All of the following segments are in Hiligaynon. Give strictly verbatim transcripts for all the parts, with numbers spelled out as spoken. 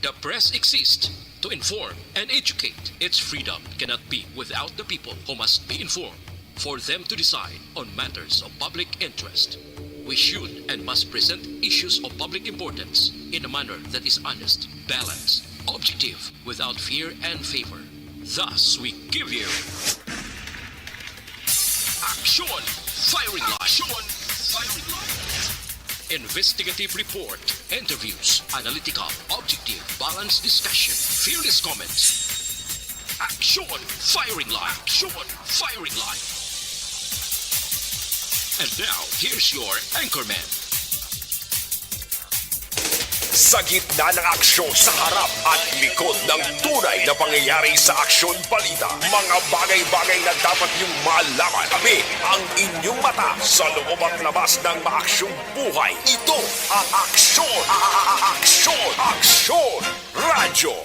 The press exists to inform and educate. Its freedom cannot be without the people who must be informed for them to decide on matters of public interest. We should and must present issues of public importance in a manner that is honest, balanced, objective, without fear and favor. Thus, we give you Action Firing Line. Action Firing Line. Investigative report, interviews, analytical, objective, balanced discussion, fearless comments. Action Firing Line. Action Firing Line. And now, here's your anchorman. Sa gitna ng aksyon, sa harap at likod ng tunay na pangyayari sa Aksyon Balita, mga bagay-bagay na dapat niyong malaman. Kami ang inyong mata sa loob at labas ng maaksyong buhay. Ito ang Aksyon, Aksyon, Aksyon Radyo.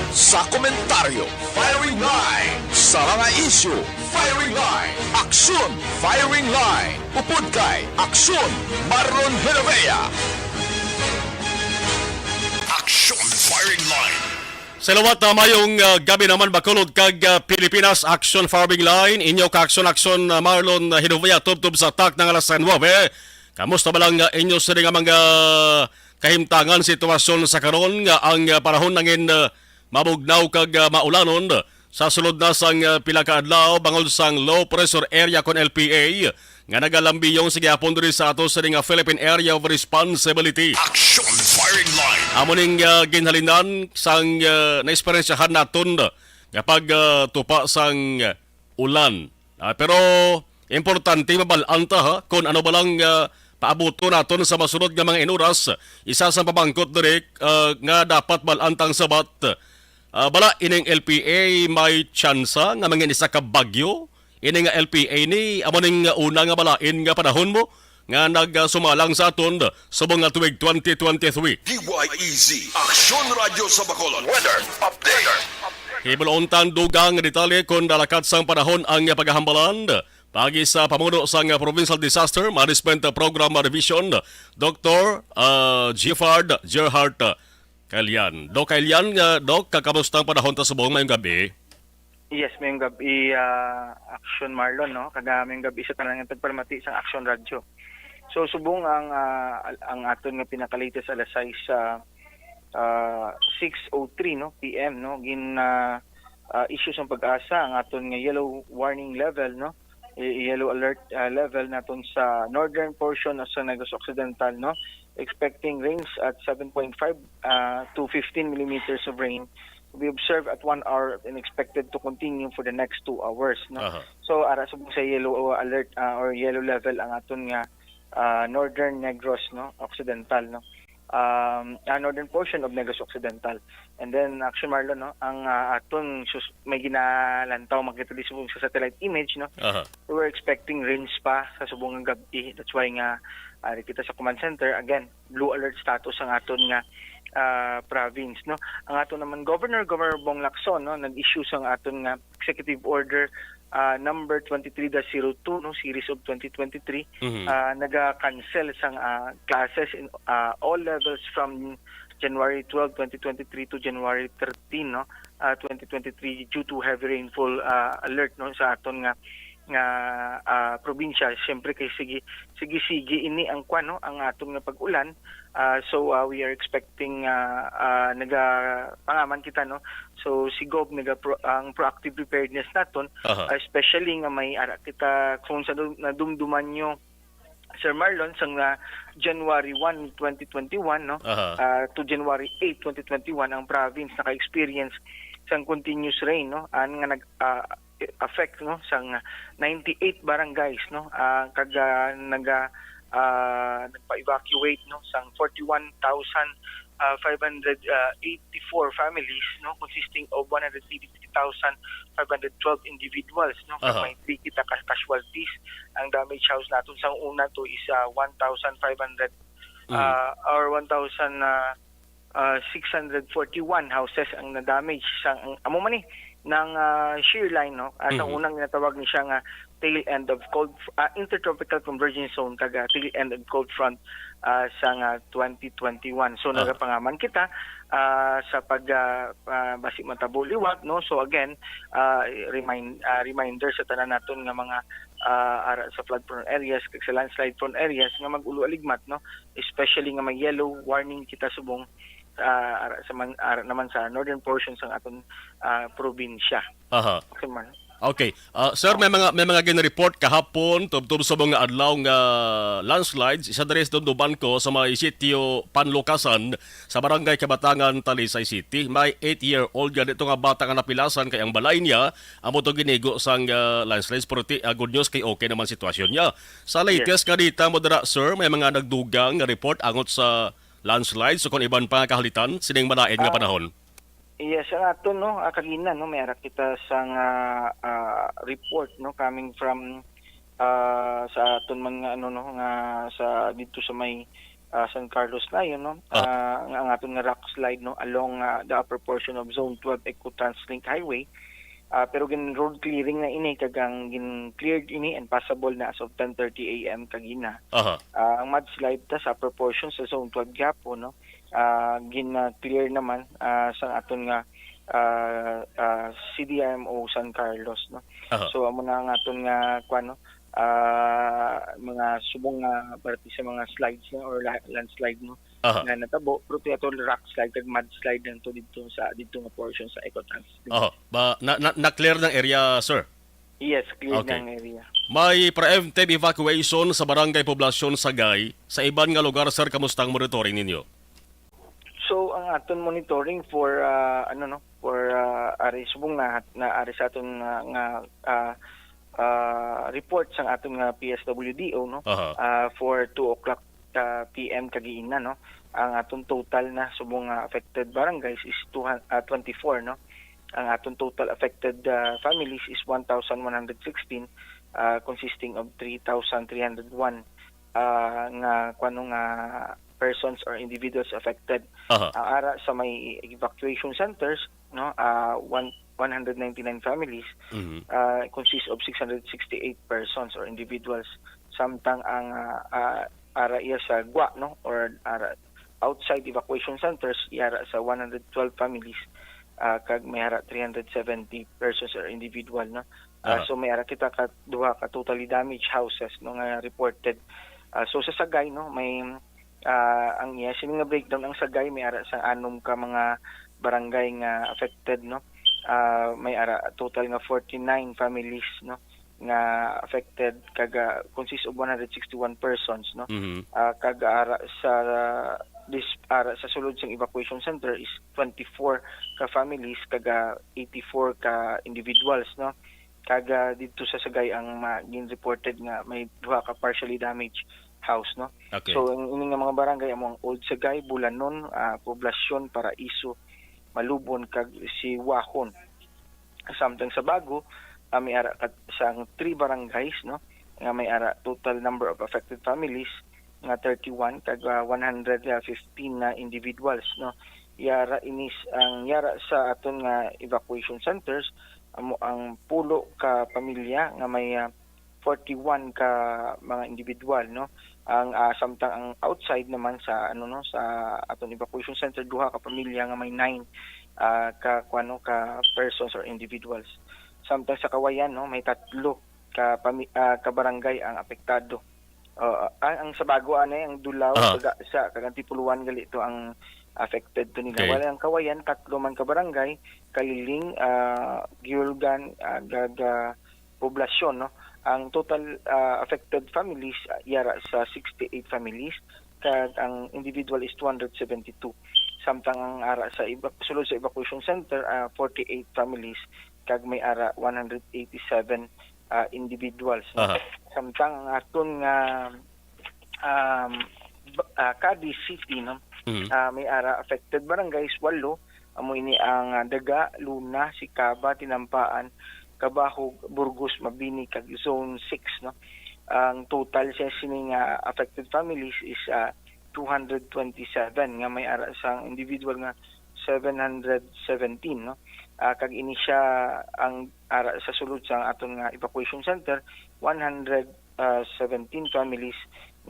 Sa komentaryo, Firing Line. Sa mga isyu, Firing Line. Aksyon, Firing Line. Upod kay Aksyon, Marlon Genovea. Aksyon Firing Line. Sa liwat, ah, mayong, ah, gabi naman, Bacolod kag, ah, Pilipinas. Aksyon Firing Line, inyo ka Aksyon, Aksyon, ah, Marlon, ah, Genovea, tubtob sa takna nga alas nuebe. Kamusta ba lang, ah, inyo sini nga mga kahimtangan, sitwasyon sa karon nga ang, ah, panahon nangin, ah, mabugnaw kag, ah, maulanon sa sulod na sang, ah, pila ka adlaw bangod sang low pressure area kon L P A nga nagalambiyong sa gihapon diri sa ato sini nga Philippine Area of Responsibility. Action Firing Line. Amo ning, ah, ginhalinan sang, ah, naeksperyensyahan naton nga pag, ah, tupa sang, ah, ulan. Ah, pero importante mabal-an ta, ha, kung ano ba lang, ah, paabuto naton sa masunod nga mga inuras. Isa sa pamangkot diri, ah, nga dapat bal-an tang sabat. Ah, bala ining L P A may tsansa nga mangin isa ka bagyo. Ini nga L P A ni amo ning una nga balain nga panahon mo nga nagsumalang sa aton subong nga tuig twenty twenty-three. D Y E Z, Aksyon Radyo sa Bacolod. Weather update. Himuon ta ang dugang nga detalye kon nalakat sang panahon ang paghahambalan. Paagi sa pamuno sang Provincial Disaster Management Program Division, Doktor, ah, Giffard Gerhart Kalian. Doc Kalian, ah, Doc, kamusta ang panahon ta subong mayong gabi? Yes, mayong gabi, ah, Action Marlon, no? Kag, ah, mayong gabi sa tanan nga tagpalamati sang Action Radyo. So, subong ang, ah, al-, ang aton nga pinaka-latest alas sais, ah, ah, six oh three, no, P M, no? Gin, ah, ah, issue sang PAGASA ang aton nga yellow warning level, no? Y-, yellow alert, ah, level naton sa northern portion sa Negros Occidental, no? Expecting rains at seven point five, ah, to fifteen millimeters of rain to be observed at one hour and expected to continue for the next two hours, no? Aha. So, ara subong sa yellow, uh, alert, ah, or yellow level ang aton nga, ah, Northern Negros, no? Occidental, no? Um, ah, northern portion of Negros Occidental. And then, actually, Marlon, no, ang, ah, aton sus-, may ginalantaw, makita di subong sa satellite image, no? Aha. We're expecting rains pa sa subong nga gab-i. That's why nga, ah, kita sa command center, again, blue alert status ang aton nga, ah, province, no? Ang aton naman governor, Governor Bong Lacson, no, nag-issue sa aton nga executive order, ah, number twenty-three dash zero two, no, series of twenty twenty-three, Mhm. ah, naga-cancel sang, ah, classes in, ah, all levels from January twelve, twenty twenty-three to January thirteen, no, ah, twenty twenty-three due to heavy rainfall, ah, alert, no, sa aton nga, nga, ah, probinsya. Siyempre kay sige, sige, sige ini ang kwan, no, ang aton nga pag-ulan. Ah, so, ah, we are expecting, ah, ah, nagapangaman kita, no? So, si Gov, naga pro-, ang proactive preparedness naton, Aha. ah, especially nga may ara kita, kung sa dum-, nadumduman nyo, Sir Marlon, sang, ah, January one, twenty twenty-one, no? Aha. Ah, to January eight, twenty twenty-one, ang province naka-experience sang continuous rain, no? An nga nag-, ah, effect, no, sang ninety-eight barangays, no, ah, kag, ah, naga, ah, nagpa-evacuate, no, sang forty-one thousand, ah, five hundred, ah, eighty-four families, no, consisting of one hundred eighty-three thousand five hundred twelve individuals, no, kag Aha. may three kita ka casualties. Ang damage house naton sang una to is, ah, one thousand five hundred, Mm. ah, or one thousand, ah, ah, six hundred forty-one houses ang na-damage sang, ang, amo man ni, nang, ah, shear line, no? Ah, sa Mhm. unang ginatawag ni siya nga tail end of cold, ah, intertropical convergence zone kag, ah, tail end of cold front, ah, sang, ah, twenty twenty-one. So, Ah. nagapangaman kita, ah, sa pag, ah, ah, basi matabo liwat, no? So, again, ah, remind, ah, reminder sa tanan naton nga mga, ah, ara sa flood prone areas kag sa landslide prone areas nga mag-ulo aligmat, no? Especially nga may yellow warning kita subong, ah, ara sa man, ara naman sa northern portion sang aton, ah, probinsya. Aha. Okay man. Okay. Ah, sir, may mga, may mga gin-report kahapon tubtob sa mga adlaw nga landslides. Isa diri sa Don Bangko sa may sitio Panlukasan sa Barangay Kabatangan, Talisay City. May eight-year-old gani to nga bata nga napilasan kay ang balay niya amo to ginigo sang, ah, landslides. Pero ti, ah, good news kay okay naman sitwasyon niya. Sa Yes. latest nga data mo dira, sir, may mga nagdugang nga report angot sa landslides o kon iban pa nga kahalitan sining malain nga Ah, panahon? Yes, ang aton, no, ah, kagina, no, may ara kita sang, ah, ah, report, no, coming from, ah, sa aton man nga, ano, no, nga sa dito sa may, ah, San Carlos Layon, no, Ah. ah, nga ang aton nga rock slide, no, along, ah, the upper portion of Zone twelve Ecotrans Link Highway. Ah, pero gin road clearing na ini, kag ang gin cleared ini and passable na as of ten thirty A M kagina. Aha. Ah, ang mudslide ta sa upper portion sa Zone twelve gyapon, no, ah, gin-clear naman, ah, sang aton nga, ah, ah, C D R M O San Carlos, no. Aha. So, amo na ang aton nga, kuwan, no, ah, mga subong nga parte sa mga slides, no, or la-, landslide, no, Aha. nga natabo, pero ti ato rock slide kag mudslide lang to dito sa, dito nga portion sa Ecotrans. Aha. Ba, na, na, na-clear ng area, sir? Yes, clear Okay. ng area. May preemptive evacuation sa Barangay Poblacion Sagay. Sa iban nga lugar, sir, kamusta ang monitoring ninyo? So, ang aton monitoring for, ah, ano, no, for, ah, ari subong na, na ari sa aton, ah, nga, ah, ah, report sang aton nga P S W D O, no, Aha. ah, for two o'clock, ah, P M kagiina, no, ang aton total na subong nga affected barangays is two hundred, ah, twenty-four, no. Ang aton total affected, ah, families is one thousand one hundred sixteen, ah, consisting of three thousand three hundred one, ah, nga, kuwano nga persons or individuals affected. Aha. Ang ara sa may evacuation centers, no, ah, one, one hundred ninety-nine families, Mhm. ah, consists of six hundred sixty-eight persons or individuals. Samtang ang, ah, ah, ara iya sa gwa, no, or ara outside evacuation centers, yara sa one hundred twelve families, ah, kag may ara three hundred seventy persons or individual, no. Ah, Aha. so may ara kita ka duha ka totally damaged houses, no, nga reported. Ah, so sa Sagay, no, may, ah, ang iya sini nga breakdown, ang Sagay may ara sa anom ka mga barangay nga affected, no. Ah, may ara total nga forty-nine families, no, nga affected, kag, ah, consists of one hundred sixty-one persons, no. Mhm. Ah, kag ara sa dis-, ara sa sulod sang evacuation center is twenty-four ka families, kag, ah, eighty-four ka individuals, no. Kag, ah, didto sa Sagay ang ma-, gin-reported nga may duha ka partially damaged house, no. Okay. So, ang ini nga mga barangay amo ang Old Sagay, Bulanon, ah, Poblacion, Paraiso, Malubon, kag Siwahon. Samtang sa Bago, ah, may ara kat-, sang three barangays, no, nga may ara total number of affected families nga thirty-one, kag, ah, one hundred fifteen na individuals, no. Yara inis ang yara sa aton nga evacuation centers, amo ang pulo ka pamilya nga may, ah, forty-one ka mga individual, no. Ang, ah, samtang ang outside naman sa, ano, no, sa aton evacuation center, duha ka pamilya nga may nine, ah, ka, kuwano, ka persons or individuals. Samtang sa Kawayan, no, may tatlo ka pami-, ah, ka barangay ang apektado. Oo, ang, ang sa Bago, anay, ang Dulao, Aha. Tagasa, kag Antipolo one gali to ang affected to nila. Okay. Wala ang Kawayan, tatlo man ka barangay, Kaliling, ah, Giulgan, ah, Gaga, Poblacion, no. Ang total, ah, affected families, ah, yara sa sixty-eight families, kag ang individual is two hundred seventy-two. Samtang ang ara sa eva-, sulod sa evacuation center, ah, forty-eight families, kag may ara one hundred eighty-seven, ah, individuals, no? Aha. Samtang ang aton nga, um, ba-, ah, Cadiz City, no? Mhm. Ah, may ara affected barangays, walo. Amo ini ang, ah, Daga, Luna, Sicaba, Tinampaan, Cabahug, Burgos, Mabini, kag Zone six, no? Ang total sa sini nga affected families is, ah, two hundred twenty-seven, nga may ara sang individual nga seven hundred seventeen, no? Ah, kag ini sia ang ara sa sulod sa aton nga evacuation center, one hundred seventeen families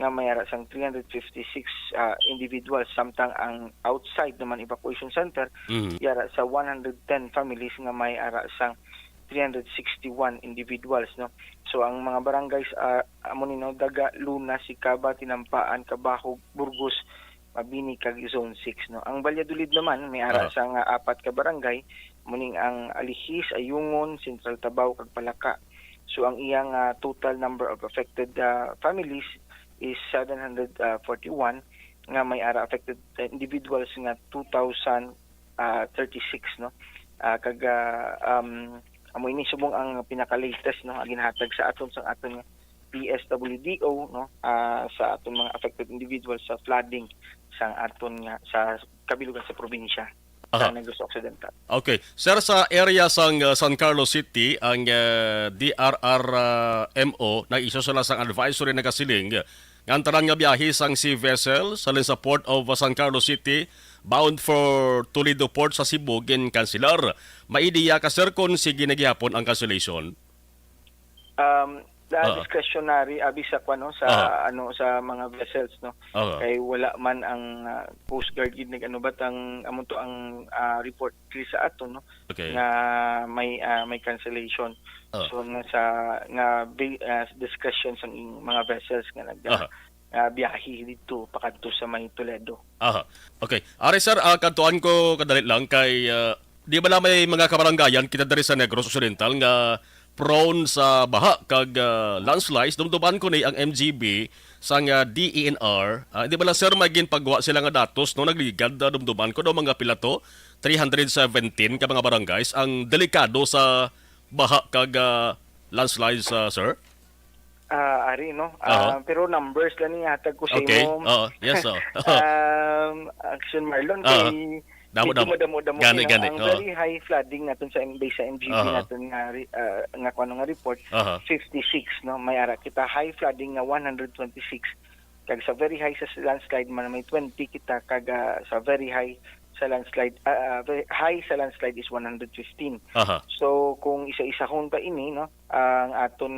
nga may ara sang three hundred fifty-six, ah, individuals, samtang ang outside naman evacuation center, Mhm. yara sa one hundred ten families nga may ara sang three hundred sixty-one individuals, no? So, ang mga barangays, ah, amo ni, no, Daga, Luna, Sicaba, Tinampaan, Cabahug, Burgos, Mabini, kag Zone six, no? Ang Valladolid naman, may ara Aha. sa nga apat ka barangay, muning ang Alihis, Ayungon, Central Tabao, kag Palaka. So, ang iyang, ah, total number of affected, ah, families is seven hundred forty-one, nga may ara affected individuals nga two thousand, ah, thirty-six, no? Ah, kag, ah, um, amo ini subong ang pinaka-latest, no, ang ginhatag sa aton, sa aton nga P S W D O, no, ah, sa aton mga affected individuals sa flooding sa aton nga, sa kabilugan sa probinsya Aha. sa Negros Occidental. Okay. Sir, sa area sang, uh, San Carlos City, ang, uh, D R R, uh, M O nag-isyu sila sang advisory, nagasiling nga ang tanan nga biyahe sang sea vessels halin sa Port of, uh, San Carlos City bound for Toledo Port sa Cebu ginkanselar. May ideya ka, sir, kon sige na gihapon ang cancellation? Um, the Ah. discretionary, abi sa kwan, no, sa, Ah. ano, sa mga vessels, no? Ah. Kay wala man ang, ah, Coast Guard gid nag-ano, bat ang, amo to ang, ah, report diri sa aton, no? Okay. Nga may, ah, may cancellation. Ah. So, nga sa, nga bi-, ah, discretion sa mga vessels nga nag-, Ah. ah, biyahe dito pakadto sa may Toledo. Aha. Okay. Ari, sir, ah, kadtuan ko kadali lang kay, ah, di bala may mga kabarangayan kita diri sa Negros Occidental nga prone sa baha kag, ah, landslides? Dumduman ko ni ang M G B sang, ah, D E N R. Ah, di bala, sir, may ginpagwa sila nga datos, no? Nagligad, ah, dumduman ko daw mga pila to, three hundred seventeen ka mga barangays ang delikado sa baha kag, ah, landslides, ah, sir? Ah, ari, no? Ah, Aha. Pero numbers lang ni hatag ko sa Okay. imo. Oo. Yes, oo. Um, Action Marlon, Aha. kay Damo, medyo damo. madamo-damo Gani, ni, no? gani. Ang Oo. very high flooding naton sa M-, base sa M G B Aha. naton nga re-, ah, nga kuno nga report, Aha. fifty-six, no? May ara kita high flooding nga one hundred twenty-six. Kag sa very high sa landslide man may twenty kita, kag, ah, sa very high sa landslide, ah, ah, very high sa landslide is one hundred fifteen. Aha. So, kung isa-isahon pa ini, no, ang aton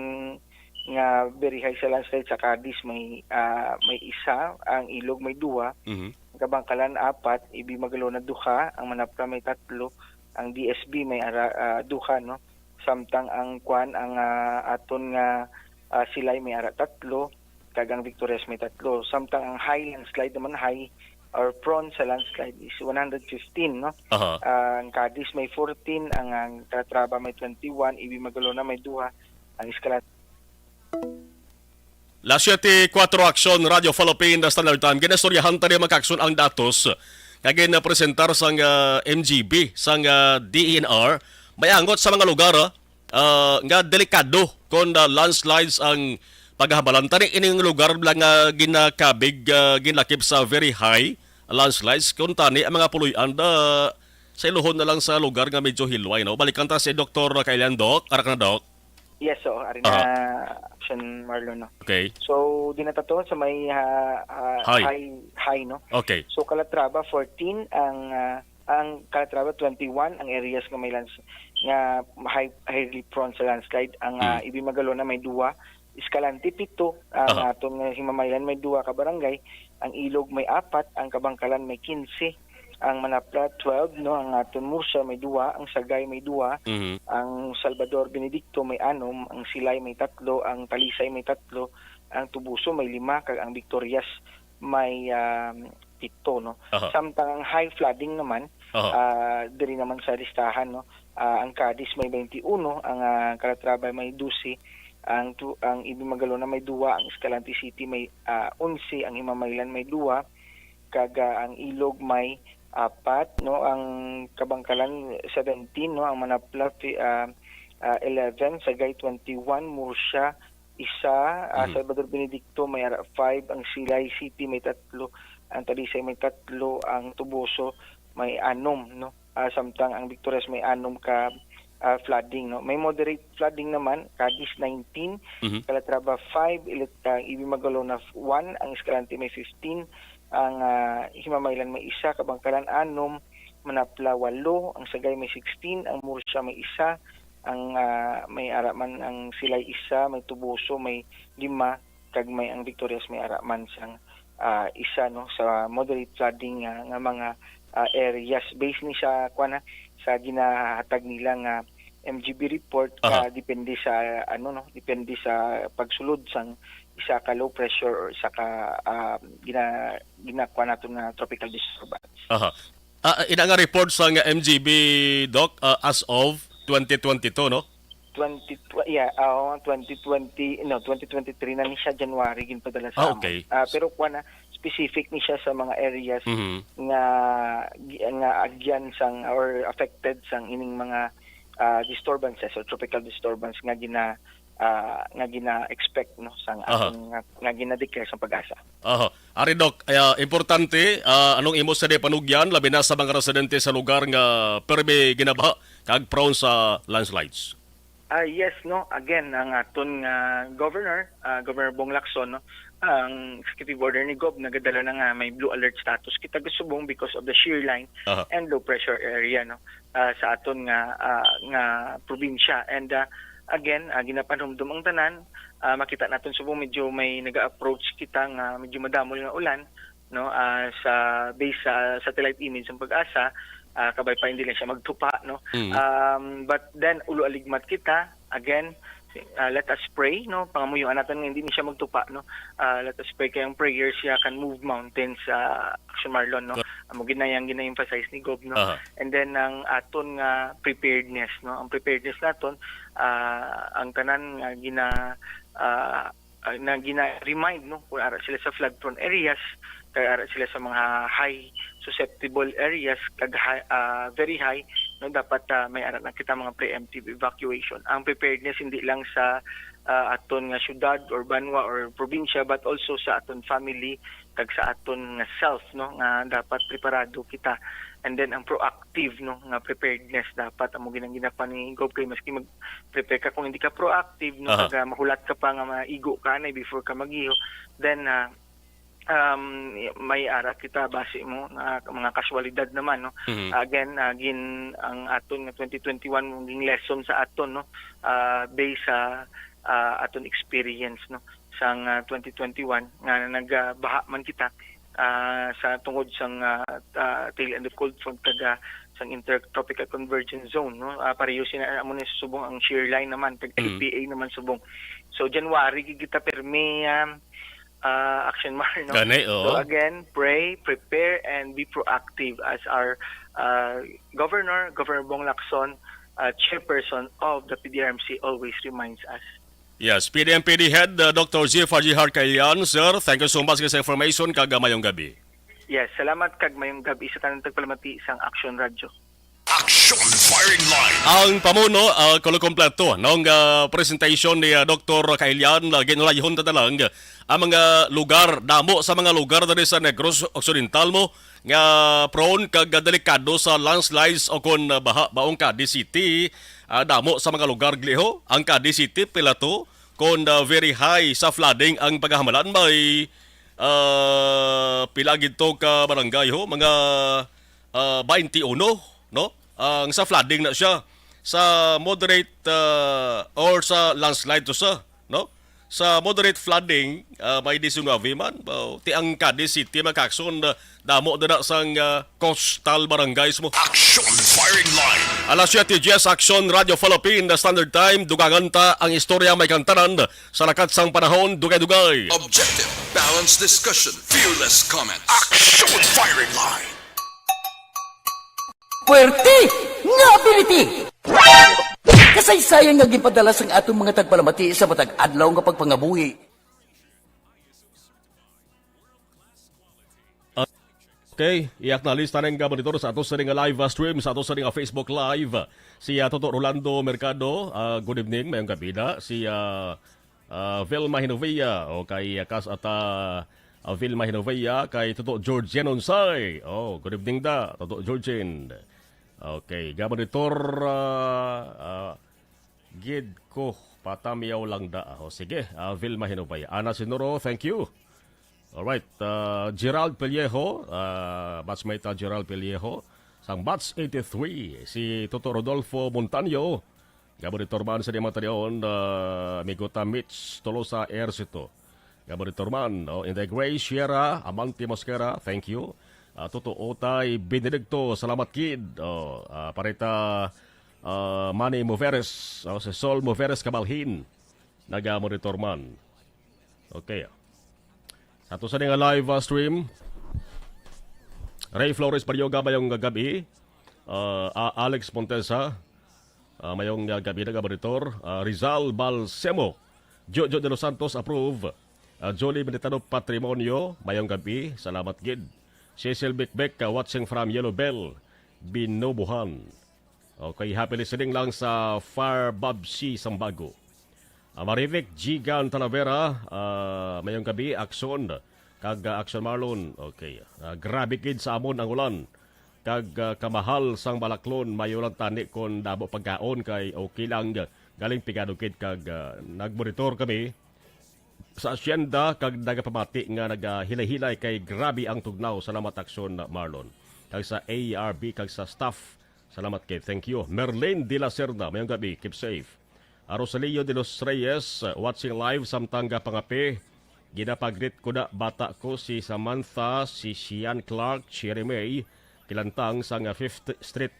nga very high sa landslide sa Cadiz may, ah, may isa, ang Ilog may duha, Mhm. ang Kabangkalan apat, Ibi Magalona duha, ang Manapla may tatlo, ang D S B may ara-, ah, duha, no. Samtang ang kwan, ang, ah, aton nga, ah, Silay may ara tatlo, kag ang Victorias may tatlo. Samtang ang high landslide naman, high or prone sa landslide is one hundred fifteen, no? Aha. Ah, ang Cadiz may fourteen, ang, ang Calatrava may twenty-one, Ibi Magalona may duha, ang Escalante Las siete kuwatro, Aksyon, Radyo Philippine, The Standard Time. Ginaistoryahan ta ni, mga ka-Aksyon, ang datos nga ginapresentar sang, ah, M G B, sang, ah, D E N R. May angot sa mga lugar, ah, ah, nga delikado kon, ah, landslides ang paghabalan. Tani ining lugar lang nga ginakabig, ah, ginlakip sa very high landslides. Kon tani ang mga puloy-an, ah, sa iluhon na lang sa lugar nga medyo hilway, no? Balikan ta si Doktor Kailian, Doc. Ara ka na, Doc. Yes, oo, ari na, Aha. Action Marlon, no? Okay. So, di na ta to sa may, ah, ah, High. high, high, no? Okay. So, Calatrava, fourteen, ang, ah, ang Calatrava, twenty-one, ang areas nga may lands-, nga high, highly prone sa landslide. Ang, ah, Hmm. Ibi Magalona may duwa, Escalante, pito, ang Aha. aton nga Himamaylan may duwa ka barangay, ang Ilog may apat, ang Kabangkalan may quince, ang Manapla, twelve, no, ang aton Murcia may duwa, ang Sagay may duwa, Mhm. ang Salvador Benedicto may anom, ang Silay may tatlo, ang Talisay may tatlo, ang Tubuso may lima, kag ang Victorias may, ah, pito, no. Aha. Samtang ang high flooding naman, Aha. ah, diri naman sa listahan, no, ah, ang Cadiz may twenty-one, ang, ah, Calatrava may dose, ang tu-, ang Ibi Magalona may duwa, ang Escalante City may, ah, onse, ang Himamaylan may duwa, kag, ah, ang Ilog may apat, no? Ang Kabangkalan, seventeen, no? Ang Manapla, fi-, ah, ah, eleven, Sagay, twenty-one, Murcia, isa, ah, Mhm. Salvador Benedicto, may ara five, ang Silay City may tatlo, ang Talisay may tatlo, ang Tubuso may anom, no? Ah, samtang ang Victorias may anom ka, ah, flooding, no? May moderate flooding naman, Cadiz nineteen, Mhm. Calatrava five, Ilit-, ah, Ibi Magalona one, ang Escalante may fifteen, ang, ah, Himamaylan may isa, Kabangkalan anom, Manapla walo, ang Sagay may sixteen, ang Murcia may isa, ang, ah, may ara man ang Silay isa, may Tubuso may lima, kag may ang Victorias may ara man sang, ah, isa, no, sa moderate flooding nga, nga mga, ah, areas. Based ni sa, kuwan, ha, sa ginahatag nila nga M G B report, Aha. ka depende sa, ano, no, depende sa pagsulod sang isa ka low pressure or isa ka, ah, gina-, ginakuha nato nga tropical disturbance. Aha. Ah, ina nga report sang M G B, Doc, ah, as of twenty twenty-two, no? Twenty tw-, yeah, ah, oo, twenty twenty, no, twenty twenty-three na ni siya, January, ginpadala sa Ah, amon. okay. Ah, pero kuwan na, specific ni siya sa mga areas Mhm. nga gi-, nga agyan sang or affected sang ining mga, ah, disturbances or tropical disturbance nga gina-, ah, nga gina-expect, no, sang Aha. aton nga, nga gina-declare sang PAGASA. Aha. Ari, Doc, ah, importante, ah, anong imo sa panugyan, labi na sa mga residente sa lugar nga permi ginabaha kag prone sa landslides? Ah, yes, no. Again, ang aton nga governor, ah, Governor Bong Lacson, no, ang executive order ni Gov nagadala na nga may blue alert status kita sa Subong because of the shear line Aha. and low pressure area, no, ah, sa aton nga, ah, nga probinsya. And, ah, again, ah, ginapanumdom ang tanan, ah, makita naton subong medyo may naga-approach kita nga medyo madamol nga ulan, no, ah, sa base sa satellite image sang PAGASA, ah, kabay pa hindi lang siya magtupa, no. Mm. Um, but then, ulo aligmat kita, again, ah, let us pray, no, pangamuyoan naton nga hindi ni siya magtupa, no. Ah, let us pray kay ang prayers siya can move mountains, ah, Action Marlon, no. Amo gid na yang gina-emphasize ni Gov, no. Aha. And then ang aton nga preparedness, no, ang preparedness naton, ah, ang tanan nga gina-, ah, ah, na gina-remind, no, kung ara sila sa flood prone areas, kag ara sila sa mga high susceptible areas, kag high, ah, very high, no, dapat, ah, may ara na kita mga preemptive evacuation. Ang preparedness hindi lang sa, ah, aton nga syudad or banwa or probinsya, but also sa aton family kag sa aton nga self, no, nga dapat preparado kita. And then ang proactive, no, nga preparedness dapat amo ginang ginapaningog kay maski mag-prepare ka, kung hindi ka proactive, no, Aha. kag, ah, mahulat ka pa nga maigo ka na before ka mag-iho, then, ah, um, may ara kita basi mo nga mga kaswalidad naman, no. Mhm. Again, ah, gin-, ang aton nga twenty twenty-one mo ging lesson sa aton, no, ah, based sa, ah, aton experience, no, sang, ah, twenty twenty-one nga nagabaha man kita, ah, sa tungod sang, ah, ah, tail end of cold front kag, ah, sang intertropical convergence zone, no. Ah, pareho sina amo ni subong ang shear line naman kag Mm. L P A naman subong. So January gid kita permi, um, ah, Action Mar, no? Gani, oo. So again, pray, prepare, and be proactive as our, uh, Governor, Governor Bong Lacson, uh, Chairperson of the P D R M C, always reminds us. Yes, P D M P D Head, uh, Doctor Zephyr Jihar Kailian, sir, thank you so much sa information kag, uh, mayong gabi. Yes, salamat kag mayong gabi sa tanan tagpalamati sang Action Radio. Action Firing Line. Ang pamuno, ah, kulo kompleto nung, ah, presentation ni, ah, Doktor Kailian, ah, ginulayhon ta na lang ang mga lugar, damo sa mga lugar diri sa Negros Occidental mo nga prone kag delikado sa landslides o kon, ah, baha ba ang Cadiz City. Ah, damo sa mga lugar gliho, ang Cadiz City pila to kon, ah, very high sa flooding ang pagahamalan may, ah, pila gid to ka barangay ho, mga ah, twenty-one, no? Ang sa flooding na siya. Sa moderate, ah, or sa landslide to sa, no? Sa moderate flooding, ah, may diecinuebe man. Oh, ti ang Cadiz City, mga kakson, ah, damo na na sang, ah, coastal barangays mo. Action Firing Line. Alas siete diez, Action Radio Philippine Standard Time. Dugangan ta ang istorya may kantanan sa lakat sang panahon, dugay-dugay. Objective, balanced discussion, fearless comments. Action Firing Line. Puwerte nga ability! Kasaysayan nga ginpadala sang aton mga tagpalamati sa matag adlaw nga pagpangabuhi. Okay, i-acknowledge ta ning, ah, monitor sa ato sa ning live, ah, stream, sa ato sa ning, ah, Facebook Live. Si, ah, Toto Rolando Mercado, ah, good evening, mayong gabi na. Si, ah, ah, Vilma Hinovia, o kay, ah, Kas at, ah, ah, Vilma Hinovia, kay Toto George Yanonsay. Oh, good evening da, Toto Georgin. Okay, ga monitor, ah, ah, gid ko, patamiyaw lang da. O, sige, ah, Vilma Hinovia. Ana Sinuro, thank you. Alright, ah, Gerald Pellejo, ah, batchmate, ah, Gerald Pellejo. Sang batch eighty-three, si Toto Rodolfo Montaño, nga monitor man sa Diamante Leon, ah, Migota Mitch Tolosa Ercito, nga monitor man, oh, Inday Gray Sierra, Amante Mosquera, thank you. Ah, Toto Otay Benedicto, salamat gid. Oh, ah, Parita, ah, Manny Moveres, oh, si Sol Moveres Kabalhin, naga-monitor man. Okay. Sa ato sa nga live, ah, stream, Ray Flores Baryoga, mayong gabi. Ah, ah, Alex Montesa, ah, mayong, ah, gabi, naga-monitor. Ah, Rizal Balsemo, Jojo de los Santos, approve. Ah, Jolie Militano Patrimonio, mayong gabi. Salamat gid. Cecil Bikbek, ah, watching from Yellow Bell, Binubuhan. Okay, happy listening lang sa Far Babsi Sambago. Ah, Marivic Gigan Talavera, ah, mayong gabi, Action, kag, ah, Action Marlon. Okay. Ah, grabe gid sa amon ang ulan. Kag, ah, kamahal sang balaklon, mayo lang tani kon damo pagkaon kay okay lang. Galing pigado gid kag, ah, nagmonitor kami sa asyenda kag nagapamati nga nagahilay-hilay kay grabe ang tugnaw. Salamat, Action Marlon. Kag sa A R B kag sa staff, salamat kay, thank you. Merlin de la Serna, mayong gabi, keep safe. Ah, Rosalio de los Reyes, ah, watching live samtang gapangape. Ginapagreet ko na bata ko si Samantha, si Sian Clark, Cherry May, Kilantang sa nga Fifth Street,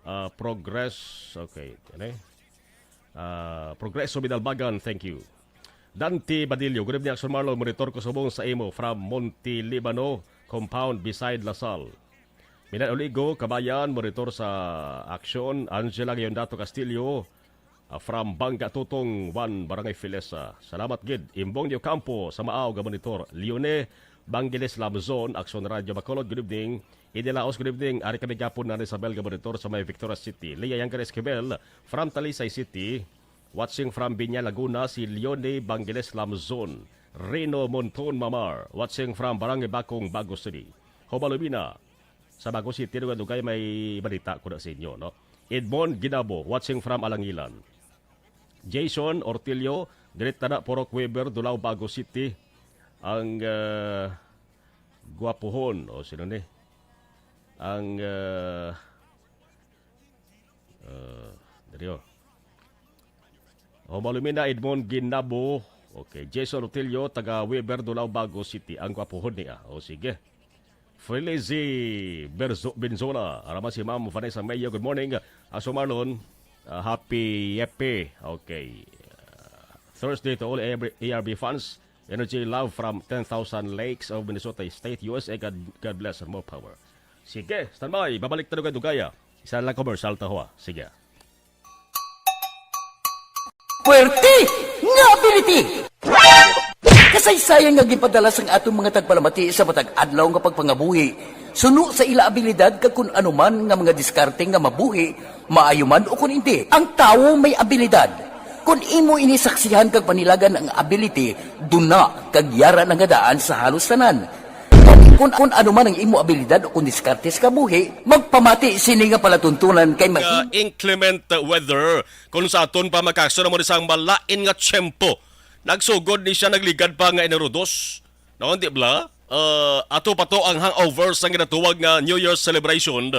ah, Progress. Okay, ano eh? Ah, Progreso Bidalbagan, thank you. Dante Badillo, good evening, Action Marlon. Monitor ko subong sa imo from Monte Libano compound beside Lasal. Minan Oligo, Kabayan, monitor sa Action. Angela Gayondato Castillo, ah, from Bangka Tutong, Juan, Barangay Filesa. Salamat gid. Imbong Dio Campo sa Maaw ga monitor. Leone Bangiles Lamzon, Action Radio Bacolod, good evening. Idi Laos, good evening. Ari kami gapon na Isabel ga monitor sa may Victoria City. Leah Yanggar Esquivel from Talisay City. Watching from Binya, Laguna, si Leone Bangiles Lamzon. Rino Monton Mamar, watching from Barangay Bakong, Bago City. Hobalumina, sa Bago City, dugay-dugay may balita ko na sa inyo, no? Edmond Ginabo, watching from Alangilan. Jason Ortilio, greet na Purok Weber, Dulao, Bago City. Ang, ah, gwapuhon, o sino ni? Ang, ah, ah, dali, oh. O, Malumina, Edmond Ginabo. Okay, Jason Otilio, taga Weber, Dulao, Bago City. Ang gwapuhon niya. O, sige. Felizy Berzo-, Benzola. Araman si Ma'am Vanessa Mayo. Good morning. Aso Marlon, ah, happy Yepe. Okay. Ah, Thursday to all A R B, A R B fans. Energy love from ten thousand Lakes of Minnesota State, U S A. God, God bless and more power. Sige, standby. Babalik ta dugay-dugaya. Isa lang commercial ta, ho, ah. Sige. Puwerte nga ability! Kasaysayan nga ginpadala sang aton mga tagpalamati sa matag adlaw nga pagpangabuhi, suno sa ila abilidad kag kun ano man nga mga diskarte nga mabuhi, maayo man o kun indi. Ang tawo may abilidad. Kun imo ini saksihan kag panilagan ang ability, duna kag yara na nga daan sa halos tanan. Kun, kun ano man ang imo abilidad o kun diskarte sa kabuhi, magpamati sini nga palatuntunan kay may Nga inclement weather, kung sa aton pa magkakso na mo ni sang malain nga tiyempo. Nagsugod ni siya, nagligad pa nga Enero dos. No, di bala? Ah, ato pa to ang hangover sang ginatuwag nga New Year's celebration.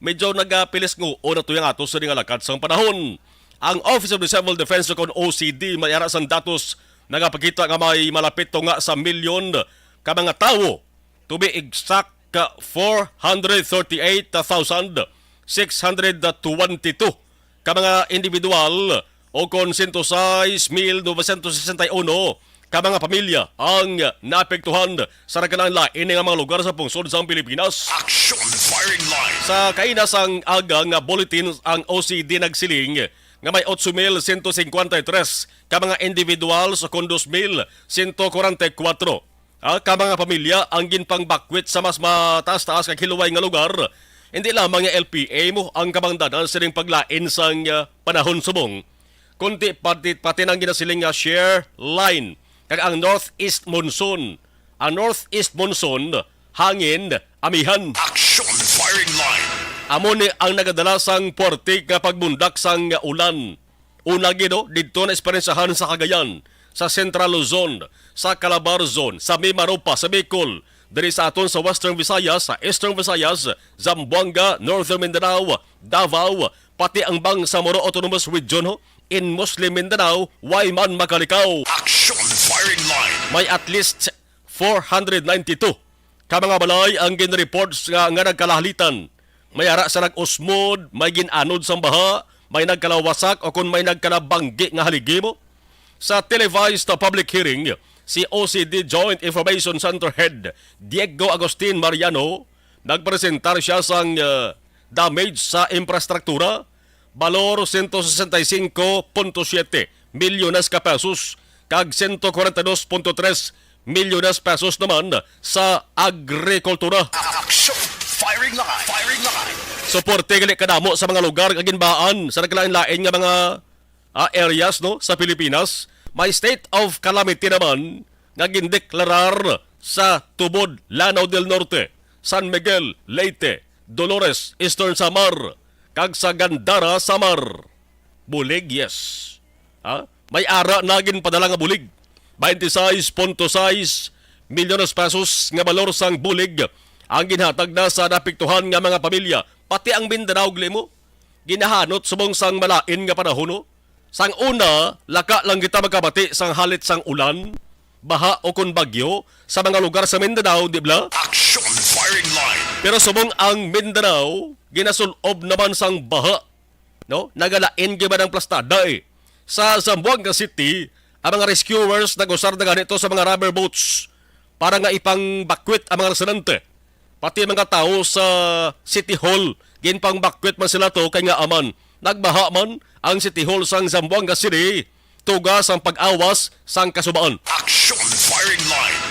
Medyo nagapilis nga uon na to yung ato sa nga lakat sang panahon. Ang Office of the Civil Defense o kon O C D may ara sang datos nagapakita nga may malapit to nga sa milyon ka mga tawo, to be exact, ka four hundred thirty-eight thousand six hundred twenty-two ka mga individual o kon sento sais mil novecientos sesenta y uno ka mga pamilya ang naapektuhan sa nagkalain-lain nga mga lugar sa pungsod sang Pilipinas. Action Firing Line. Sa kaina sang aga nga bulletin, ang O C D nagsiling nga may otso mil sento singkwenta y tres ka mga individual sa kon dos mil sento kwarenta y kuwatro, ah, ka mga pamilya ang ginpangbakwit sa mas mataas-taas kag hilway nga lugar, hindi lamang nga L P A mo ang kabangdanan sining paglain sang, ah, panahon subong, kundi pati, pati nang ginasiling nga shear line kag ang northeast monsoon. Ang northeast monsoon, hangin, amihan. Action Firing Line. Amo ni ang nagadala sang puwerte nga pagbundak sang ulan. Una gid, no, didto na eksperensiyahan sa Cagayan, sa Central Luzon, sa Calabarzon, sa Mimaropa, sa Bicol, diri sa aton sa Western Visayas, sa Eastern Visayas, Zamboanga, Northern Mindanao, Davao, pati ang Bangsamoro Autonomous Region, ho, in Muslim Mindanao, way man makalikaw. Action Firing Line. May at least four hundred ninety-two ka mga balay ang ginreport nga, nga nagkalahalitan. May ara sa nag-usmod, may gin-anod sang baha, may nagkalawasak o kon may nagkalabanggi nga haligi mo. Sa televised public hearing, si O C D Joint Information Center Head Diego Agustin Mariano nagpresentar siya sang, uh, damage sa infrastruktura, balor sento sesenta y cinco punto siete milyones ka pesos kag sento kwarenta y dos punto tres milyones pesos naman sa agrikultura. Action! Firing line! Firing line! Suporte gali kadamo sa mga lugar nga ginbahaan sa nagkalain-lain nga mga, ah, areas, no, sa Pilipinas. May state of calamity naman nga gindeklarar sa Tubod, Lanao del Norte, San Miguel, Leyte, Dolores, Eastern Samar, kag sa Gandara, Samar. Bulig, yes. Ha? May ara na ginpadala nga bulig. Twenty-six point six milyones pesos nga balor sang bulig ang ginhatag na sa naapektuhan nga mga pamilya, pati ang Mindanao, gali mo. Ginahanot subong sang malain nga panahon, no? Sang una, laka lang kita makabati sang halit sang ulan, baha o kon bagyo sa mga lugar sa Mindanao, di bala? Action Firing Line. Pero subong ang Mindanao, ginasul-ob naman sang baha, no? Nagalain gyud man ang plastada, eh. Sa Zamboanga City, ang mga rescuers nag-usar na gani to sa mga rubber boats para nga ipangbakwit ang mga residente. Pati mga tawo sa City Hall, ginpangbakwit man sila to kay nga aman nagbaha man ang City Hall sang Zamboanga City, tuga sang pag-awas sang kasubaan. Action Firing Line.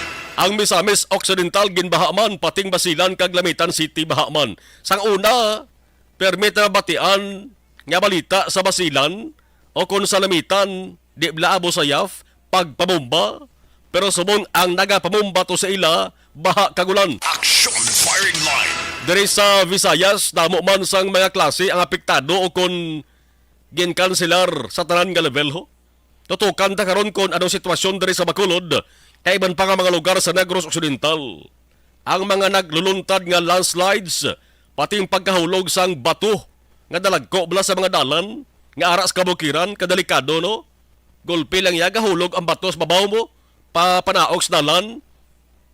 Ang Misamis Occidental ginbaha man, pati ang Basilan kag Lamitan City baha man. Sang una, permi ta mabatian nga balita sa Basilan o kon sa Lamitan, di bala, Abu Sayyaf, pagpamumba. Pero subong ang nagapamumba to sa ila, baha kag ulan. Action Firing Line. Diri sa Visayas, damo man sang mga klase ang apektado o kon ginkanselar sa tanan nga level, ho. Tutukan ta karon kon anong sitwasyon diri sa Bacolod, kay iban pa nga mga lugar sa Negros Occidental. Ang mga nagluluntad nga landslides, pati ang pagkahulog sang bato nga nalagko bala sa mga dalan nga ara sa kabukiran, kadelikado, no? Gulpi lang iya, gahulog ang bato sa babaw mo, pa panaog sa dalan.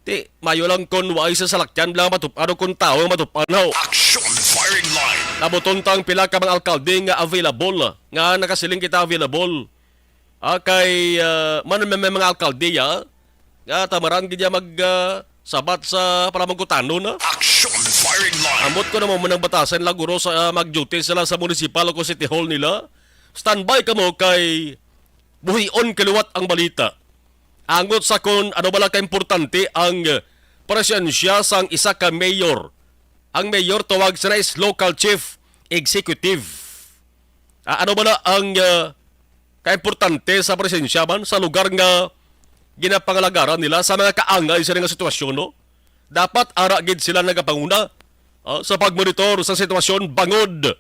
Ti, mayo lang kon waay sa salakyan lang matup-an o kon tawo ang matup-an, haw. Action Firing Line. Nabuton ta ang pila ka mga alkalde nga available, nga nakasiling kita available. Ah, kay, ah, man, may, may mga alkalde, ah, nga tamaran gid niya mag, ah, sabat sa panamangkutanon, ah. Action Firing Line. Ambot ko na mo nang batasan lang guro sa, ah, mag-duty sila sa municipal o city hall nila. Standby kamo kay buhion kaliwat ang balita. Angot sa kon ano bala ka importante ang, eh, presensya sang isa ka mayor. Ang mayor, tawag sila is local chief executive. Ah, ano bala ang, eh, kaimportante sa presensya man sa lugar nga ginapangalagaran nila sa mga kaangay sa nga sitwasyon, no? Dapat ara gid sila nagapanguna, ah, sa pagmonitor sa sitwasyon bangod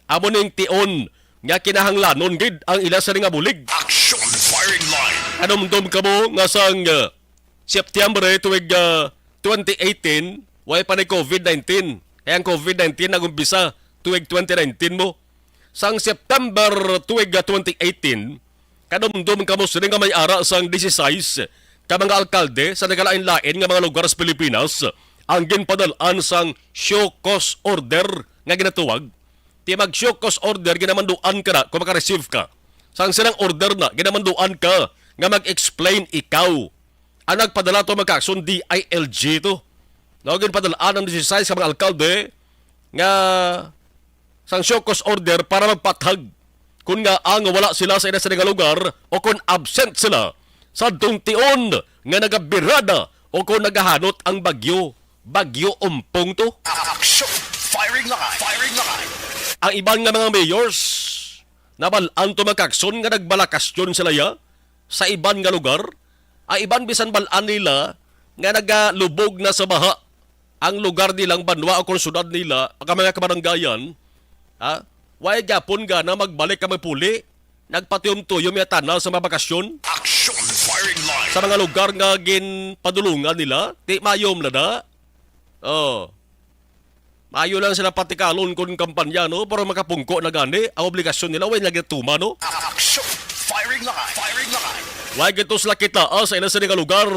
amo ning tion nga kinahanglanon gid ang ila sini nga bulig. Action Firing Line. Kanumdom kamo nga sang, uh, Septyembre tuig, uh, twenty eighteen, way pa ni covid nineteen. Kaya ang covid nineteen nag-umpisa tuig twenty nineteen mo. Sang September tuig, uh, twenty eighteen, kanumdom kamo sini nga may ara sang dieciséis ka mga alkalde sa nagalain-lain nga mga lugar sa Pilipinas ang ginpadal-an sang show cause order nga ginatuwag. Ti mag-show cause order, ginamanduan ka na kung maka-receive ka. Sang silang order na, ginamanduan ka nga mag-explain ikaw. Ang nagpadala to, mga kaakson, D I L G to. No, ginpadalaan ang dieciséis ka mga alkalde nga sang show cause order para magpathag kung nga ang wala sila sa ina sa nga lugar o kung absent sila sa dungtion nga nagabirada o kung nagahanot ang bagyo. Bagyo Umpong to. Action! Firing line! Firing line! Ang iban nga mga mayors, nabal-an to, mga kaakson, nga nagbalakasyon sila ya sa iban nga lugar. Ang iban bisan bal-an nila nga nagalubog na sa baha ang lugar nilang banwa o kung syudad nila, ang mga kabaranggayan, ha? Way gyapon gana magbalik ka magpuli. Nagpatuyom-tuyom ya tana sa mga bakasyon. Action Firing Line. sa mga lugar nga ginpadulungan nila, ti mayo man na. Oh. Mayo lang sila patikalon kon kampanya, no? Pero makapungko na gani, ang obligasyon nila, way nagatuman, no? Action! Firing line! Firing line! Way gito sila kita, ah, sa ila sini nga lugar.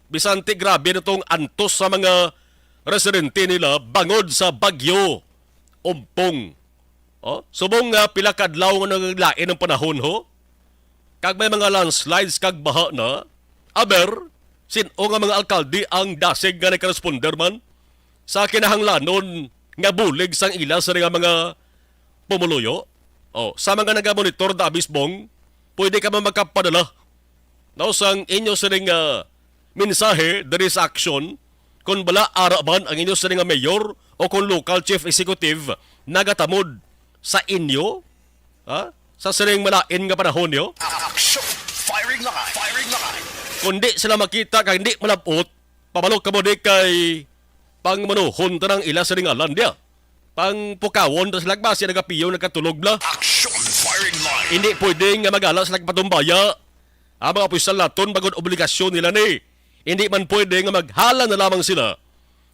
Bisan ti grabe na tong antos sa mga residente nila bangod sa bagyo Ompong. Oh, subong nga pila ka adlaw nga naglain ang panahon, ho? Kag may mga landslides kag baha na. Aber, sin-o nga mga alkalde ang dasig nga nagkaresponder man sa kinahanglanon nga bulig sang ila sa nga mga pumuluyo? Oh, sa mga nagamonitor da Abisbong, pwede ka man magkapadala, no, sang inyo sining, ah, mensahe diri sa aksyon, kon bala ara man ang inyo sining nga mayor o kon local chief executive nagatamod sa inyo, ha? Sa sining malain nga panahon niyo? Action! Firing line! Firing line! Kung di sila makita kag hindi malabot, pabalo kamo di kay pangmanuhon ta nang ila sining alandia. Pangpukawon ta sila basi nagapiyo nagkatulog bla. Action! Firing line! Hindi pwede nga magala sila patumbaya. Ang mga opisyal naton bangod obligasyon nila ni. Hindi man pwede nga maghala na lamang sila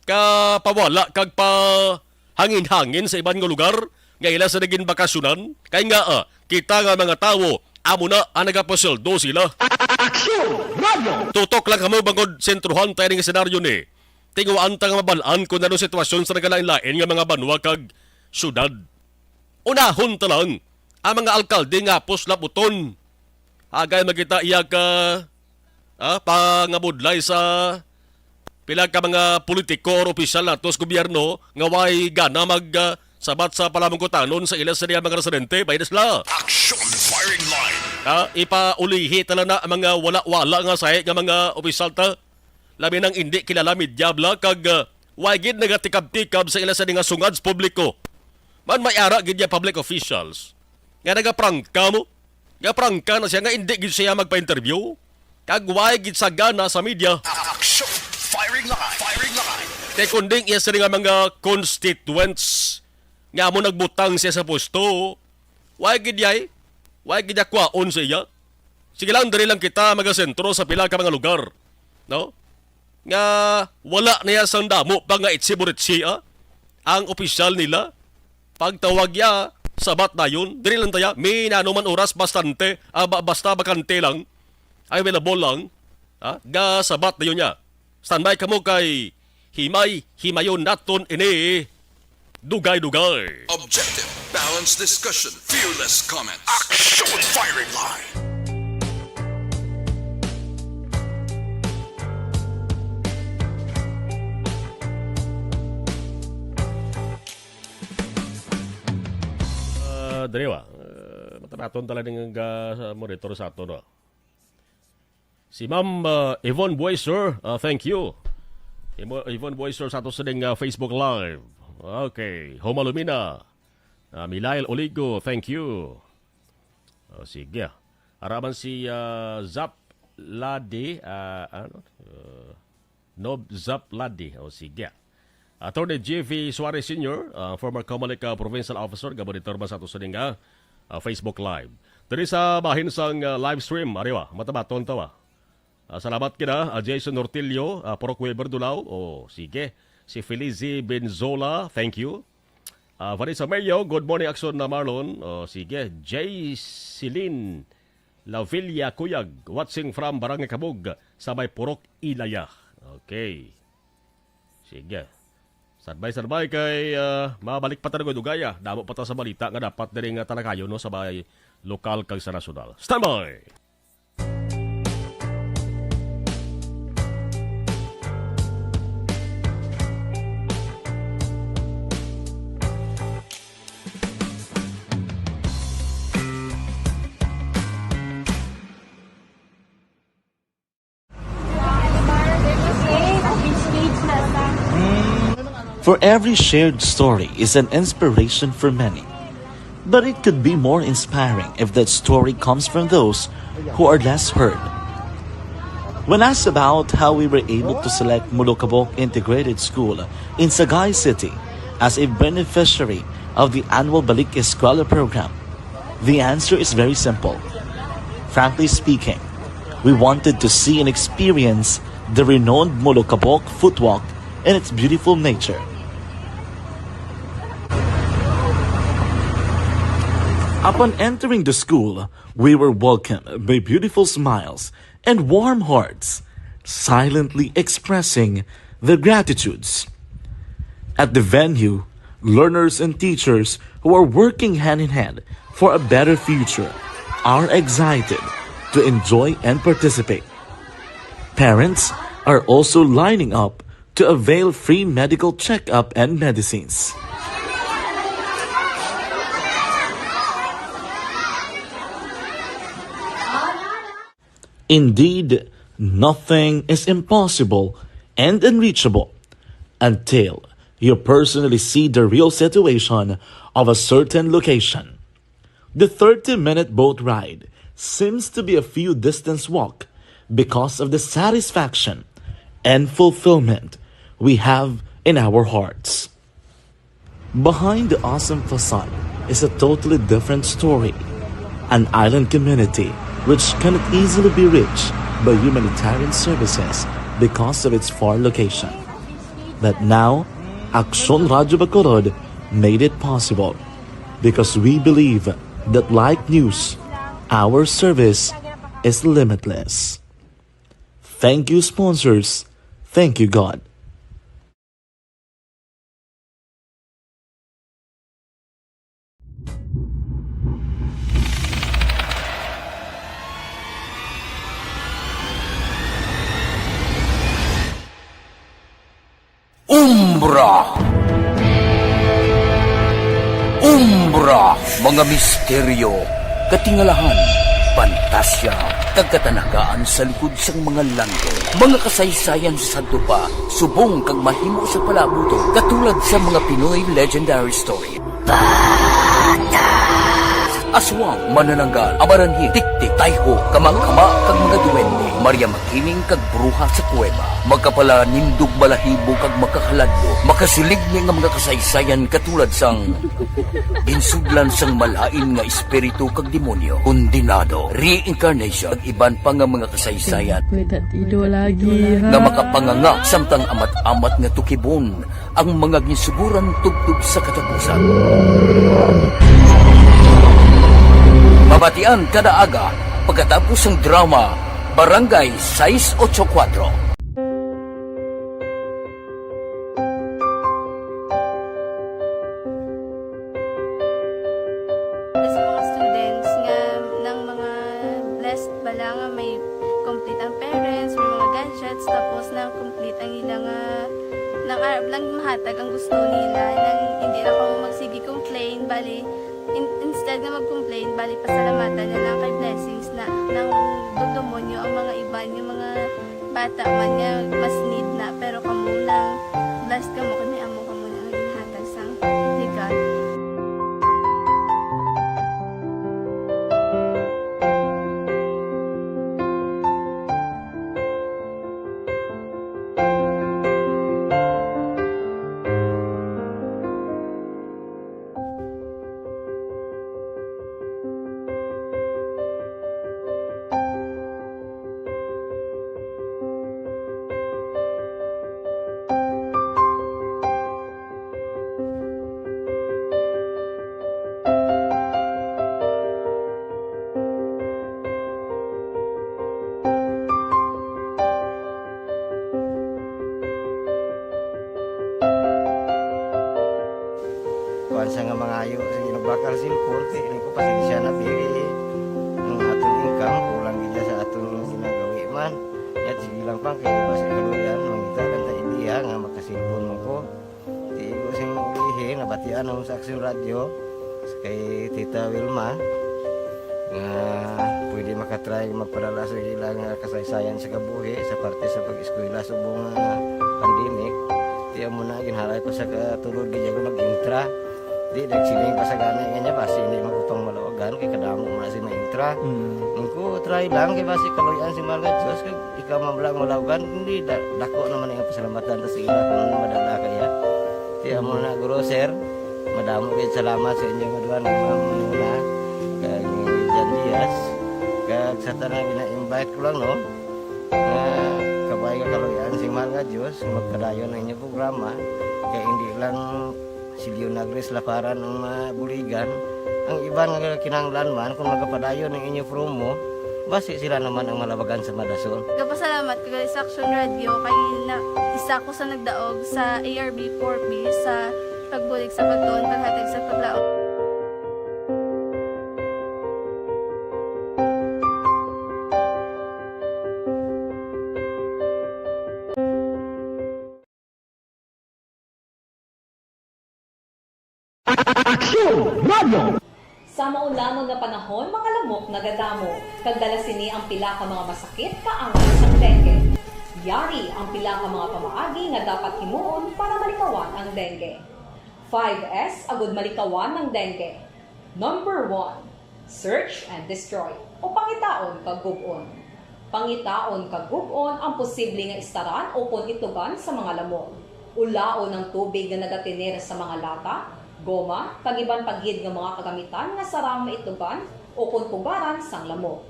ka pawala kag pahangin-hangin sa iban nga lugar nga ila sa naging bakasyonan. Kay nga, ah, kita nga mga tawo amo na ang nagapasweldo sila. Action! Radyo! Tutok lang kamo bangod sentrohan tayo ning senaryo ni. Tinguan ta nga mabal-an kung ano sitwasyon sa nagalain-lain nga mga banwa kag syudad. Unahon ta lang ang mga alkalde nga hapos labuton. Agay magkita iya ka, ah, pangabudlay sa pila ka mga politiko or opisyal nato sa gobyerno nga way gana mag, ah, sabat sa palamungkutanon sa ila sa mga residente, bay na sila. Action firing line. Ah, ipaulihi tala na ang mga wala-wala nga sahi nga mga opisyal ta. Labi nang indi kilala media bla kag, ah, way gid nagatikab-tikab sa ila sa mga sungad sa publiko. Man may ara gid ya public officials nga nagaprangka mo. Gaprangka na siya nga indi gid siya magpa-interview. Kag way gid sa gana sa media. Action! Firing line! Firing line! Kay kunding iya sini nga mga constituents nga amo nagbutang siya sa pwesto, way gid yay, way gid ya kwaon sa iya. Sige lang, diri lang kita magasentro sa pila ka mga lugar, no? Nga wala niya sang damo pa nga itsi-buritsi, ah, ang opisyal nila. Pagtawag ya, sabat dayon, diri lang taya, may nanuman oras, bastante, ah, ba-, basta bakante lang, available lang, ah, ga sabat dayon niya. Standby kamo kay himay, himayon naton ini. Dugay-dugay. Objective, balanced discussion, fearless comments. Action firing line. Ah, dali wa. Ah, matabaton talaga nga sa monitor sa ato, no? Si Ma'am, ah, Yvonne Bueser, ah, thank you. Imo-, Yvonne Bueser sa ato sining, ah, Facebook Live. Okay. Homalumina. Ah, Milail Oligo, thank you. Oh, sige. Araman si, ah, Zap Ladi, ah, ano? Ah, Nob Zap Ladi. Oh, sige. Attorney J V Suarez Senior, ah, former Comelec, ah, provincial officer, gabonitor ba sa ato sining, ah, ah, Facebook Live. Diri sa bahin sang, ah, live stream, ariwa, matabaton to, ah. Ah, salamat kita, ah, Jason Nortillo, ah, Purok Weber Dulao. Oh, sige. Si Felizi Benzola, thank you. Ah, Vanessa Mayo, good morning, Action na Marlon. Oh, sige. Jay Celine Lavilla Cuyag, watching from Barangay Kabug, sa may Purok Ilaya. Okay. Sige. Standby, standby kay, ah, mabalik pa ta dugay-dugay, ah. Damo pa ta sa balita nga dapat diri nga talakayon, no, sa may lokal kag sa nasyonal. Standby! For every shared story is an inspiration for many. But it could be more inspiring if that story comes from those who are less heard. When asked about how we were able to select Molokabok Integrated School in Sagay City as a beneficiary of the annual Balik Eskwela program, the answer is very simple. Frankly speaking, We wanted to see and experience the renowned Molokabok Footwalk and its beautiful nature. Upon entering the school, we were welcomed by beautiful smiles and warm hearts, silently expressing their gratitudes. At the venue, learners and teachers who are working hand in hand for a better future are excited to enjoy and participate. Parents are also lining up to avail free medical checkup and medicines. Indeed, nothing is impossible and unreachable until you personally see the real situation of a certain location. The thirty-minute boat ride seems to be a few distance walk because of the satisfaction and fulfillment we have in our hearts. Behind the awesome facade is a totally different story, an island community which cannot easily be reached by humanitarian services because of its far location. But now, Aksyon Radyo Bacolod made it possible because we believe that like news, our service is limitless. Thank you, sponsors. Thank you, God. Umbra. Umbra, mga misteryo, katingalahan, pantasya, kag katanagaan sa likod sang mga landong. Mga kasaysayan sa sadto pa, subong kag mahimo sa palabuton, katulad sa mga Pinoy legendary story. Aswang, manananggal, amaranhil, tiktik, tayho, kama-kama, kag mga duwende, Maria Makiling, kag bruha sa kuweba, makapalanindog balahibo kag makakaladlok, makasiling ni nga mga kasaysayan katulad sang ginsudlan sang malain nga espiritu kag demonyo, kondenado, reincarnation, kag iban pa nga mga kasaysayan May tatido lagi, ha? nga makapanganga samtang amat-amat nga tukibon ang mga ginsuguran tubtob sa katapusan. Mabatian kada aga pagkatapos sang drama Barangay sais ocho kuwatro. Sa mga students nga nang mga blessed bala nga may complete ang parents, may mga gadgets, tapos na complete ang ila nga, nang arab lang mahatag ang gusto nila, nang hindi na kamo magsige complain, bali, in-, instead nga mag-complain, bali, pasalamatan na lang kay blessings na, nang dudumon nyo ang mga iban, yung mga bata man nga mas need na, pero kamo lang, blessed kamo kay may amo kamo nga ginhatag sang ni God. Kuwan siya nga mangayo, sige, nagbakal cellphone, kay ini ko, pasensya na, biri. Ang aton income, kulang gid sa aton ginagawi man. Yat, sige lang, pang, kay basi kaluyan, mangita lang ta idea nga maka-cellphone man ko. Tigo sing ulihi, nabatian ako sa Aksyon Radyo, kay Tita Wilma, nga pwede makatry magpadala sa ilang kasaysayan sa kabuhi sa parte sa pag-eskwela subong nga pandemic. Ti amo na, ginhalay ko sa katulod, gid ako nag-intra. Di, nagsiling pa sa gani nga niya, basi hindi man ko pang malawagan, kay kadamo man si maintra. Mm. Nung ko, try lang, kay basi kaluyan si mga Diyos, kag ikaw man lang malawagan, hindi, da-, dako naman ang pasalamatan ta sa ila kung madala kaya. Ti amo na, guro, sir, madamo kayo salamat sa inyo nga duha nga mga muna, kag ni Jan Diaz, kag sa tanan nga Bait ko lang, no? Nga kabay nga kaluy-an sing mahal nga Dios, nga magpadayon ang inyong programa, kay hindi lang si Leonard Reyes Laparan ang mabuligan. Ang iban nga kinahanglan man, kung magapadayon ang inyong promo, basi sila naman ang malabagan sa madason. Gapasalamat ko gali sa Action Radio kay na, isa ko sa nagdaog sa A R B four B sa pagbulig sa pagtuon, paghatag sa paglaom. Aksyon Radio! Sa maulamag nga panahon, mga lamok nagadamo, kag dala sini ang pila ka mga masakit kaangay sang dengue. Yari ang pila ka mga pamaagi nga dapat himuon para malikawan ang dengue. Five S agud malikawan ang dengue. Number one, search and destroy, o pangitaon kag gub-on. Pangitaon kag gub-on ang posible nga istaran ukon itugan sa mga lamok. Ulaon ang tubig nga nagatener sa mga lata, goma, kag iban pa gid nga mga kagamitan nga sarang maitugan ukon pugaran sang lamok.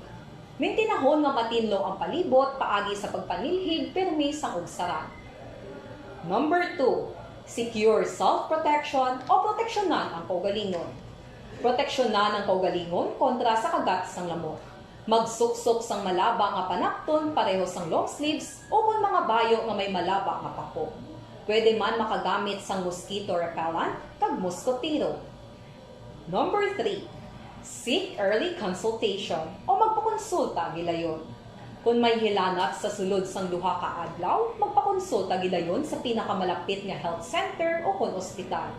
Mintinahon nga matinlo ang palibot paagi sa pagpanilhig pirmi sang ugsaran. Number two, secure self-protection o proteksyonan ang kaugalingon. Proteksyonan ang kaugalingon kontra sa kagat sang lamok. Magsuksok sang malaba nga panapton pareho sang long sleeves ukon mga bayo nga may malaba nga pako. Pwede man makagamit sang mosquito repellent kag moskotero. Number three, seek early consultation o magpakonsulta gilayon. Kon may hilanat sa sulod sang duha ka adlaw, magpakonsulta gilayon sa pinakamalapit nga health center ukon ospital.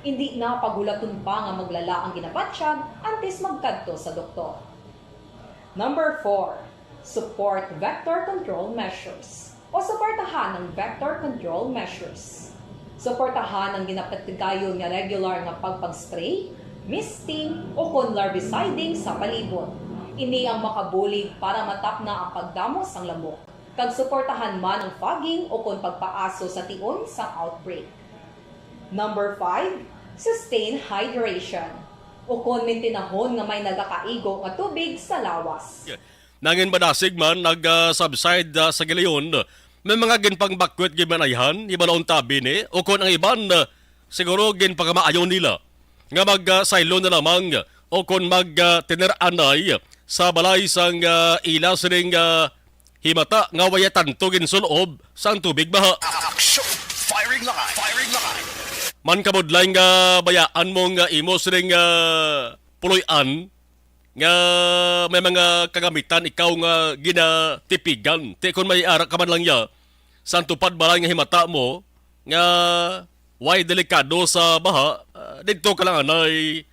Indi na paghulaton pa nga maglala ang ginabatyag antes magkadto sa doktor. Number four, support vector control measures o suportahan ang vector control measures. Suportahan ang ginapatigayon nga regular nga pagpag-spray, misting, ukon larviciding sa palibot. Ini ang makabulig para matapna ang pagdamo sang lamok, kag suportahan man ang fogging ukon pagpaaso sa tion sang outbreak. Number five, sustain hydration, ukon mintinahon nga may nagakaigo nga tubig sa lawas. Nangin madasig man nag-subside, ah, sa gilayon, may mga ginpangbakwit gid man ayhan, iban untabi ni, ukon ang iban, ah, siguro ginpakamaayo nila nga magsaylo na lamang ukon magtener-anay sa balay sang, ah, ila sining, ah, himata nga waya tanto ginsul-ob sang tubig baha. Action! Firing line! Firing line! Man kabudlay nga bayaan mo nga imo sining, ah, puloy-an nga may mga kagamitan ikaw nga ginatipigan. Ti kon may ara ka man lang ya, sa tupad balay nga himata mo nga way delikado sa baha, ah, didto ka lang anay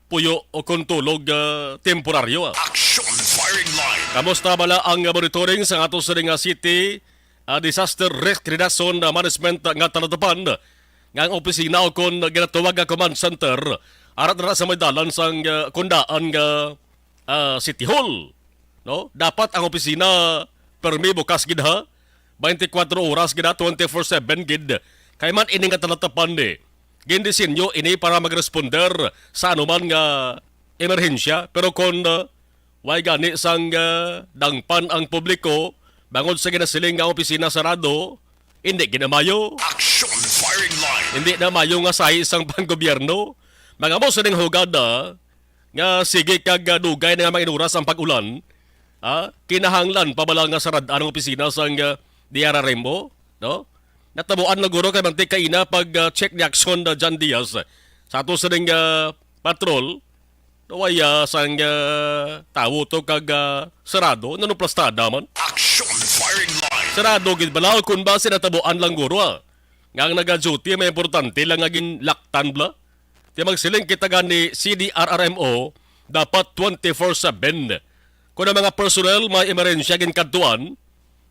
puyo o kon tulog, ah, temporaryo, ah. Action firing line. Kamusta bala ang monitoring sa ato sining nga city, ah, disaster risk reduction, ah, management, ah, nga talatapan nga ang opisina o kon ginatawag nga command center, arat na sa may dalan sang, ah, kundaan nga, ah, City Hall, no? Dapat ang opisina permi bukas gid ha, twenty-four oras gid ha, twenty-four seven gid. Kay man ini nga talatapan ni, gindisenyo ini para magresponder sa anuman nga emerhensya. Pero kon, ah, way gani sang, ah, dangpan ang publiko bangod sa ginasiling nga opisina sarado, hindi gid na maayo. Action firing line. Hindi na maayo nga sahi sang panggobyerno. Mga mo sining hugada nga sige kag, ah, dugay na nga mga inuras ang pag-ulan, ah, kinahanglan pa bala nga sarad-an ang opisina sang, ah, D R R M O, no? Natabuan na guro kay mantik kaina pag, ah, check ni Action, ah, John Diaz sa ato sining, ah, patrol. Waya sang, ah, tawo to kag, ah, sarado, nanuplastada man. Action firing line. Sarado gid bala o kun ba sinatabuan lang guro, ah, nga ang naga-duty may importante lang nga ginlaktan bala. Ti magsiling kita gani C D R R M O dapat twenty-four seven. Kung ang mga personnel may emerensya ginkadtuan,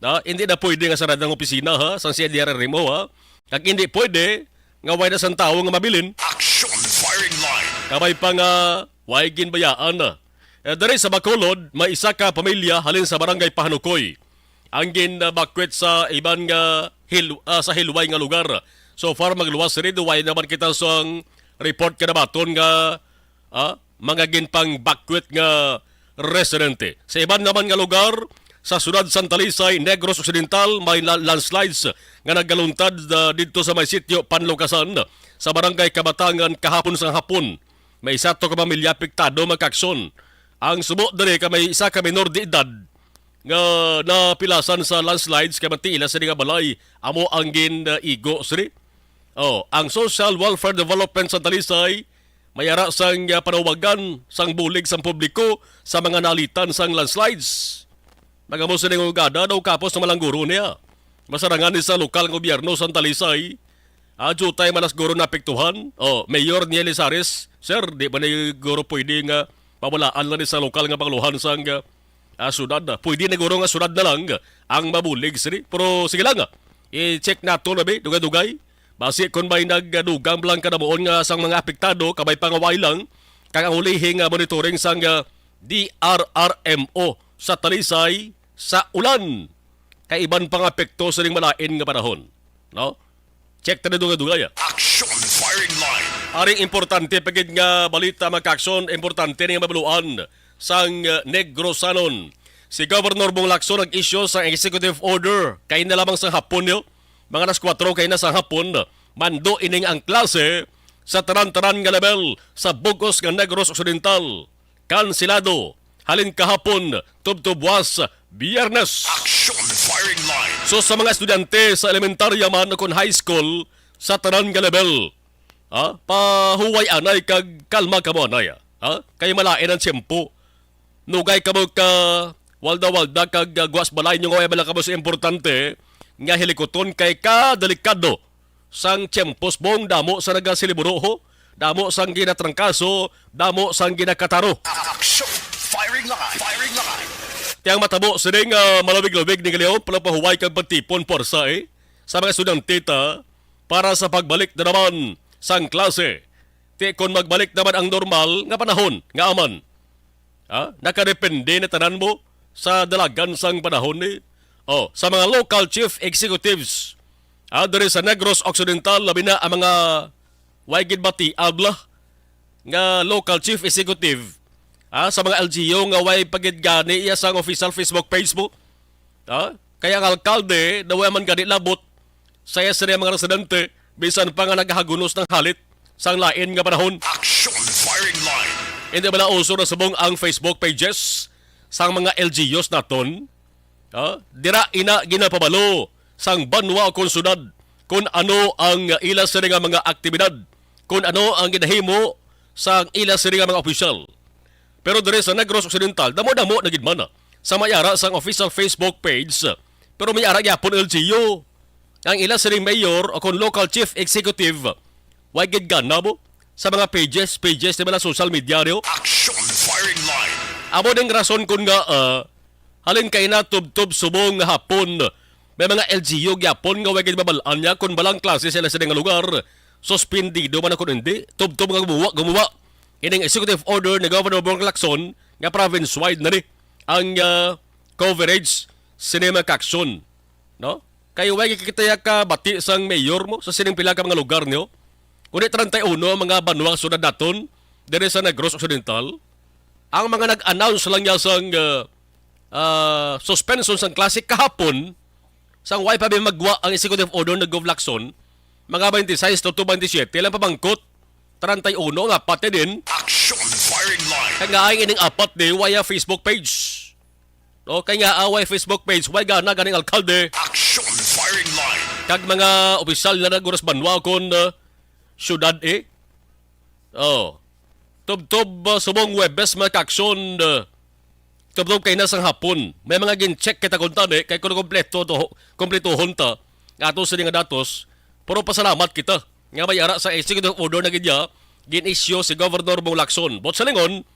na hindi na pwede nga sarad ang opisina ha, sang C D R R M O ha. Kag hindi pwede nga way na sang tawo nga mabilin. Action firing line. Kabay pa nga way ginbayaan na. Eh, diri sa Bacolod, may isa ka pamilya halin sa barangay Pahanukoy ang ginbakwit sa iban nga hil-, ah, sa hilway nga lugar. So far, magluwas sini, way naman kita sang report kanabaton nga, ah, mga ginpangbakwit nga residente. Sa iban naman nga lugar, Sa siyudad sang Talisay, Negros Occidental, may la-, landslides nga nagaluntad, ah, didto sa may sitio Panlukasan sa Barangay Kabatangan kahapon sang hapon. May isa to ka pamilya apektado, mga kaakson. Ang subo diri ka may isa ka minor de edad nga napilasan sa landslides kay manti ila sini nga balay amo ang gin-igo sini. Oh, ang Social Welfare Development sa Talisay may ara sang, ah, panawagan sang bulig sang publiko sa mga nalitan sang landslides. Nagamo sini nga ugada daw kapos na malangguro niya. Masarangan ni sa lokal nga gobyerno sa Talisay. Ah, diutay man na siguro naapektuhan. Oh, Mayor Niel Lizares, sir, di ba ni siguro pwede nga pawalaan lang ni sa lokal nga panguluhan sang, ah, ah, syudad? Pwede na siguro nga syudad na lang ang mabulig sini. Pero sige lang, ah. I-check nato na, be, dugay-dugay. Basi kon may nagdugang lang kadamuon nga sang mga apektado, kabay pangaway lang, kag ang ulihi nga monitoring sang, ah, D R R M O sa Talisay sa ulan. Kay iban pang apekto sining malain nga panahon. No? Check ta na dugay-dugay, ah. Action Firing Line. Aring importante pa gid nga balita, mga kaakson, importante ni nga mabaluan sang, uh, Negrosanon. Si Governor Bong Lacson nag-issue sa executive order kay na lamang sa hapon niyo, mga alas kuwatro kay na sa hapon, mando ining ang klase sa tanan-tanan nga level sa bug-os nga Negros Occidental. Kanselado halin kahapon tubtob buwas Biyernes. Action Firing Line. So, sa mga estudyante sa elementarya man o kon high school, sa tanan nga level, ha, pahuway anay kag kalma kamo anay, ha? Kay malain ang tiyempo. Nugay kamo ka walda-walda kag, ah, guwas balay nyo nga way bala kamo sa importante nga hilikuton kay kadelikado sang tiyempos bong damo sa nagasiliburo, ho, damo sang ginatrangkaso, damo sang ginakataro. Action! Firing line! Firing line! Ti ang matabo sining, ah, malubig-lubig ni Leon, palapahuway kag pagtipon puwersa, eh, sa mga estudyante ta para sa pagbalik na naman sang klase. Ti kon magbalik naman ang normal nga panahon nga aman, ha? Nakadepende na tanan mo sa dalagan sang panahon ni, oh, sa mga local chief executives, ah, diri sa Negros Occidental, labi na ang mga way gid batiab la nga local chief executive, ah, sa mga L G U nga way pa gid gani iya sang official Facebook page mo. Ah, kaya ang alkalde daw way man gani labot sa iya sila mga residente, bisan pa nga nagahagunos ng halit sang lain nga panahon. Action Firing Line. Hindi bala uso na subong ang Facebook pages sang mga L G Us naton? Ha? Dira ina ginapabalo sang banwa kon syudad kon ano ang ila sini nga mga aktibidad, kon ano ang ginahimo sang ila sini nga mga opisyal. Pero diri sa Negros Occidental, damo-damo na gid man, ah, sa may ara sang official Facebook page, pero may ara gyapon L G U. Ang ila sining mayor o kon local chief executive, way gid gana mo sa mga pages, pages ni mga social media niyo. Action Firing Line. Amo ding rason kon nga, ah, halin kay na tubtob subong nga hapon, may mga L G U gyapon nga way gid mabal-an niya kon balang klase sila sa nga lugar, suspendido man ako hindi, tubtob nga gumuwa, gumuwa. Ining executive order ni Governor Bong Lacson nga province-wide na ni ang, ah, coverage sini mga kaaksyon, no? Kay way kita ya kabati sang mayor mo sa sining pila ka mga lugar niyo. Kundi treinta y uno ang mga banwa, syudad naton diri sa Negros Occidental. Ang mga nag-announce lang niya sang, ah, ah, suspension sang klase kahapon, sang way pa ba magwa ang executive order ni Gov Lacson, mga twenty-six to, to twenty-seven lang pamangkot. Treinta y uno nga pati din. Action Firing Line. Kay nga ay ining apat di, waya Facebook page. No, kay nga away Facebook page, way gana ganing alkalde. Action Firing Line. Kag mga opisyal na naguras banwa kon, uh, syudad, eh. Oh. Tubtob, uh, subong Huwebes, mga kaaksyon, uh, tubtob kay na sang hapon. May mga gin-check kita kung tani, kay kung kompleto to, kompletuhon ta, ato sini nga datos, pero pasalamat kita nga may ara sa executive order na gid niya, gin-issue si Governor Bong Lacson. But sa lingon,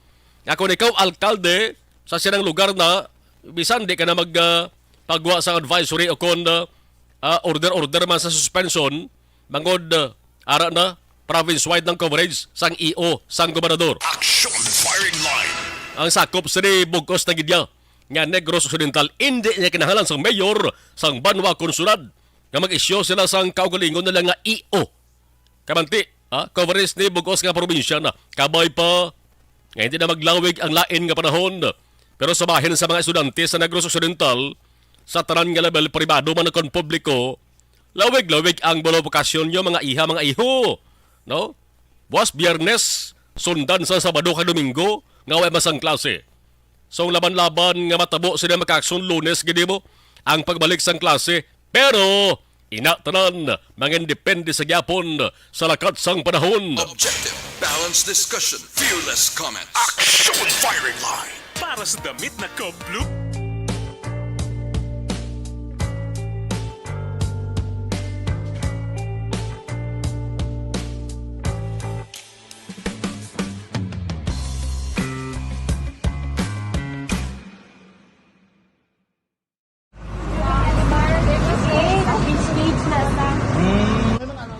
nga kung ikaw alkalde sa sinang lugar na, bisan di ka na mag, ah, pagwa sa advisory o kon, ah, ah, order-order man sa suspension, mangod, ah, ara na, province-wide ng coverage sang E O, sang gobernador. Action Firing Line. Ang sakop sini bug-os na gid niya nga Negros Occidental, indi niya kinahanglan sang mayor sang banwa kon syudad nga mag-issue sila sang kaugalingon nila nga E O. Kamanti, ha? Coverage ni bug-os nga probinsya na. Kabay pa nga hindi na maglawig ang lain nga panahon. Pero sa bahin sa mga estudyante sa Negros Occidental, sa tanan nga level, pribado man o kon publiko, lawig-lawig ang bulo bakasyon nyo, mga iha, mga iho, no? Buwas Biyernes, sundan sa Sabado kag Domingo nga way man sang klase. So, laban-laban nga matabo sila makaaksyon Lunes gid mo ang pagbalik sang klase. Pero ina tanan mangindepende sa gyapon sa lakat sang panahon. Objective, balanced discussion, fearless comments. Action Firing Line. Para sa damit na ka-blue.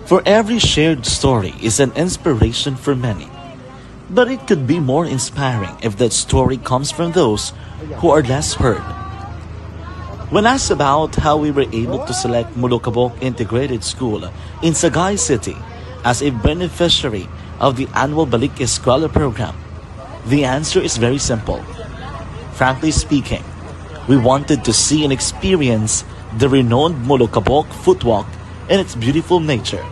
For every shared story is an inspiration for many. But it could be more inspiring if that story comes from those who are less heard. When asked about how we were able to select Molokabok Integrated School in Sagay City as a beneficiary of the annual Balik Eskwela program, the answer is very simple. Frankly speaking, we wanted to see and experience the renowned Molokabok Footwalk and its beautiful nature.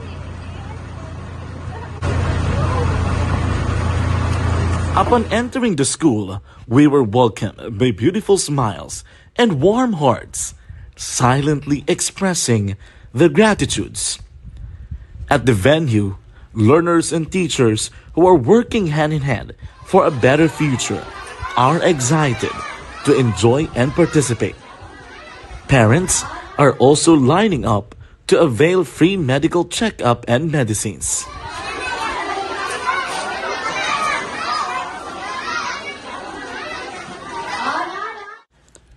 Upon entering the school, we were welcomed by beautiful smiles and warm hearts, silently expressing their gratitudes. At the venue, learners and teachers who are working hand in hand for a better future are excited to enjoy and participate. Parents are also lining up to avail free medical checkup and medicines.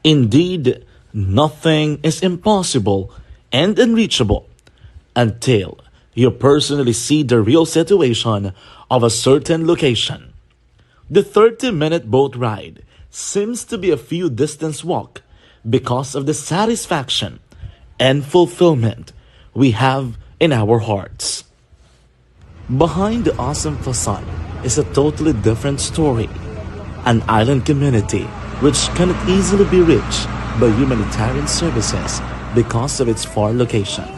Indeed, nothing is impossible and unreachable until you personally see the real situation of a certain location. The thirty-minute boat ride seems to be a few distance walk because of the satisfaction and fulfillment we have in our hearts. Behind the awesome facade is a totally different story, an island community which cannot easily be reached by humanitarian services because of its far location.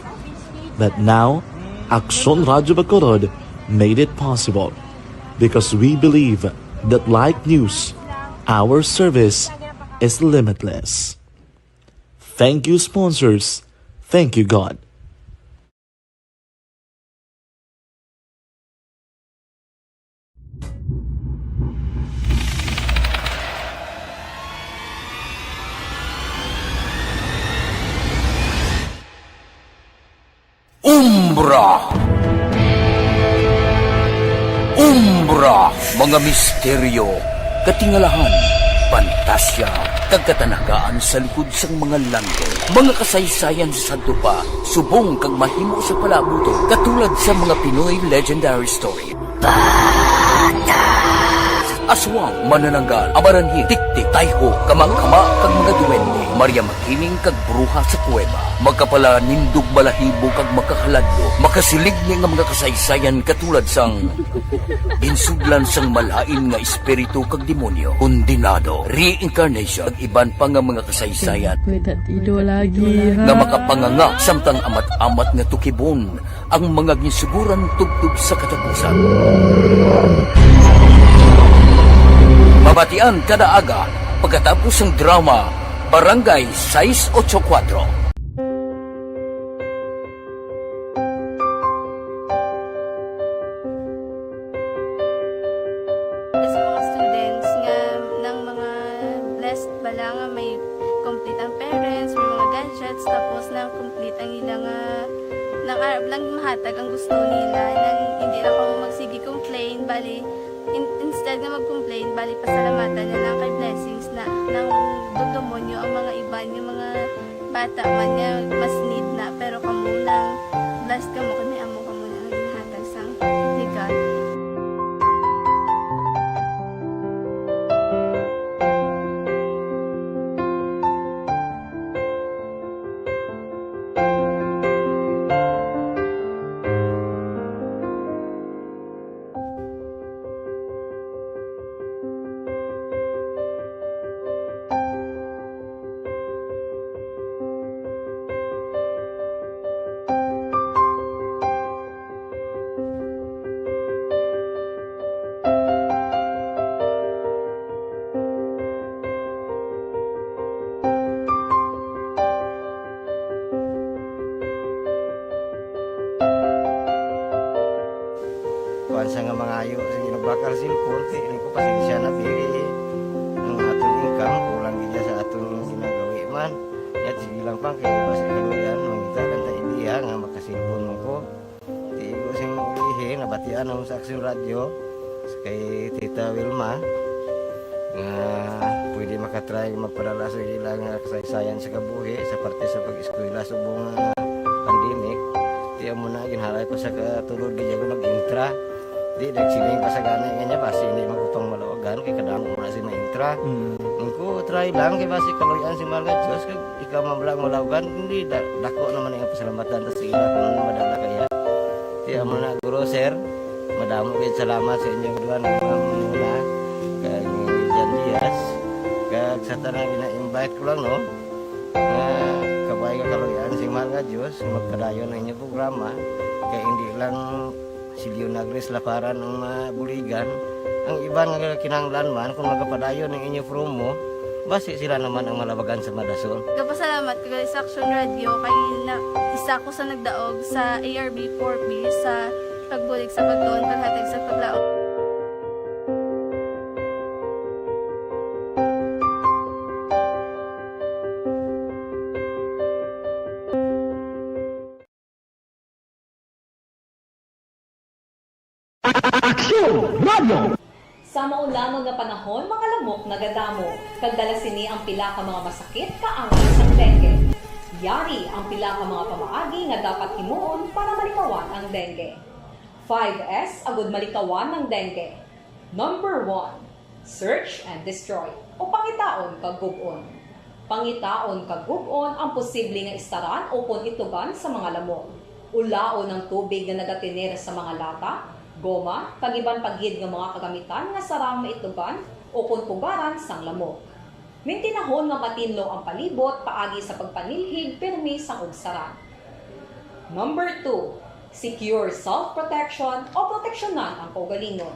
But now, Aksyon Radyo Bacolod made it possible because we believe that, like news, our service is limitless. Thank you, sponsors. Thank you, God. Umbra. Umbra, mga misteryo, katingalahan, pantasya, kag katanagaan sa likod sang mga langit. Mga kasaysayan sa sadto pa, subong kag mahimo sa palaabuton, katulad sa mga Pinoy legendary story. Aswang, manananggal, amaranhil, tiktik, tayho, kamakama, kag mga duwende, Maria Makiling, kag bruha sa kuweba. Makapalanindog balahibo kag makakaladlok, makasiligni nga mga kasaysayan katulad sang ginsudlan sang malain nga espiritu kag demonyo, kondenado, reincarnation, kag iban pa nga mga kasaysayan Kuya Tatido lagi, ha? Nga makapanganga samtang amat-amat nga tukibon ang mga ginsuguran tubtob sa katapusan. Mabatian kada aga pagkatapos sang drama Barangay sais ocho kuwatro. Sa mga students nga nang mga blessed bala nga may complete ang parents, may mga gadgets, tapos nang complete ang ila nga, nang arab lang mahatag ang gusto nila, nang hindi na kamo magsige complain, bali, in-, instead nga mag-complain, bali, pasalamatan na lang kay blessings na, nang dumdumon nyo ang mga iban, yung mga bata man nga mas need na, pero kamo lang, blessed kamo kay may amo kamo nga ginhatag sang ni God. Sa nga mangayo sa ginagbakal cellphone, kay ini ko pasensya na, dili ang aton income, kulang gid sa aton ginagawi man. Yat, sige lang pa, kay basi kaluyan, mangita lang ta ideya nga makasilpon mo ko. Di ko sing ulihi, nabatian ang sa Action Radio, kay Tita Wilma, nga pwede makatry magpadala sa ila nga kasaysayan sa kabuhi sa parte sa pag-eskwela subong nga pandemic. Di amo na, ginhalay ko sa katulod, di ako nag-intra. Di, nagsiling pa sa gani nga niya, basi hindi magkupang malawagan, kay kadamo mo na si maintra. Mm. Ang ko, try lang, kay basi kaluyan si Mahal nga Diyos, kag ikaw man lang malawagan, hindi, da-, dako naman ang pasalamatan ta sa ila kung ano madala kaya. Di, amo na, Guro, Sir, madamo kayo salamat sa inyong duha nga mga manuna, kag ni Jan Diaz, kag sa tanan gina-invite ko lang, no, nga kabay nga kaluyan si Mahal nga Diyos, magpadayon ang inyong programa, kay hindi lang si Leonagris Laparan ang mabuligan. Ang iban nga kinahanglan man, kung magapadayon ang inyo promo, basi sila naman ang malabagan sa madason. Nagapasalamat ko gali sa Action Radio kay na, isa ko sa nagdaog sa A R B four B sa pagbulig sa pagtuon, paghatag sa paglaom. Aksyon Radio! Sa maulangon nga panahon, mga lamok nagadamo, kag dala sini ang pila ka mga masakit kaangay sang dengue. Yari ang pila ka mga pamaagi nga dapat himuon para malikawan ang dengue. Five S agud malikawan ang dengue. Number one, search and destroy, o pangitaon kag gub-on. Pangitaon kag gub-on ang posible nga istaran ukon itugan sa mga lamok. Ulaon ang tubig nga nagatener sa mga lata, goma, kag iban pa gid nga mga kagamitan nga sarang maitugan ukon pugaran sang lamok. Mintinahon nga matinlo ang palibot paagi sa pagpanilhig pirmi sang ugsaran. Number two, secure self-protection o proteksyonan ang kaugalingon.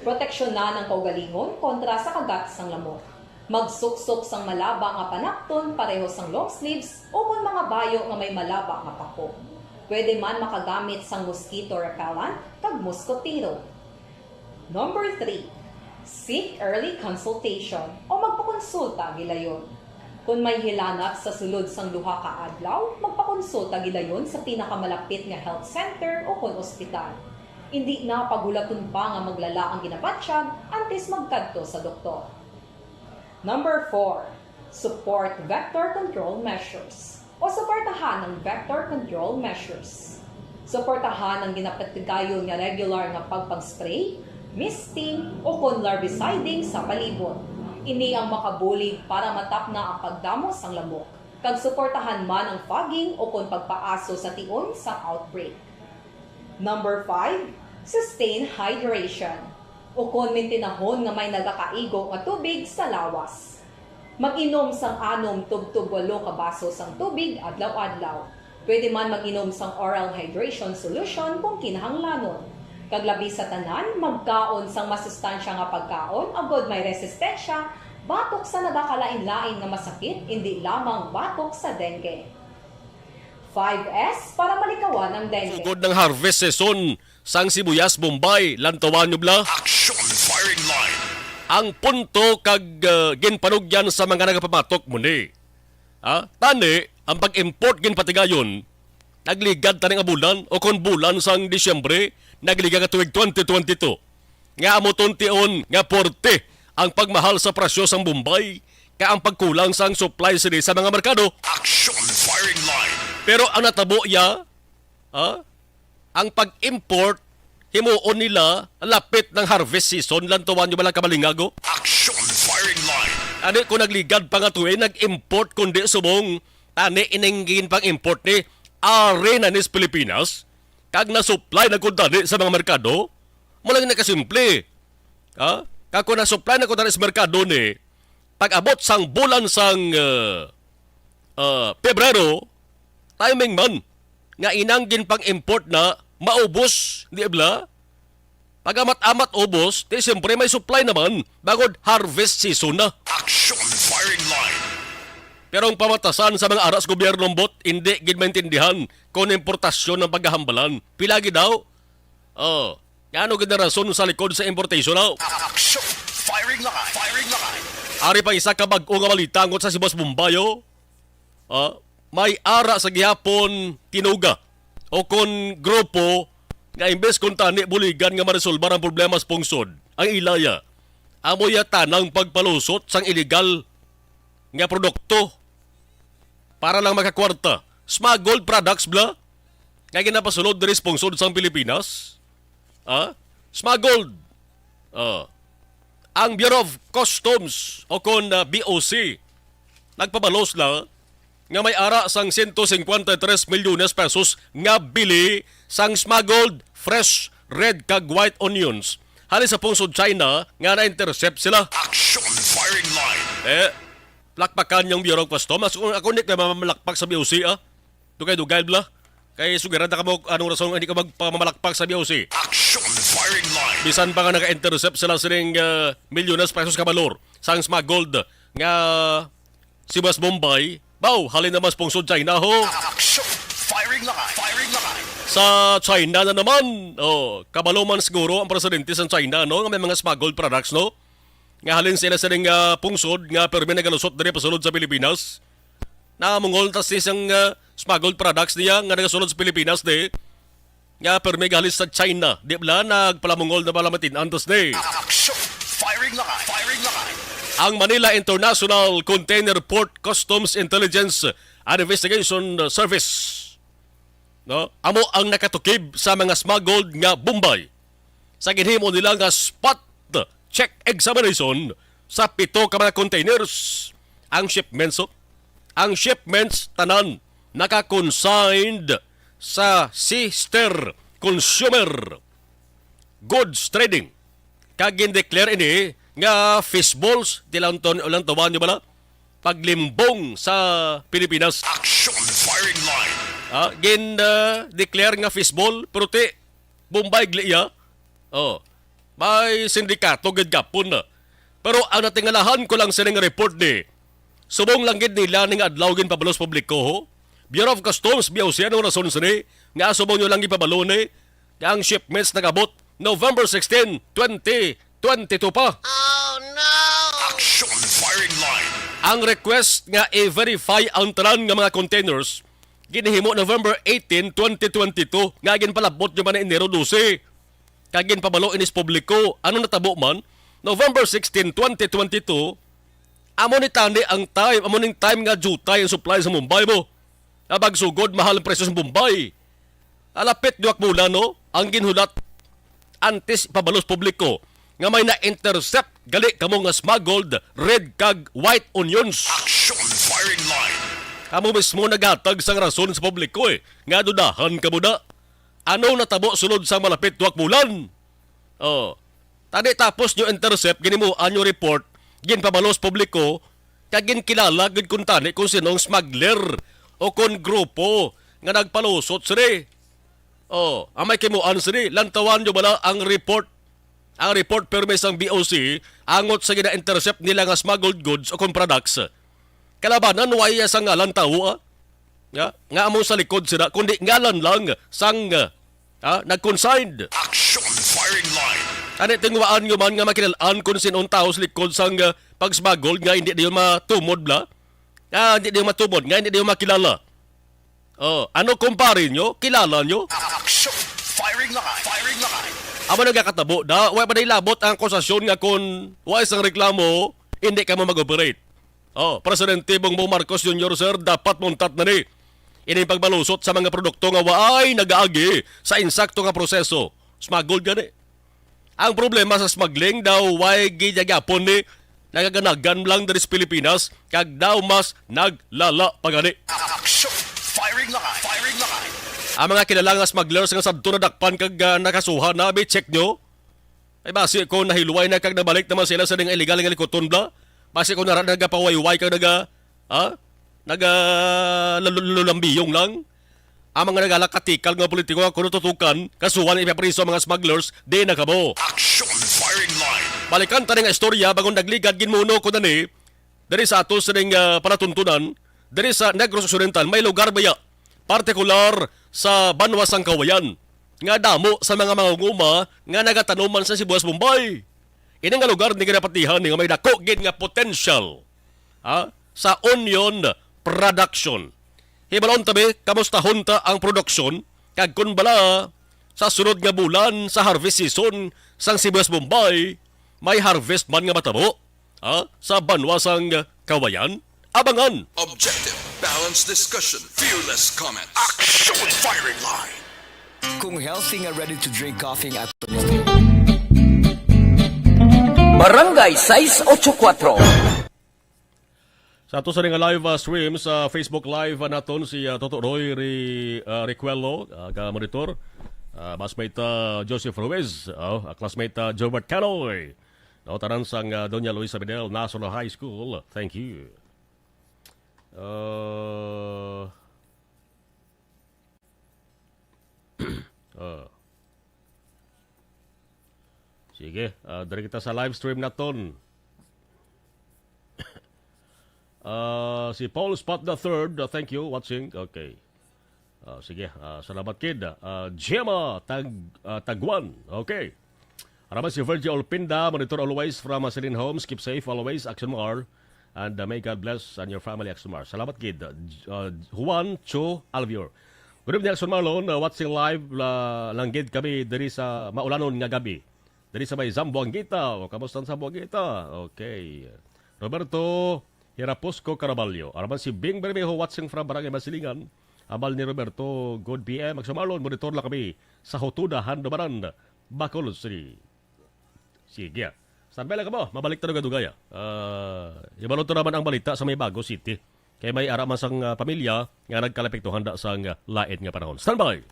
Proteksyonan ang kaugalingon kontra sa kagat sang lamok. Magsuksok sang malaba nga panapton pareho sang long sleeves ukon mga bayo nga may malaba nga pako. Pwede man makagamit sang mosquito repellent kag moskotero. Number three, seek early consultation o magpakonsulta gilayon. Kon may hilanat sa sulod sang duha ka adlaw, magpakonsulta gilayon sa pinakamalapit nga health center ukon ospital. Indi na paghulaton pa nga maglala ang ginabatyag antes magkadto sa doktor. Number four, support vector control measures o suportahan ang vector control measures. Suportahan ang ginapatigayon nga regular nga pagpag-spray, misting, ukon larviciding sa palibot. Ini ang makabulig para matapna ang pagdamo sang lamok, kag suportahan man ang fogging ukon pagpaaso sa tion sang outbreak. Number five, sustain hydration, ukon mintinahon nga may nagakaigo nga tubig sa lawas. Mag-inom sang anom tubtob walo ka baso sang tubig adlaw-adlaw. Pwede man mag-inom sang oral hydration solution kung kinahanglanon. Kag labi sa tanan, magkaon sang masustansya nga pagkaon agod may resistensya batok sa nagakalain-lain nga masakit, indi lamang batok sa dengue. Five S para malikawan ang dengue. Sugod ng harvest season sang sibuyas, Bombay, lantawan nyo bala? Action Firing Line. Ang punto kag, uh, ginpanugyan sa mga nagapamatok mo ni. Ha? Tani, ang pag-import ginpatigayon, nagligad tani nga bulan o kon bulan sang Disyembre, nagligad nga tuig twenty twenty-two. Nga amo tuntion nga porte ang pagmahal sa presyo sang Bombay kag ang pagkulang sang supply sini sa mga merkado. Action Firing Line. Pero ang natabo ya, ha? Ang pag-import, himuon nila lapit ng harvest season, lantawan nyo ba lang kamalingago? Action Firing Line. Ani ko nagligad pa nga tuig, nag-import kundi subong tani ininggin pang import ni ari na nis Pilipinas, kag na-supply na kun tani sa mga merkado, mo lang nakasimple. Ha? Kag kung na-supply na kun tani sa merkado ni, pag-abot sang bulan sang, uh, uh, Pebrero, timing man nga inanggin pang import na maubos, di bala? Pag-amat-amat ubos, di siyempre may supply naman, bangod harvest season na. Action Firing Line. Pero ang pamatasan sa mga aras gobyerno, Mbot, hindi gid maintindihan kung importasyon ang paghahambalan. Pila gid daw? Oh, Ano gid ang rason sa likod sa importation, oh? Action! Firing line! Firing line! Ari pa isa ka bag-o nga balita ngot sa Sibas Bombayo. Ah, may ara sa gihapon tinuga o kon grupo nga imbes kon tani buligan nga maresolbar ang problema sa pungsod, ang ilaya amo ya tanang pagpalusot sang illegal nga produkto para lang makakwarta. Smuggled products bala nga ginapasulod diri sa pungsod sang Pilipinas. Ah? Smuggled. Ah. Ang Bureau of Customs o kon, ah, B O C nagpabalo sila nga may ara sang sento cincuenta y tres milyones pesos nga bili sang smuggled fresh red kag white onions halin sa pungsod China nga na-intercept sila. Action firing line. Eh, plakpakan yung Bureau of Customs. Ako, ako hindi kayo mamalakpak sa B O C, ah. Dugay-dugay bala. Kay sugiran ta kamo anong rason nga hindi ka magpamamalakpak sa B O C. Action firing line. Bisan pa nga naka-intercept sila sining, ah, milyones pesos ka balor sang smuggled nga Sibas Bombay, baw, halin naman sa pungsod China, ho. Action firing line. Firing line. Sa China na naman, oh, kabalo man siguro ang presidente sa China, no, nga may mga smuggled products, no? Nga halin sila sining, ah, pungsod nga permi nagalusot diri pasulod sa Pilipinas. Namungol ta si sang, ah, smuggled products niya nga nagasulod sa Pilipinas di nga permi gahalis sa China. Di bala nagpalamungol na bala matin-an tas di. Action! Firing line! Firing line! Ang Manila International Container Port Customs Intelligence and Investigation Service, no? Amo ang nakatukib sa mga smuggled nga Bombay sa ginhimo nila nga spot check examination sa pito ka mga containers. Ang shipments, oh, ang shipments tanan naka-consigned sa Sister Consumer Goods Trading, kag gin-declare ini nga fishballs, di lang ton-, lang tuwan nyo bala, paglimbong sa Pilipinas. Action firing line. Ah, gin, ah, declare nga fishball, pero ti, Bombay gliya. Oh, may sindikato gid gapon na. Pero ang natingalahan ko lang sining report ni, subong lang gid nila ning adlaw ginpabalo sa publiko, ho. Bureau of Customs, B O C, anong rason sini nga subong nyo lang gipabalo ni nga ang shipments nagabot November sixteen, twenty twenty-two pa. Oh, no! Action firing line. Ang request nga i-verify ang tanan nga mga containers ginhimo November eighteen, twenty twenty-two, nga ginpalabot nyo man ni Enero dose. Kag ginpabalo ini sa publiko. Ano natabo man? November sixteen, twenty twenty-two, amo ni tani ang time, amo ning time nga jutay ang supply sa Mumbai mo. Nga pagsugod, mahal ang presyo sa Mumbai. Alapit duwa ka bulan, no? Ang ginhulat antes ipabalo sa publiko nga may na-intercept gali kamo nga smuggled red kag white onions. Action firing line. Kamo mismo naghatag sang rason sa publiko, eh, nga dudahan kamo na. Ano natabo sulod sang malapit duha ka bulan? Oh. Tani tapos nyo intercept, ginimuan nyo report, ginpabalo sa publiko, kag ginkilala gid kun tani kung sino ang smuggler o kon grupo nga nagpalusot sini. Oh, ang may kimuan sini, lantawan nyo bala ang report. Ang report permi sang B O C angot sa gina-intercept nila nga smuggled goods o kon products. Kalabanan, way sang ngalan tawo, ah. Nga, nga amo sa likod sila, kundi ngalan lang sang, ah, nag-consigned. Action firing line. Ani, tingwaan nyo man nga makilal-an kung sin-on tawo sa likod sang, ah, pagsmuggled nga hindi niyo matumod bala? Ah, hindi niyo matumod nga hindi niyo makilala. Oh, ano, kumpare nyo? Kilala nyo? Action firing line. Firing line. Amo nagakatabo da, wa pa nilabot ang akusasyon nga kung wa sang reklamo, hindi kamo mag-operate. Oh, Presidente Bongbong Marcos Junior, sir, dapat mauntat na ni ining pagbalusot sa mga produkto nga waay nagaagi sa insakto nga proseso. Smuggled gani. Ang problema sa smuggling daw, way gid gyapon ni nagaganagan lang diri sa Pilipinas, kag daw mas naglala pa gani. Action! Firing line! Firing line! Ang mga kilala nga smugglers nga sadto nadakpan kag, ah, nakasuhan na, abi, check nyo. Ay, basi kung nahilway na kag nabalik naman sila sa ning illegal nga likuton bala. Basi kung nara nagapawayway kag naga, ha? Naga lalu-, lulambiyong lang. Ang mga nagala katikal nga politiko nga kuno tutukan, kasuhan, ipapriso ang mga smugglers, di na kamo. Action firing line. Balikan ta ning istorya, bangon nagligad ginmuno ko na ni, diri sa ato sining, ah, palatuntunan, diri sa Negros Occidental, may lugar baya, partikular sa banwa sang Kawayan. nga damo sa mga mangunguma nga nagatanom man sa sibuyas Bombay. Ini nga lugar ni ginapatihan ni nga may dako gid nga potential, ha, sa onion production. Hibalon tabi, kamustahon ta ang produksyon, kag kun bala sa sunod nga bulan sa harvest season sang sibuyas Bombay, may harvest man nga matabo, ha, sa banwa sang Kawayan. Abangan! Objective, balanced discussion, fearless comment. Action firing line. Kung healthy nga ready to drink coffee ang ato. Barangay sais ocho kuwatro. Sa ato sa nga live, uh, stream sa Facebook Live, uh, naton si, uh, Toto Roy Ri-, uh, Recuello, uh, ka monitor. Uh, batchmate, uh, Joseph Ruiz, uh, classmate, uh, Gilbert Canoy. No, tanan sang, uh, Doña Luisa Fidel National High School. Thank you. Uh, uh. Sige, uh, diri kita sa live stream naton. Ah, si Paul Spot the third, uh, thank you, watching. Okay. Ah, sige, ah, salamat kid. Ah, Gemma Tag-, ah, Taguan. Okay. Araman si Virgie Olpinda, monitor always from, uh, Celine Homes. Keep safe always, Action Mar. And, uh, may God bless and your family, Action Mar. Salamat kid. Uh, J-, uh, Juan Cho Alvior. Good evening, Action Marlon. Uh, watching live, uh, lang gid kami diri sa maulanon nga gabi. Diri sa may Zamboanguita. O, kamusta ang Zamboanguita? Okay. Roberto Hiraposco Caraballo. Araman si Bing Bermejo watching from Barangay Masilingan. Abal ni Roberto, good P M. Magsumalon, monitor lang kami sa Hotuda, Handumanan, Bacolod City. Sige. Standby lang kamo. Mabalik ta dugay-dugay, ah. Ah, ibalon to naman ang balita sa may Bago City. Kay may ara man sang, ah, pamilya nga nagkalapit to handa sang, ah, lain nga panahon. Standby!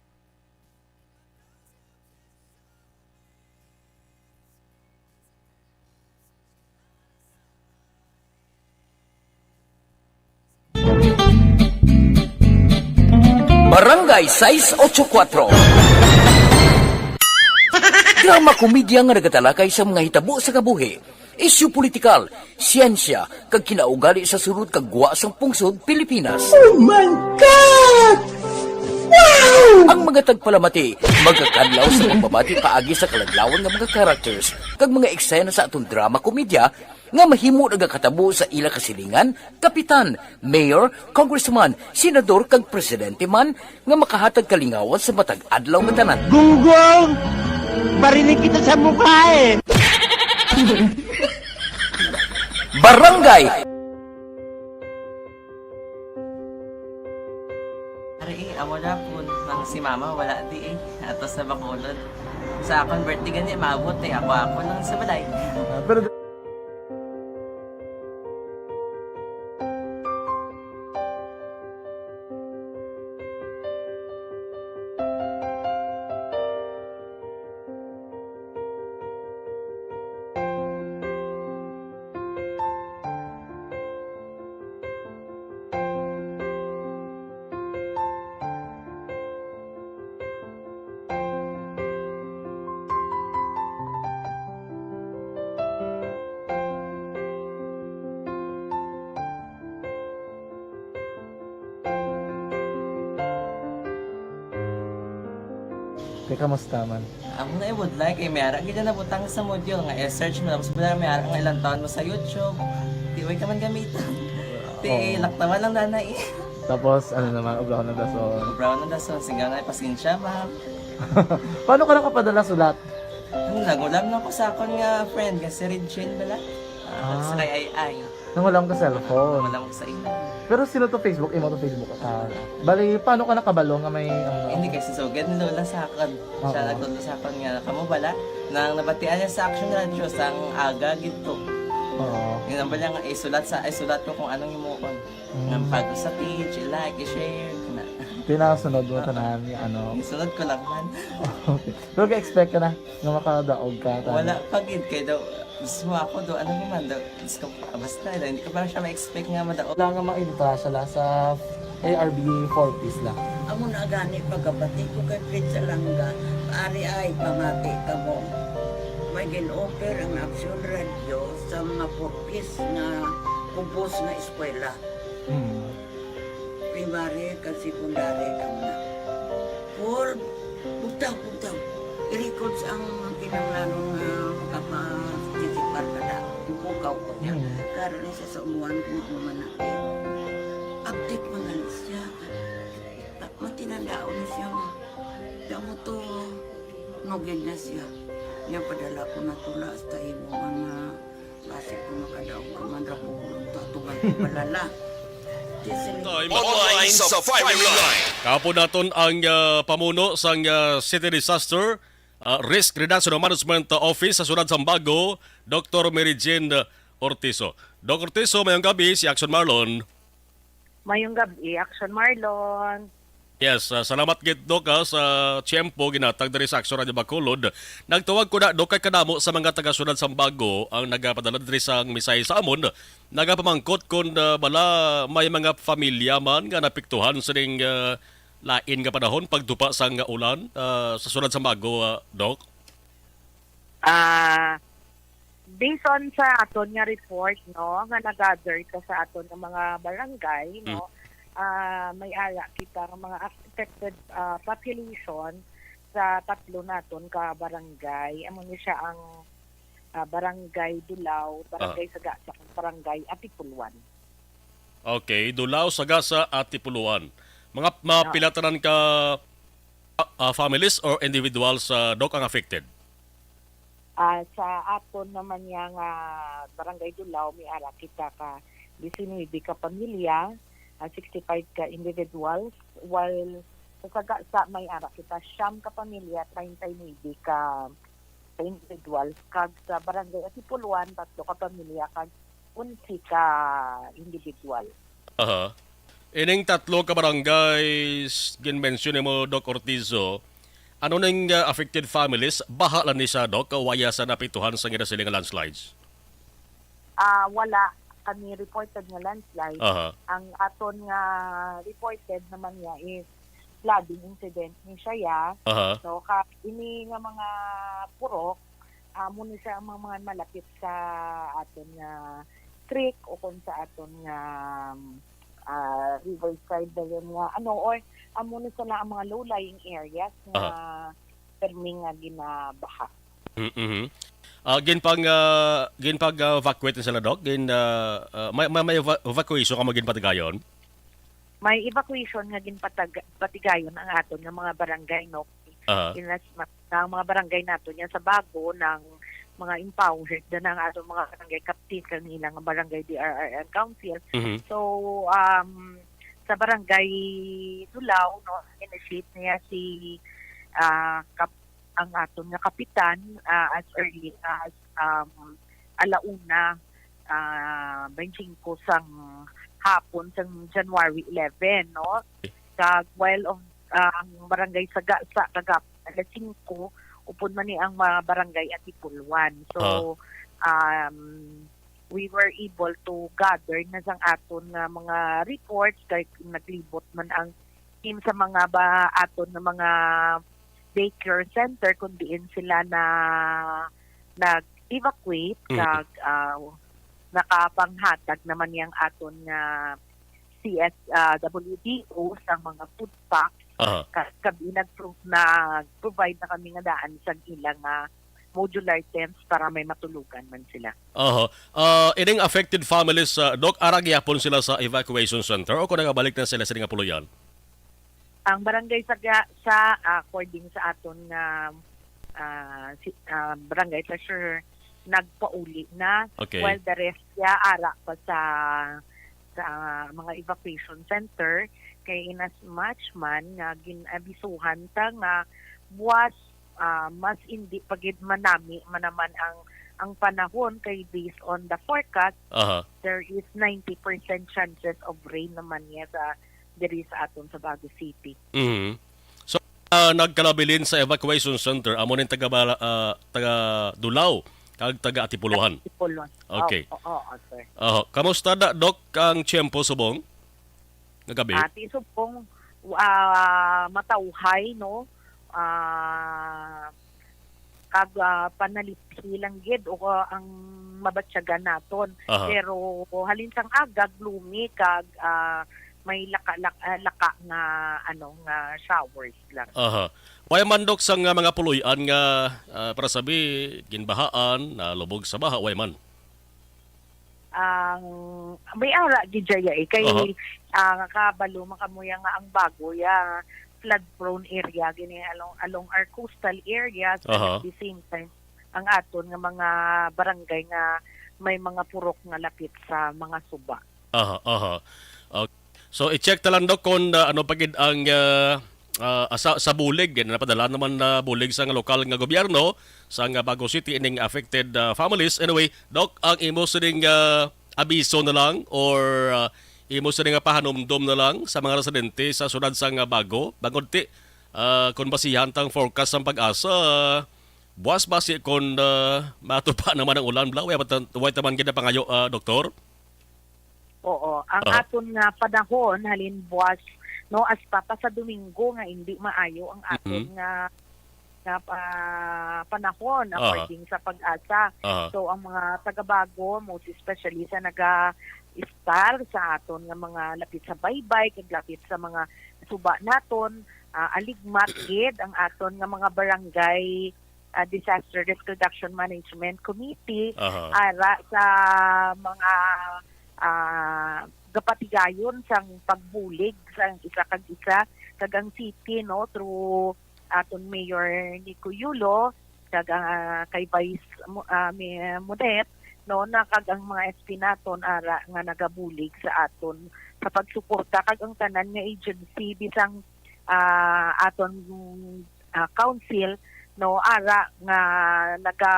Barangay sais ocho kuwatro. Drama komedya nga nagatalakay sa mga hitabo sa kabuhi, isyu politikal, siyensya, kag kinaugali sa surot kag gwa sang pungsod Pilipinas. Oh my God! Wow! Ang mga tagpalamati magakadlaw sa pagbabati paagi sa kaladlawan nga mga characters kag mga eksena sa aton drama komedya nga mahimo nagakatabo sa ila kasilingan, kapitan, mayor, congressman, senador, kag presidente man nga makahatag kalingawan sa matag adlaw nga tanan. Gunggong! Barinig kita sa mukha eh! Barangay! Ari, eh, amo na po. Nang si mama, wala di eh. Ato sa Bacolod. Sa akon birthday gani, maabot eh. Ako, ako lang sa balay. Ah, pero Te, kamusta man? Amo na, eh, budlay kay may ara gid na nabutang sa module nga i-search mo, tapos wala, may ara nga ilang taon mo sa YouTube. Di, way ka man gamiton. Ti, oo, laktawan lang, nanay. Tapos, ano naman, obrahon ng dason. Obrahon ng dason, sige nga, pasensya, ma'am. Paano ka nakapadala sulat? Ano, nag-ulam lang ko sa akon nga friend, nga si Regine bala. Ah, ah, sa kay Ay Ay. Nang wala ka cellphone. Wala ko sa imo. Pero sino to Facebook? Imo to Facebook account. Bali, paano ka nakabalo nga may, ano? Hindi, kay si Sugad ni Lola sa akon. Siya, oo, nagtudlo sa akon nga, kamo bala, nang nabatian niya sa Action Radio, sang aga gid to. Oo. Yun ang bala nga, isulat sa, isulat ko kung anong himuon. Mm. Nga pag sa page, i-like, i-share, kana. Pinasunod mo, ah, tanan, ano? Isunod ko lang man. Okay. Pero ka-expect ka na nga makadaog ka, tanan? Wala pa gid, kay daw, gusto mo ako daw, ano naman daw, Diyos ko, basta, hindi ko pa siya ma-expect nga madaog. Wala nga ma-entra siya la sa A R B four Ps la. Amo na gani pagkabati ko kay Fritz Alanga, ari ay pamati kamo. May gin-offer ang Action Radio sa mga four Ps nga kubos nga eskwela. Hmm. Primary kag secondary kamo na. Paul, bugtaw, bugtaw. Sa ang kinahanglan nga makapag-deliver ka na, ipukaw ko niya. Mm. Karon ni siya sa umuan kung ano man na. Update man na siya. Ta-, matinandaon na siya, ma. Kaya mo to, nugid na siya. Niya padala ko na tula sa taibuan nga basi ko makadaog ka man ra po. Tatugan ko palala. Di sila Time online sa Firing Line. Kapo naton ang ah, pamuno sang ah, City Disaster ah, Risk Reduction and Management Office sa Siyudad Sambago, Doktor Mary Jane Ortizo. Doc Ortizo, mayong gabi, si Action Marlon. Mayong gabi, Action Marlon. Yes, ah, salamat gid, Doc, ah, sa tiyempo ginatag diri sa Action Radio Bacolod. Nagtawag ko na, Doc, kay kadamo sa mga taga Siyudad Sambago ang nagapadala diri sang mensahe sa amon. Nagapamangkot kon ah, bala may mga pamilya man nga napiktuhan sining ah, lain nga panahon pagtupa sang ulan ah, sa Siyudad Sambago, ah, Doc. Ah, based on sa aton nga report, no, nga nagather ka sa aton nga mga barangay, Mm. no, ah, may ara kita nga mga affected ah, population sa tatlo naton ka barangay. Amo ni siya ang ah, Barangay Dulao, Ah. Barangay Sagasa, ug Barangay Atipuluan. Okay, Dulao, Sagasa, Atipuluan. Mga, mga Ah. pila tanan ka ah, ah, families or individuals, ah, Doc, ang affected? Ah, sa aton naman niya nga Barangay Dulao, may ara kita ka diecinuebe ka pamilya, ah, sixty-five ka individuals, while sa Sagasa may ara kita siyam ka pamilya, treinta y nuebe ka, ka individuals, kag sa Barangay Atipuluan, tatlo ka pamilya, kag onse ka individual. Aha. Ining tatlo ka barangay s-, gin-mention nimo, Doc Ortizo, ano ning, ah, affected families? Baha lang ni siya, Doc, o waya sa napiktuhan sa ginasiling nga landslides? Ah, wala kami reported nga landslide. Aha. Ang aton nga reported naman niya is flooding incident ni siya, ya. Aha. So, ka, ini nga mga purok, amo ni siya ang mga, mga malapit sa aton nga creek o kung sa aton nga, ah, riverside dayon nga, ano, or amo ni sila ang mga low-lying areas nga Aha. permi nga ginabaha. Mm-hmm. Ah, ginpang, ah, ginpag, ah, evacuate na sila, Doc? Gin, ah, ah, may, may, may eva-, evacuation ka mo ginpatigayon? May evacuation nga ginpatag-, patigayon ang aton nga mga barangay, no? Aha. Inas-, ma-, ang mga barangay nato niya sa Bago ng mga empowered na ang aton mga barangay captain kanilang barangay D R R and council. Mhm. So, um, sa barangay Dulao, no, initiate niya si, ah, Kap-, ang aton nga kapitan, ah, as early as, um, alauna, ah, baynte singko sang hapon sang January eleven, no? Kag while of, ah, ang barangay Sagasa kagab alas singko, upod man ni ang mga barangay Atipuluan. So, Ah. um, we were able to gather na sang aton nga mga reports, kay naglibot man ang team sa mga ba aton nga mga daycare center kung diin sila na nag-evacuate, Mm. kag, ah, nakapanghatag naman niyang aton nga C S, ah, W D O sa mga food packs. Aha. Ka-, kag nag-prove na, provide na kami nga daan sa ilang, ah, modular tents para may matulogan man sila. Aha. Ah, ining affected families, ah, Doc, ara gyapon sila sa evacuation center o kung nagabalik na sila sa nga puloy-an? Ang barangay sa, sa, according sa aton nga, ah, si, ah, barangay treasurer, nagpauli na. Okay. While the rest, ya, ara pa sa, sa mga evacuation center. Kay in as much man nga gin-abisuhan ta nga buwas, ah, mas hindi pa gid manami man naman ang, ang panahon, kay based on the forecast, Aha. there is ninety percent chances of rain naman niya sa, diri sa aton sa Bago City. Mhm. So, ah, nagkalabilin sa evacuation center, amo ning taga Bala-, ah, taga Dulao kag taga Atipuluhan. Atipuluhan. Okay. Oo, oo, sir. Aha. Kamusta na, Doc, ang tiyempo subong nga gabi? Ah, ti subong, ah, matawhay, no? Ah, kag, ah, panalithi lang gid o ang mabatyagan naton. Aha. Pero halin sang aga, gloomy kag, ah, may laka-, lak-, ah, laka nga, ano, nga showers lang. Aha. Way man, Dok, sang, ah, mga puloy-an nga, ah, para sabi, ginbahaan, nalubog sa baha, way man? Ang, may ara gid dya, eh, kay, Aha. ah, kabalo man kamo ya nga ang Bago ya flood prone area gini along, along our coastal areas, and Aha. at the same time, ang aton nga mga barangay nga may mga purok nga lapit sa mga suba. Aha, aha. Okay. So, i-check ta lang, Dok, kung, ah, ano pa gid ang, ah, ah, sa, sa bulig, eh, napadala naman na bulig sa nga lokal nga gobyerno sa nga Bago City ining affected, ah, families. Anyway, Doc, ang imo sining, ah, abiso na lang or, ah, imo sining nga pahanumdom na lang sa mga residente sa siyudad sa nga Bago, bangod ti, ah, kung basihan tang forecast sang PAGASA, ah, buwas basi kung, ah, matupa naman ang ulan, bla, way pa ta-, way ta man gid napangayo, ah, Doktor? Oo, ang Aha. aton nga panahon, halin buwas, no, hasta pa sa Domingo nga hindi maayo ang aton Mhm. nga, nga pa-, panahon, Aha. according sa PAGASA. Aha. So, ang mga taga Bago, most especially sa naga-istar sa aton nga mga lapit sa baybay, kag lapit sa mga suba naton, ah, aligmat gid ang aton nga mga barangay, ah, Disaster Risk Reduction Management Committee, Aha. ara sa mga, ah, gapatigayon sang pagbulig sang isa kag isa, kag ang city, no, through aton Mayor Nico Yulo, kag, ah, kay Vice Mo-, ah, Mi-, Monet, no, na kag ang mga S P naton ara nga nagabulig sa aton sa pagsuporta, kag ang tanan nga agency, bisang, ah, aton, ah, council, no, ara nga naga,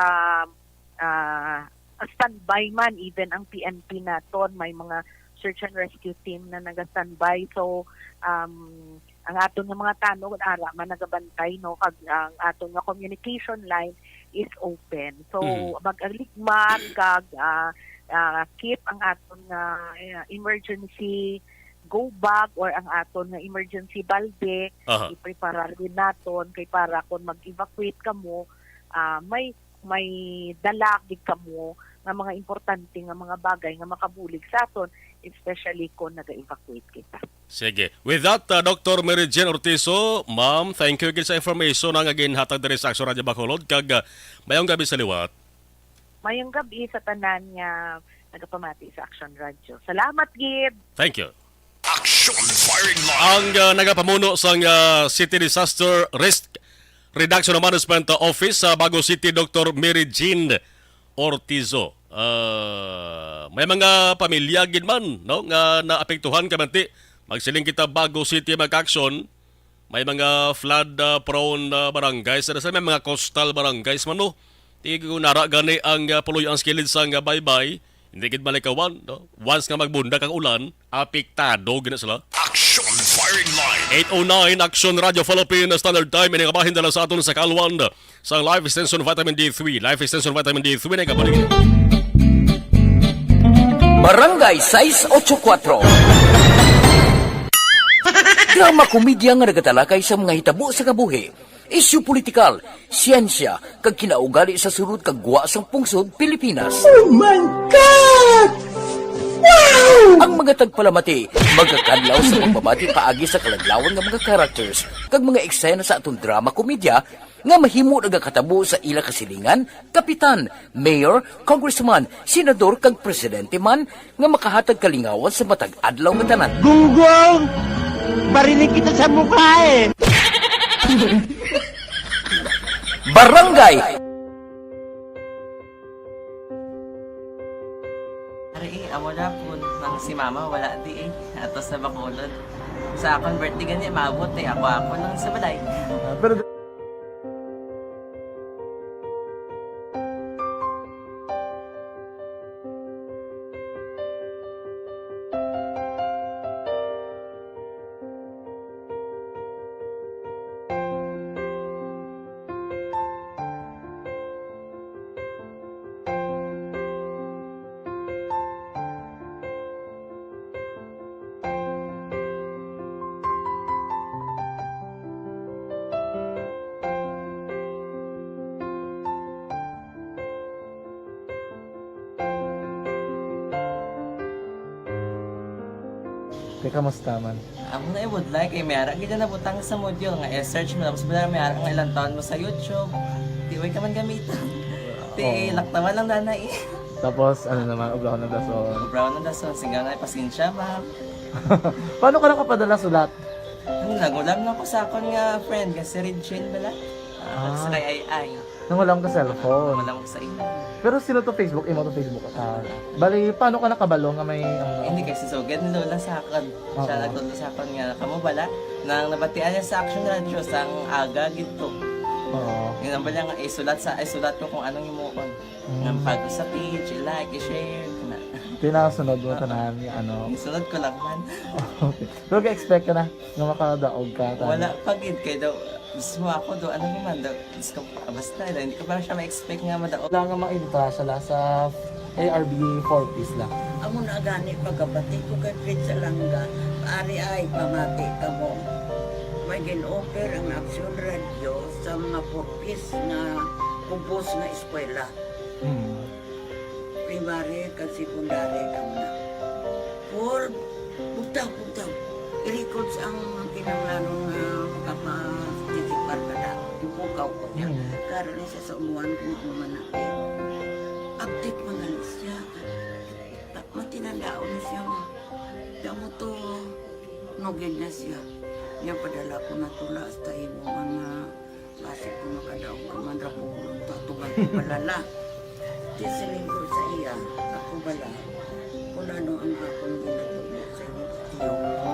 ah, standby man, even ang P N P naton, may mga search and rescue team na naga-standby. So, um, ang aton nga mga tanod, ara man nagabantay, no, kag ang aton nga communication line is open. So, Mhm. mag-aligmat kag, ah, ah, keep ang aton nga, ah, emergency go bag or ang aton nga emergency balde, Aha. i-preparar din naton kay para kung mag-evacuate kamo, ah, may, may dala gid kamo nga mga importante nga mga bagay nga makabulig sa aton, especially kung naga-evacuate kita. Sige. With that, uh, Doctor Mary Jane Ortizo, ma'am, thank you again sa information nga ginhatag diri sa Action Radio Bacolod, kag, uh, mayong gabi sa liwat. Mayong gabi sa tanan nga nagapamati sa Action Radio. Salamat gid. Thank you. Action Firing Line. Ang, uh, nagapamuno sang, uh, City Disaster Risk Reduction Management Office sa Bago City, Doctor Mary Jean Ortizo. Ah, may mga pamilya gid man, no, nga naapektuhan, kay manti, magsiling kita, Bago City mag-action. May mga flood, ah, prone, ah, barangays, sa may mga coastal barangays man, no. Ti kung nara gani ang, ah, puloy-an sa kilid sang, ah, baybay, hindi gid malikawan, no. Once nga magbundak ang ulan, apektado gid na sila. Action Firing Line. Eight oh nine, Action Radio Philippines Standard Time. Ini nga bahin dala sa aton sa kalwan sang Life Extension Vitamin D three. Life Extension Vitamin D three na ikabalik. Barangay sais ocho kuwatro. Drama komedya nga nagatalakay sa mga hitabo sa kabuhi, isyu politikal, siyensya, kag kinaugali sa sulod kag gwa sang pungsod Pilipinas. Oh my God! Wow! Ang mga tagpalamati magakadlaw sa pagpamati paagi sa kaladlawan nga mga characters kag mga eksena sa aton drama komedya nga mahimo nagakatabo sa ila kasilingan, kapitan, mayor, congressman, senador, kag presidente man nga makahatag kalingawan sa matag adlaw nga tanan. Gunggong! Barinig kita sa mukha eh! Barangay! Ari, eh, amo na po. Nang si mama, wala di eh. Ato sa Bacolod. Sa akon birthday gani, maabot eh. Ako, ako lang sa balay. Ah, pero Kamusta man? Amo na ibudlay kay may ara gid na nabutang sa module nga i-search mo, tapos bala may ara nga ilang taon mo sa YouTube. Di way ka man gamiton. Ti Oo. Laktawan lang danay. Tapos, ano naman, obra ko ng dason. Obra ko ng dason, singga na, pasensya, ma'am. Paano ka nakapadala sulat? Ano, nagulam lang ko sa akon nga friend, nga si Regine bala. Ah, Ah. Sa kay Ai Ai. Nang wala ka cellphone. Wala ko sa imo. Pero sino to Facebook? Imo to Facebook account? Bali, paano ka nakabalo nga may, ano? Hindi, kay si Sugad ni Lola sa akon. Siya Oo. Nagtudlo sa akon nga, kamo bala, nang nabatian niya sa Action Radio, sang aga gid to. Oo. Yun ang bala nga, isulat sa, isulat ko kung anong himuon. Mm. Nang pag sa page, i-like, i-share, na. Tinasunod mo Oo. Tanan, ano? Isunod ko lang man. Okay. Pero ka-expect ka na nga makadaog ka, tanan? Wala pa gid, kay daw, mismo ako do, ano naman do, Diyos ko, basta, hindi ko pa siya ma-expect nga madaog. Wala nga maintra siya la sa A R B four Ps la. Amo na gani pagkabati ko kay Fred Salanga, ari ay pamati kamo. May gin-offer ang Action Radio sa mga four Ps nga kubos nga eskwela. Hmm. Primary kag secondary kamo na. Four, bugtaw, bugtaw. I-records ang kinahanglanon nga makaparticipar ka na. Ipukaw ko niya. Mm. Karon ni siya sa umuan kung ano man na. Update man gani siya. Ta-, matinandaon na siya nga. Kaya mo to, nugid na siya. Niya padala ko na tula hasta imo man nga Basi kung makadaog ka man ra po, tatugan ko balala. Di siling ko sa iya, ako bala, kung ano ang akong ginatudlo sa imo, tiyo mo,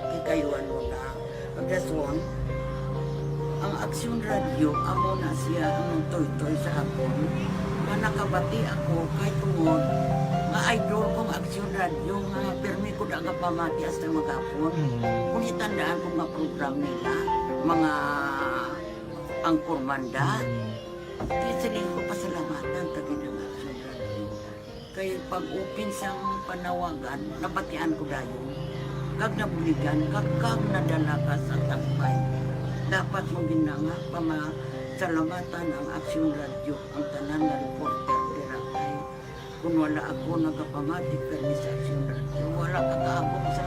kay kayuan mo na. Ang rason, ang Aksyon Radio, amo na siya ang nagtoytoy sa akon, nga nakabati ako kay tungod nga idol kong Aksyon Radio, nga pirmi ko nagapamati hasta magapon. Mm. Kung itandaan ko nga program nila, mga Ang kurmanda, Mm. di siling ko pasalamatan ta gid ang Aksyon Radio. Kay pag-open sang panawagan, nabatian ko dayon. Kag nabuligan, kag, kag nadala ka sa tagbay. Dapat mo gina nga pamasalamatan ang Aksyon Radio, ang tanan nga reporter dira kay Kung wala ako nagapamati permi sa Aksyon Radio, wala ka kaabot sa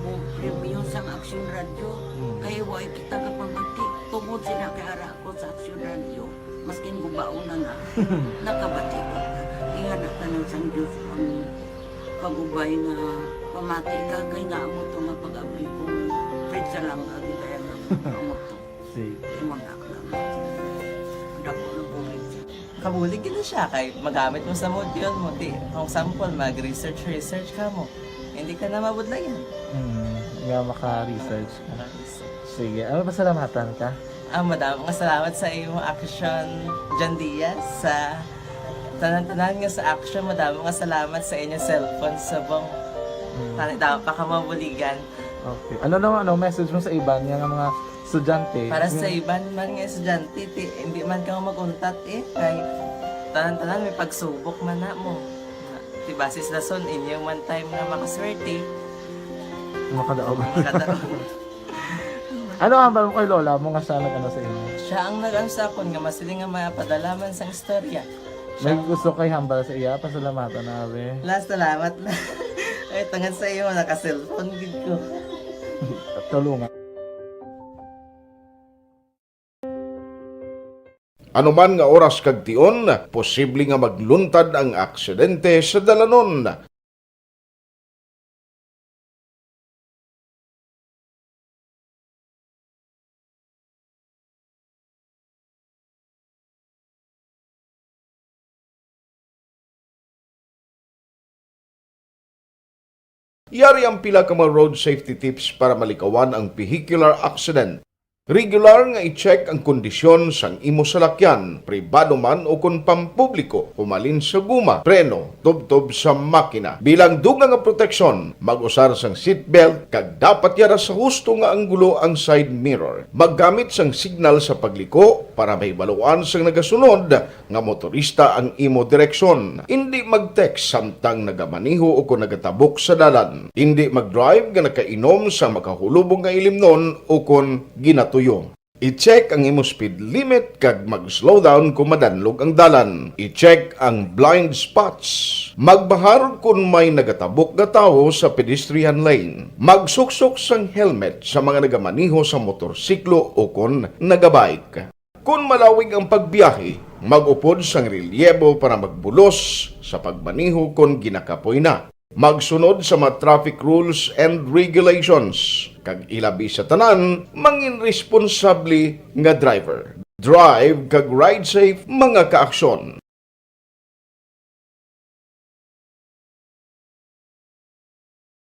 mo premyo sang Aksyon Radio. Mm. Kay wa kita gapamati. Tungod sila kay ara ako sa Aksyon Radio, maskin gubaon na na, nakabati ko. Ingana tanan sang Diyos ang pag-ubay nga pamati ka kay nga amo to nga pag-abli ko. Fred Salanga gid kaya nga amo to. Sige. Imo na lang. Dako na bulig. Kabulig gid na siya kay magamit mo sa module mo. Ti, kung sample, mag-research, research ka mo. Hindi ka na mabudlayan. Hmm, nga maka-research ka. Maka-research. Sige, ano, pasalamatan ka? Ah, madamo nga salamat sa imo, Action John Diaz, sa tanan-tanan nga sa Action. Madamo nga salamat sa inyo cellphone subong. Hmm. Tani daw pa ka mabuligan. Okay. Ano naman, ano, message mo sa iban nga, nga mga estudyante? Para sa Yung iban man nga estudyante, ti, hindi man ka mag-untat eh. Kay tanan-tanan may pagsubok man na mo. Ti basis rason, inyo man time nga makaswerte. Makadaog. Makadaog. Ano ang hambal mo kay lola mo nga siya nag-ano sa imo? Siya ang nag-ano sa akon nga masiling nga mapadala man sang istorya. May gusto kay hambal sa iya, pasalamatan na, abi. La, salamat na. Ay, tungod sa iyo, naka-cellphone gid ko. Tulungan. Ano man nga oras kag tion, posible nga magluntad ang aksidente sa dalanon. Yari ang pila ka mga road safety tips para malikawan ang vehicular accident. Regular nga i-check ang kondisyon sang imo salakyan, pribado man o kon pampubliko, humalin sa guma, preno, tubtob sa makina. Bilang dugang nga proteksyon, mag-usar sang seatbelt kag dapat yara sa husto nga anggulo ang side mirror. Maggamit sang signal sa pagliko para mahibaluan sang nagasunod nga motorista ang imo direksyon. Indi mag-text samtang nagamaneho o kon nagatabok sa dalan. Indi mag-drive nga nakainom sa makahulubong nga ilimnon o kon ginatuyo. I-check ang imo speed limit kag mag-slow down kung madanlog ang dalan. I-check ang blind spots. Magbahar kon may nagatabok nga tawo sa pedestrian lane. Magsuksok sang helmet sa mga nagamaneho sa motorsiklo o kon nagabike. Kon malawig ang pagbiyahe, mag-upod sang relyebo para magbulos sa pagmaneho kon ginakapoy na. Magsunod sa mga traffic rules and regulations, kag ilabi sa tanan, mangin responsable nga driver. Drive kag ride safe, mga kaaksyon.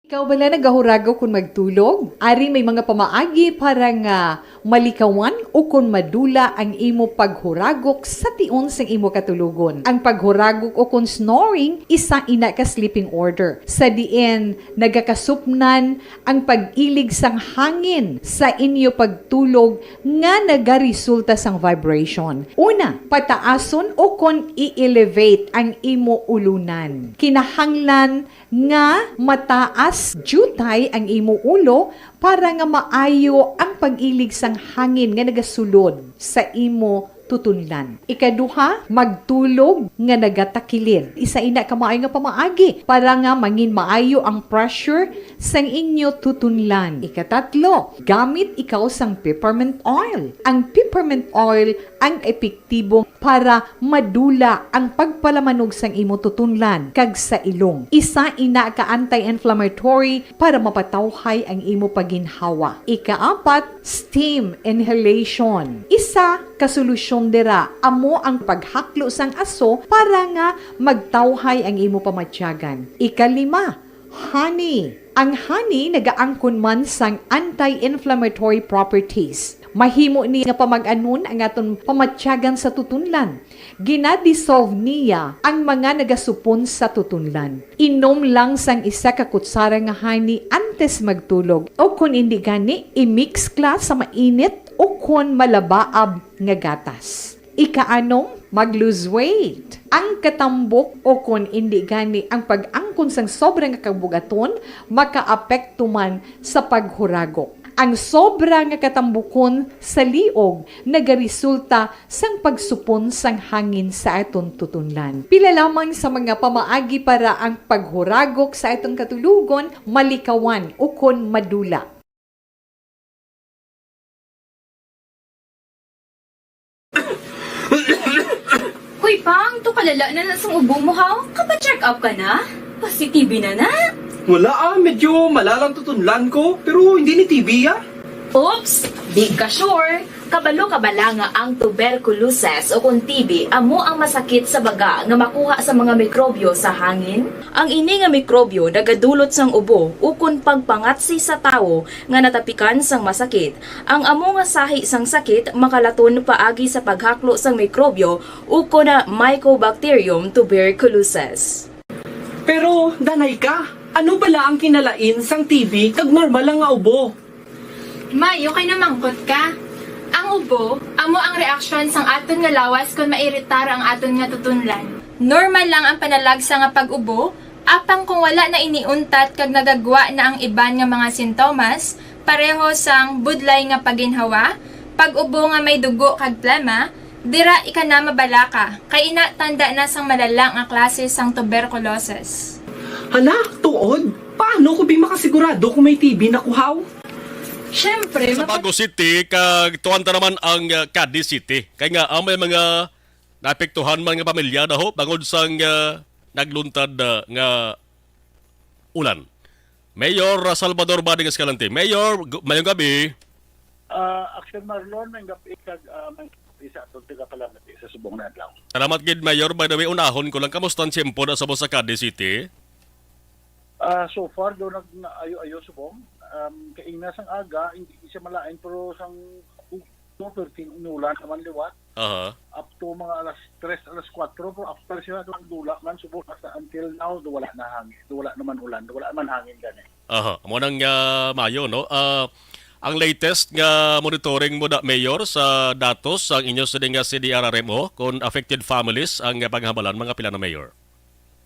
Ikaw bala nagahuragok kon magtulog? Ari may mga pamaagi para nga malikawan o kon madula ang imo paghuragok sa tion sang imo katulogon. Ang paghuragok o kon snoring, isa ina ka sleeping order, sa diin nagakasupnan ang pag-ilig sang hangin sa inyo pagtulog nga nagaresulta sang vibration. Una, pataason o kon i-elevate ang imo ulunan. Kinahanglan nga mataas diutay ang imo ulo para nga maayo ang pag-ilig sang hangin nga nagasulod sa imo tutunlan. Ikaduha, magtulog nga nagatakilid. Isa ina ka maayo nga pamaagi para nga mangin maayo ang pressure sang inyo tutunlan. Ikatatlo, gamit ikaw sang peppermint oil. Ang peppermint oil ang epektibo para madula ang pagpalamanog sang imo tutunlan kag sa ilong. Isa ina ka anti-inflammatory para mapatawhay ang imo pagginhawa. Ikaapat, steam inhalation. Isa ka solusyon dira amo ang paghaklo sang aso para nga magtawhay ang imo pamatyagan. Ikalima, honey. Ang honey nagaangkon man sang anti-inflammatory properties. Mahimo ni nga pamag-anon ang aton pamatyagan sa tutunlan. Gina-dissolve niya ang mga nagasupon sa tutunlan. Inom lang sang isa ka kutsara nga honey antes magtulog, o kon indi gani, i-mix kla sa mainit o kon malabaab nga gatas. Ikaanom, mag-lose weight. Ang katambok o kon indi gani ang pag-angkon sang sobra nga kabugaton makaapekto man sa paghuragok. Ang sobra nga katambukon sa liog nagaresulta sang pagsupon sang hangin sa aton tutunlan. Pila lamang sa mga pamaagi para ang paghuragok sa aton katulogon malikawan ukon madula. Hoy, Pang, to kalala na na sang ubo mo, haw? Kapa-check up ka na? Pasi-T B na na? Wala, ah, medyo malalang tutunlan ko, pero hindi ni T B, ah. Oops, di ka sure. Kabalo ka bala nga ang tuberculosis o kon T B amo ang masakit sa baga nga makuha sa mga mikrobyo sa hangin? Ang ini nga mikrobyo nagadulot sang ubo ukon pagpangatsi sa tawo nga natapikan sang masakit. Ang amo nga sahi sang sakit makalaton paagi sa paghaklo sang mikrobyo ukon Mycobacterium tuberculosis. Pero, danay ka, ano bala ang kinalain sang T B kag normal lang nga ubo? May, okay na mangkot ka. Ang ubo, amo ang reaksyon sang aton nga lawas kon mairitar ang aton nga tutunlan. Normal lang ang panalagsa nga pag-ubo, apang kung wala na ini untat kag nagagwa na ang iban nga mga sintomas, pareho sang budlay nga paginhawa, pag-ubo nga may dugo kag plema, dira ika na mabalaka, kay ina tanda na sang malala nga klase sang tuberculosis. Hala, tuod? Paano ko bi makasigurado kung may T B na ko, haw? Syempre, Sa mapa- Bago City, kag tuwan ta naman ang, ah, Cadiz City. Kay nga, ang may mga naapektuhan man nga pamilya daho bangod sang, ah, nagluntad, ah, nga ulan. Mayor, ah, Salvador Bading Escalante. Mayor, gu-, mayong gabi. Ah, Action Marlon, may gabi kag, ah, may gabi sa atong tagapalamati sa subong nga adlaw. Salamat gid, Mayor. By the way, unahon ko lang, kamusta ang tiyempo na sa mo sa Cadiz City? Ah, so far, do nag-ayo-ayo subong. Um, kaingna sang aga, hindi siya malain, pero sang two thirteen, inulan naman liwat. Aha. Up to mga alas tres, alas kuwatro, pero after siya, nagdula man, subong, hasta until now, do wala na hangin, do wala naman ulan, do wala naman hangin gani. Aha, amo nang, ah, maayo, no? Ah, ang latest nga monitoring mo da, Mayor, sa datos sang inyo sini nga C D R R M O, kung affected families ang, ah, panghabalan, mga pila na, Mayor?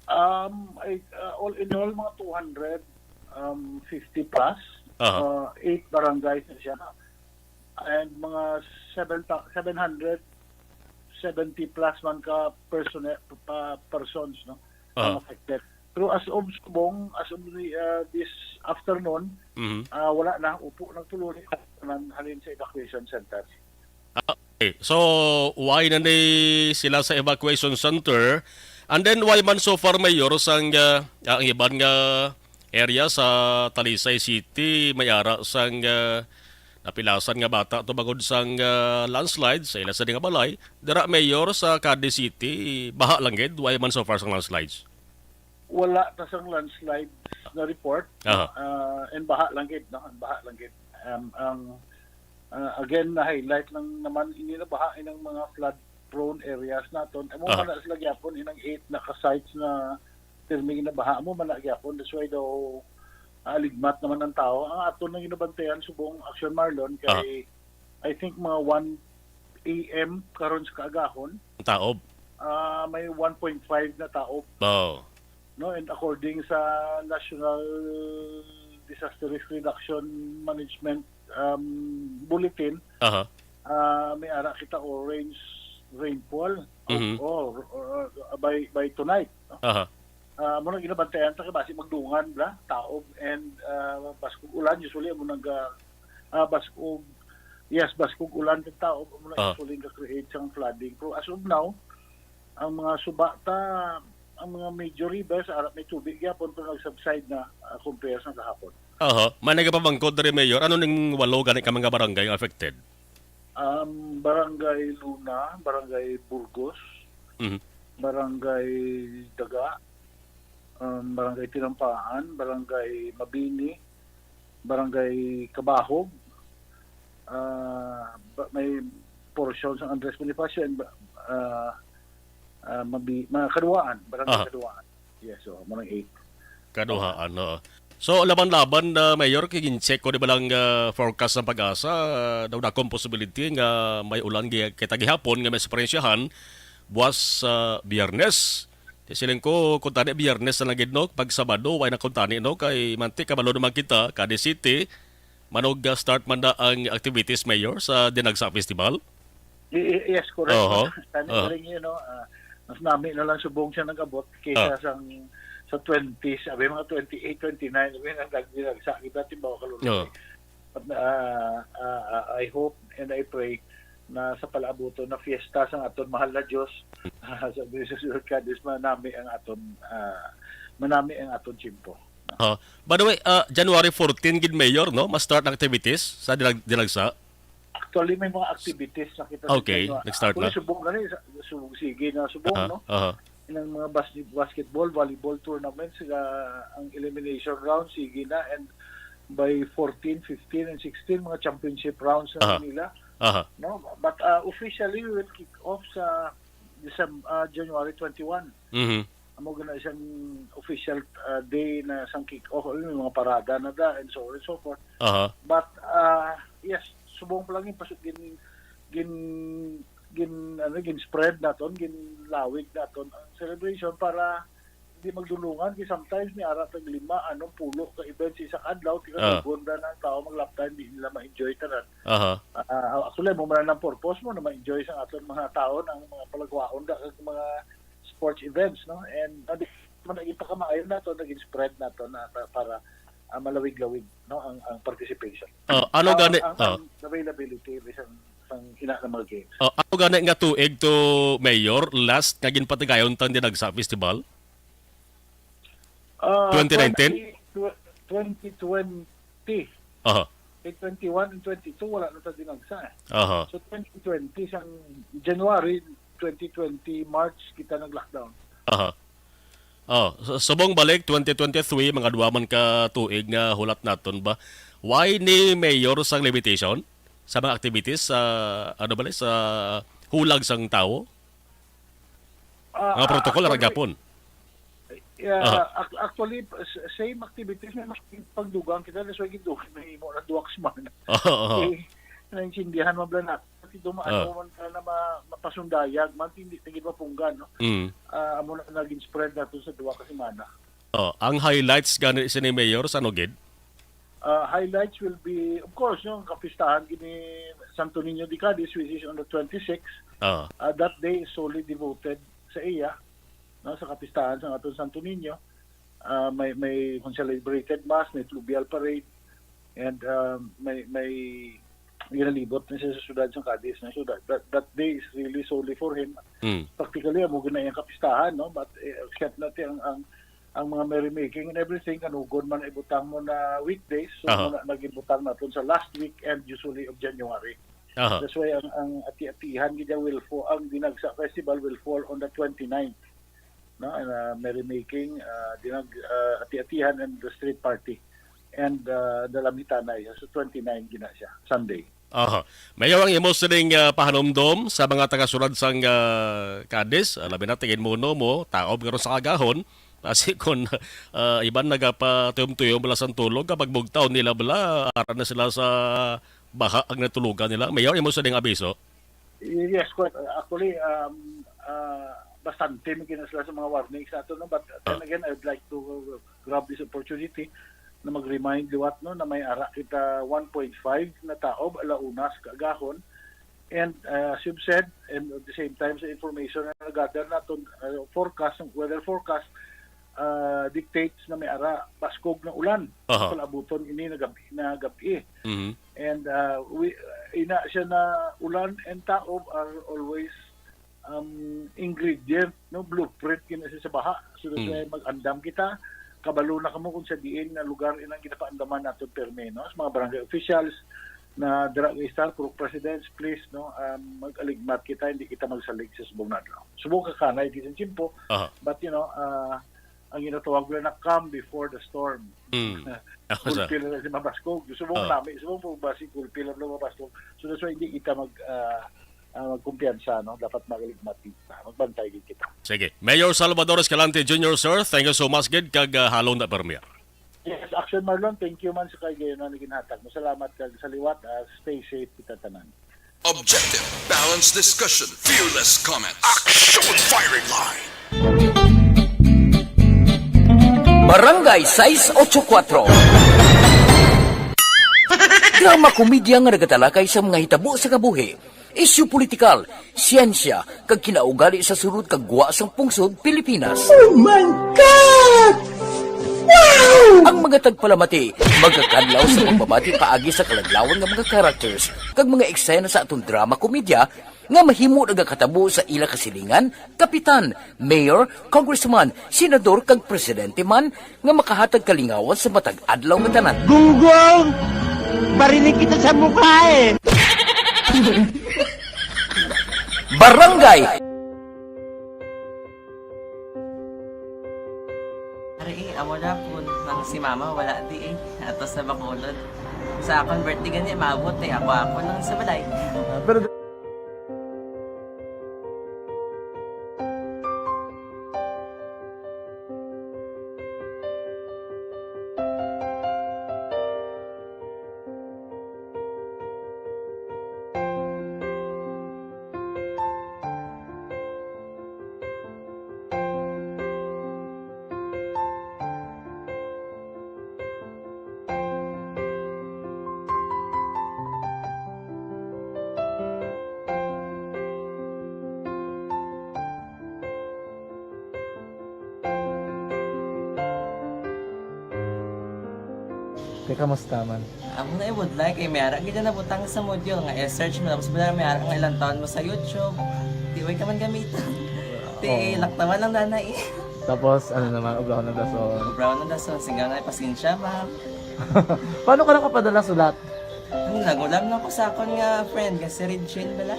Um, ay, ah, all in all, mga two hundred, um, fifty plus. Aha. Ah, eight barangays na siya. and mga seven thou-, seven hundred seventy plus man ka personnel, pa, persons, no, ang Ah. affected. Pero as of subong, as of the, uh, this afternoon, Mhm. uh, wala na, upo ng tulo ni tanan halin sa evacuation center. Ah, okay. So, why na ni sila sa evacuation center? And then, why man so far, Mayor, sang, ah, ang iban nga area sa Talisay City, may ara sang, ah, napilasan nga bata tubagod sang, ah, landslide sa ila sa nga balay? Dira, Mayor, sa Cadiz City, baha lang gid, why man so far sang landslides? Wala ta sang landslide na report. Aha. Ah, and baha lang gid, no? And baha lang gid. Um, ang, ah, again, na-highlight lang naman ini na baha inang mga flood prone areas naton. Amo Aha. man na sila gyapon inang eight na ka sites na pirmi na baha. Amo man na gyapon. That's why daw aligmat naman ang tao. Ang aton nang ginabantayan subong action, Marlon, kay I think mga one a m karon sa kaagahon, Ang taob. ah, may one point five na taob, Oh. no? And according sa National Disaster Risk Reduction Management, um, Bulletin, Aha. ah, may ara kita orange rainfall. Mhm. Or, or, uh, by by tonight, no? Aha. Ah, mo nang ginabantayan ta kay basi magdungan bla, taob and, ah, baskog ulan. Usually, amo nang ga-, ah, baskog, yes, baskog ulan kag taob, amo nang Ah. usually ga-create sang flooding. Pero as of now, ang mga suba ta, ang mga major rivers, ara may tubig gyapon, pero nag-subside na, ah, compare sa kahapon. Aha. May nagapamangkot diri, Mayor. Ano ning walo gani ka mga barangay ang affected? Um, Barangay Luna, Barangay Burgos, Mhm. Barangay Daga, um, Barangay Tinampaan, Barangay Mabini, Barangay Kabahog, ah, ba-, may portion sa Andres Bonifacio and, ah, ah, Mabi-, mga Kaduaan, Barangay Aha. Kaduaan. Yes, so, mga eight. Kaduhaan, oo. So, laban-laban na, Mayor, kay gin-check ko di ba lang, ah, forecast ng PAGASA, ah, daw dakong possibility nga may ulan gi-, kita gihapon nga may superensyahan buwas sa Biyernes. Kay siling ko, kung tani Biyernes na lang gid, no, pag Sabado, way na kung tani, no, kay manti kabalo naman kita, Cadiz City, manog, ah, start man na ang activities, Mayor, sa Dinagsa Festival? Y-, y-, yes, correct. Oho. Tani Oho. Galing yun, no? Ah, mas nami na lang subong siya nagabot kaysa Ah. sang, sa twenties, abi, mga twenty-eight, twenty-nine, abi, nang dag-, dinagsa kita, timbawa, kalulog. Oo. But, ah, ah, ah, I hope and I pray na sa palaabuton na fiesta sang aton mahal na Dios, ah, sa Jesus Lord Cadiz, manami ang aton, ah, manami ang aton tiyempo. Ah, by the way, ah, January fourteen gid, Mayor, no? Ma-start ang activities sa Dinag-, Dinagsa? Actually, may mga activities na kita Okay, sa nag-start Actually, na. Subong na rin. Subong, sige na, subong, Aha, no? aha. Inang mga bas-, basketball, volleyball tournaments, sila ang elimination round, sige na, and by fourteen, fifteen, and sixteen, mga championship rounds na Aha. nila. Aha. No? But, uh, officially, we will kick off sa December, uh, January twenty-one. Mhm. Amo gina siyang official, uh, day na sang kick off. May mga parada na da and so on and so forth. Aha. But, uh, yes, subong pa lang yung pasok gin, gin, gin, ano, gin spread naton, gin lawig naton ang celebration para di magdulungan. Kay sometimes may ara tag lima, anong pulo ka events sa isang adlaw, kaya Ah. tugon na ang tao maglaptan, di nila ma-enjoy tanan. Aha. Ah, actually, mo man ang purpose mo na ma-enjoy sa aton mga tao ang mga palagwaon da kag mga sports events, no? And, uh, di man naging pakamaayo nato, naging spread nato na pa-, para, ah, malawig-lawig, no, ang, ang participation. Ah, ano Ang, gani? ang, Ah. ang availability isang, isang ina ng mga games. Ah, ano gani nga tuig to, Mayor, last nga ginpatigayon tang Dinagsa Festival? Ah, Twenty nineteen? twenty, tw-, twenty twenty. Aha. Kay twenty-one and twenty-two, wala na ta dinagsa eh. Aha. So, twenty twenty, sang January twenty twenty, March, kita nag-lockdown. Aha. Oh, su-, subong balik twenty twenty-three, mga duwa man ka tuig nga hulat naton ba? Why ni Mayor sang limitation sa mga activities sa, ano bali, sa hulag sang tawo? Ah, Mga protocol, actually, ra gapon. Yeah, Aha. ac-, actually, s-, same activities, may mas pagdugang kita, na sa gindugang na imo na duwak semana. Oo, oo. Eh, naintindihan mo ba na? Kasi dumaan Ah. mo man ka na ma-, mapasundayag, man, hindi tigil mapunggan, no? Mm. Ah, amo na naging spread nato sa duwa ka semana. Oh, ang highlights gani sini, Mayor, sa ano gid? Ah, highlights will be, of course, yung kapistahan gini Santo Niño de Cadiz, which is on the twenty-sixth. Ah. Uh, that day is solely devoted sa iya, no, sa kapistahan sa aton Santo Niño. Uh, may may celebrated mass, may fluvial parade, and um, may may ginalibot na siya sa syudad sa Cadiz. Na. So that, that, that day is really solely for him. Mm. Practically, amo gina iyang kapistahan, no? But uh, except natin ang, ang ang mga merrymaking and everything, kanugon man ibutang mo na weekdays, so uh-huh. Muna nagibutang naton sa last weekend usually of January. Uh-huh. That's why ang, ang ati-atihan gid will fall, ang Dinagsa Festival will fall on the twenty-ninth. No, and, uh, merrymaking, uh, dinag uh, ati-atihan and the street party and uh, the Lamitanay sa twenty-nine gina siya, Sunday. Aha. Mayo ang imo sining uh, pahanumdom sa mga tagasulad sang uh, Cadiz, uh, labi na tingin mo no mo, taob karon sa kagahon, kasi kung uh, iban nagapatuyom-tuyom bala sang tulog, kapag bugtaw nila bala, ara na sila sa baha ang natulugan nila. Mayo ang imo sining abiso? Yes, quite. Actually, um, uh, bastante man gina sila sa mga warnings nato, no? But then ah. Again, I would like to grab this opportunity na mag-remind liwat, no, na may ara kita one point five na taob ala una sa kaagahon. And uh, as you've said, and at the same time sa information na nag-gather naton, uh, forecast, weather forecast uh, dictates na may ara baskog na ulan. Aha. Palabuton ini na gabi, na gabi. Mhm. And uh, we, ina siya na ulan and taob are always um, ingredient, no, blueprint gina siya sa baha. So that's Mm. Why mag-andam kita, kabalo na kamo kung sa diin nga lugar inang ginapaandaman nato permi, no? Sa mga barangay officials na dira kay Star, Purok Presidents, please, no, um, mag-aligmat kita, hindi kita magsalig sa subong na adlaw. Subong kakanay di sa tiyempo, Aha. But you know, uh, ang ginatawag nila na calm before the storm. Mm. Ako sa Gulpi lang si mabaskog. Subong Oh. Nami, subong po ba si gulpi lang mabaskog. So that's why hindi kita mag uh, uh, magkumpiyansa, no? Dapat magaligmati kita. Magbantay din kita. Sige. Mayor Salvador Escalante Junior, sir, thank you so much gid kag uh, halong na permi. Yes, Action Marlon, thank you man sa kagayon na naginhatag mo. Salamat kag sa liwat, uh, stay safe kita tanan. Objective, balanced discussion, fearless comments. Action Firing Line. Barangay sais ocho kuatro. Drama komedya nga nagatalakay sa mga hitabo sa kabuhi, isyu politikal, siyensya, kag kinaugali sa sulod kag gwa sang pungsod Pilipinas. Oh my God! Wow! Ang mga tagpalamati magakadlaw sa pagpamati paagi sa kaladlawan nga mga characters kag mga eksena sa aton drama komedya nga mahimo nagakatabo sa ila kasilingan, kapitan, mayor, congressman, senador kag presidente man nga makahatag kalingawan sa matag adlaw nga tanan. Gunggong! Barinig kita sa mukha eh! Barangay Ari, eh, amo na po nang si mama wala di eh. Ato sa Bacolod. Sa akon birthday gani, maabot eh. Ako, ako lang sa balay. Ah, pero Te, kamusta man? Amo na, I would like, eh, may ara gid na butang sa module nga i-search mo, tapos bala may ara nga ilang taon mo sa YouTube. Di, way ka man gamitan. Ti, Oo. Laktawan lang, nanay. Tapos, ano naman, ublahon ng dason. Ublahon ng dason, singgaw na, pasensya, ma'am. Paano ka nakapadala sulat? Ano, nagulam na ko sa akon nga friend, nga si Regine bala.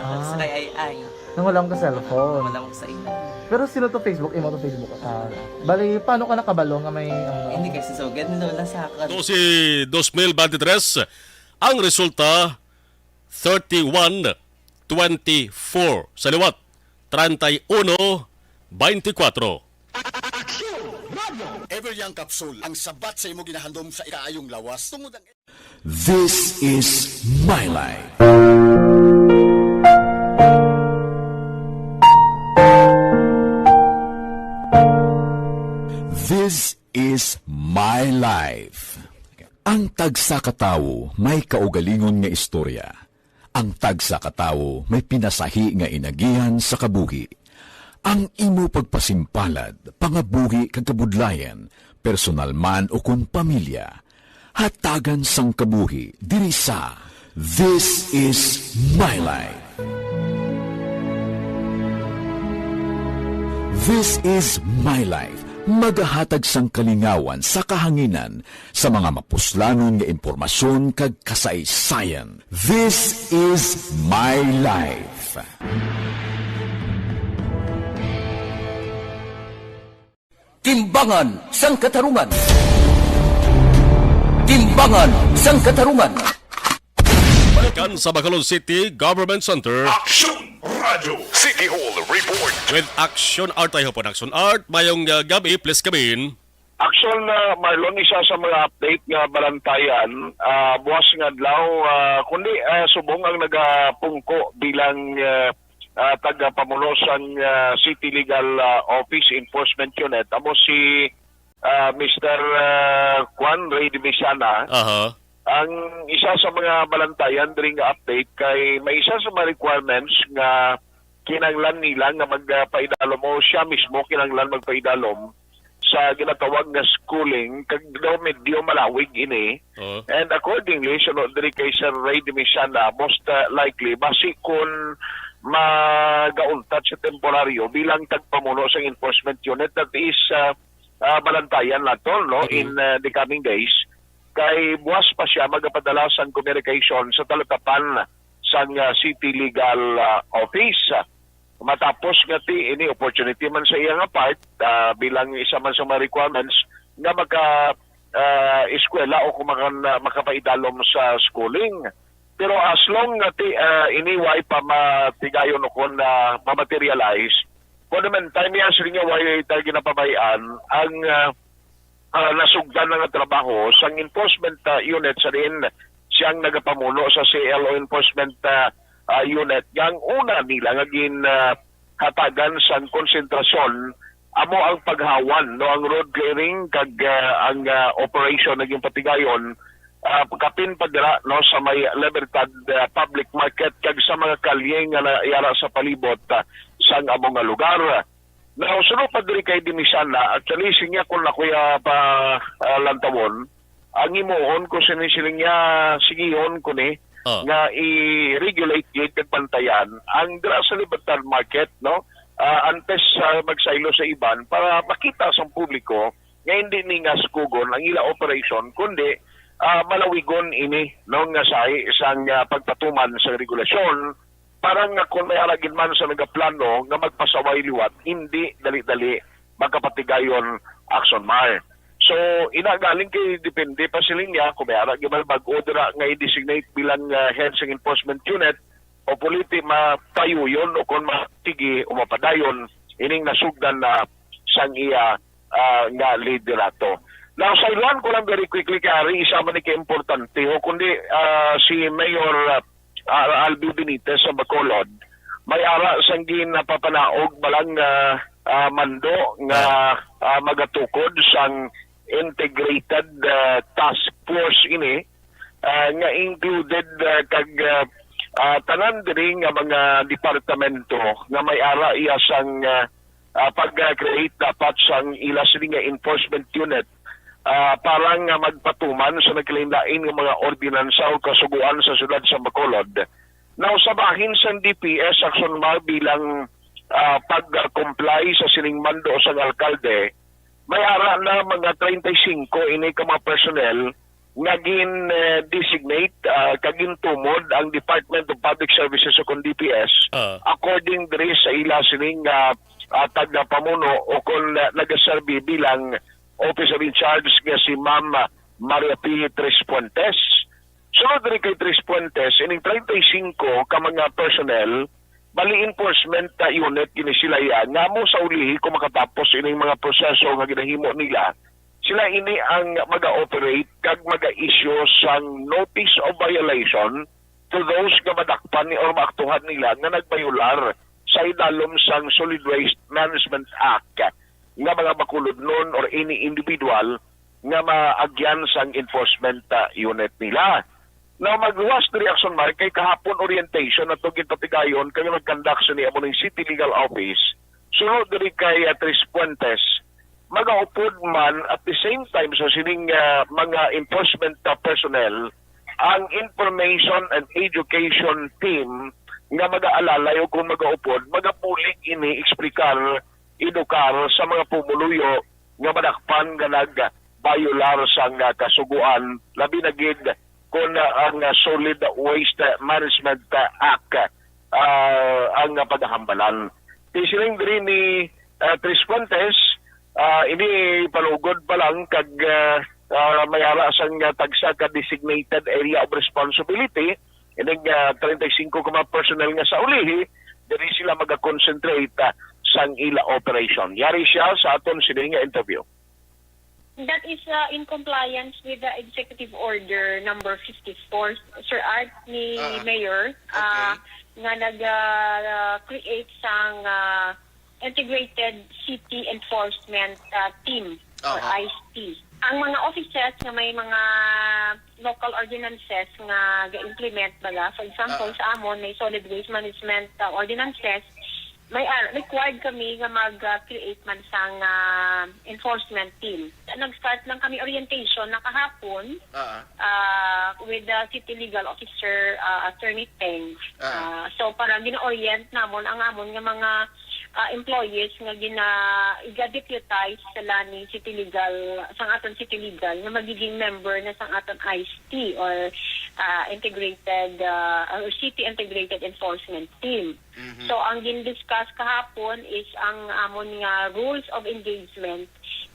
Ah, Ah. Sa kay Ay Ay. Nangulam ka cellphone. Wala mo sa imo. Pero sino to Facebook? Imo to Facebook? Ah, bali, paano ka nakabalo nga may, ano? Hindi kasi sugad ni Lola sa akon. Ito si dos mil bente tres, ang resulta, thirty-one twenty-four. Sa liwat, treinta y uno veinticuatro. Every Young Capsule, ang sabat sa imo ginahandom sa ikaayong lawas. Tungod ang This is my life. This is my life. Ang tagsa ka tawo may kaugalingon nga istorya. Ang tagsa ka tawo may pinasahi nga inagihan sa kabuhi. Ang imo pagpasimpalad, pangabuhi kag kabudlayan, personal man ukon pamilya, hatagan sang kabuhi diri sa This Is My Life. This Is My Life, magahatag sang kalingawan sa kahanginan sa mga mapuslanon nga impormasyon kag kasaysayan. This Is My Life. Timbangan sang Katarungan. Timbangan sang Katarungan. Balikan sa Bacolod City Government Center. Action Radio City Hall Report. With Action Art, ay hapon, Action Art. Mayong, uh, gabi, please come in. Action, uh, Marlon, isa sa mga update nga balantayan, uh, buwas nga adlaw, uh, kundi, uh, subong ang nagapungko bilang, uh, ah, tagapamuno sang, ah, City Legal, ah, Office Enforcement Unit, amo si, ah, Mister, ah, Juan Ray de Misiana. Aha. Ang isa sa mga balantayan diri nga update kay may isa sa mga requirements nga kinahanglan nila nga magpaidalom o siya mismo kinahanglan magpaidalom sa ginatawag nga schooling, kag daw medyo malawig ini. Oo. And accordingly, suno diri kay Sir Ray de Misiana, most, uh, likely, basi kun magauntat siya temporaryo bilang tagpamuno sa enforcement unit, that is, uh, uh, balantayan nato, no, Mm-hmm. in, uh, the coming days. Kay buwas pa siya magapadala sang communication sa talatapan sang, uh, City Legal, uh, Office. Matapos nga ti ini opportunity man sa iya nga part, ah, bilang isa man sa mga requirements nga maka, ah, eskwela o kung maka-, makapaidalom sa schooling. Pero as long nga ti, ah, ini way pa matigayon o kung, ah, mamaterialize, for the meantime, yes, rin nga way ta ginapabay-an ang, ah, ah, nasugdan na nga trabaho sang enforcement, ah, unit sa diin siyang nagapamuno sa C L O enforcement, ah, ah, unit nga ang una nila nga gin, ah, hatagan sang konsentrasyon amo ang paghawan, no, ang road clearing kag, ah, ang, ah, operation nga ginpatigayon, ah, kapin pa dira, no, sa may Libertad, ah, Public Market kag sa mga kalye nga na-, yara sa palibot, ah, sang amo nga lugar. Now, suno pa diri kay Dimisana, actually, siya kun ako ya pa, ah, lantawon, ang himuon ko sini siling niya, sigihon ko ni, Oh. nga i-regulate gid kag bantayan ang dira sa Libertad Market, no? Ah, antes, ah, magsaylo sa iban para makita sa publiko nga hindi ni nga sukugon ang ila operation, kundi, ah, malawigon ini, no, nga sahi sang, ah, pagpatuman sa regulasyon, para nga kung may ara gid man sa nagaplano nga magpasaway liwat, hindi dali-dali magkapatigayon, Action Mar. So, ina galing kay depende pa sila niya kung may ara gid man bag-o dira nga i-designate bilang, ah, head sang enforcement unit o puliti mapayuyon o kung masigi o mapadayon ining nasugdan na sang iya, ah, nga liderato. Now, sayloan ko lang very quickly kay ari isa man ni ka importante ho, kundi, ah, si Mayor, ah, ah, Albi Benitez sa Bacolod, may ara sang ginapapanaog balang, ah, ah, mando nga, Ah. ah, magatukod sang integrated, ah, task force ini, ah, nga included, ah, kag, ah, ah, tanan diri nga mga departamento nga may ara iya sang, ah, ah, pag-create dapat sang ila sini nga enforcement unit, ah, para nga magpatuman sa nagkalain-lain nga mga ordinansa o kasugoan sa siyudad sa Bacolod. Now, sa bahin sang D P S, Action Mar, bilang, ah, pag-comply sa sining mando sang alkalde, may ara na mga treinta y cinco ini ka mga personnel nga gin, eh, designate, ah, kag gintumod ang Department of Public Services o kon D P S, Ah. according diri sa ila sining, ah, ah, tagapamuno o kon, ah, nagaserbi bilang officer in charge nga si Ma'am Maria P. Tres Fuentes. Sunod diri kay Tres Fuentes, ining treinta y cinco ka mga personnel, bali enforcement, ah, unit gini sila ya, nga mo sa ulihi kung makatapos ining mga proseso nga ginahimo nila, sila ini ang maga-operate kag maga-issue sang notice of violation to those nga madakpan ni or maaktuhan nila nga nagbayular sa idalom sang Solid Waste Management Act nga mga bakulodnon or any individual nga maagyan sang enforcement, ah, unit nila. Now, magluwas diri, Action Mark, kay kahapon orientation na to ginpatigayon kag nag-conduct sini amo ning City Legal Office. Sunod diri kay, ah, Tres Puentes, magaupod man at the same time sa sining, ah, mga enforcement, ah, personnel ang information and education team nga mag-aalalay o kung magaupod, magabulig ini, explicar, edukar sa mga pumuluyo nga madakpan nga nag-violar sang, ah, kasugoan, labi na gid kon, ah, ang, ah, Solid Waste Management, ah, Act, ah, ang, ah, pagahambalan. Ti siling diri ni, ah, Tres Fuentes, ah, ini palugod pa lang kag, ah, ah, may ara sang, ah, tagsa ka designated area of responsibility, ining, ah, treinta y cinco ka mga personnel nga sa ulihi, diri sila maga-concentrate, ah, sang ila operation. Yari siya sa aton sini nga interview. That is, uh, in compliance with the Executive Order number fifty-four, Sir Art, ni Ah, Mayor, uh, okay. nga nag, uh, create sang, uh, integrated city enforcement, uh, team or Aha. ICE. Ang mga offices nga may mga local ordinances nga ga-implement, baga, for example, Ah. sa amon may solid waste management, uh, ordinances, may, ah, required kami nga mag, ah, create man sang, ah, enforcement team. Nag-start lang kami orientation na kahapon, Ah. ah, with the City Legal Officer, ah, Attorney Peng. Ah. Ah, so, para gina-orient namon ang amon nga mga, ah, employees nga gina-, iga-deputize sila ni City Legal, sang aton City Legal, nga magiging member na sang aton ICE or, ah, integrated, ah, or City Integrated Enforcement Team. Mhm. So, ang gin-discuss kahapon is ang amon nga rules of engagement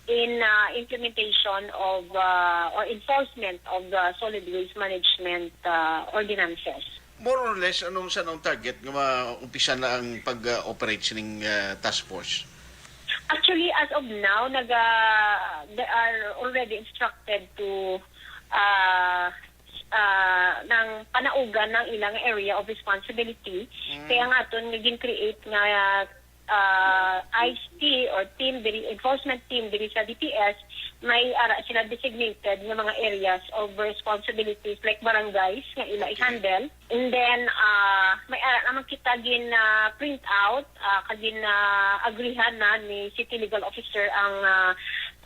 in, ah, implementation of, ah, or enforcement of the solid waste management, ah, ordinances. More or less, anong, sa anong target nga ma-umpisa na ang pag-operate sining, ah, task force? Actually, as of now, naga-, they are already instructed to, ah, ah, nang panaugan ng ilang area of responsibility. Mm. Kaya nga aton nga gin-create nga, ah, ICE or team diri, enforcement team diri sa D P S, may ara sila designated nga mga areas of responsibilities like barangays nga ila Okay. i-handle. And then, ah, may ara naman kita gin, ah, print out, ah, kag gin, ah, agrihan na ni City Legal Officer ang, ah,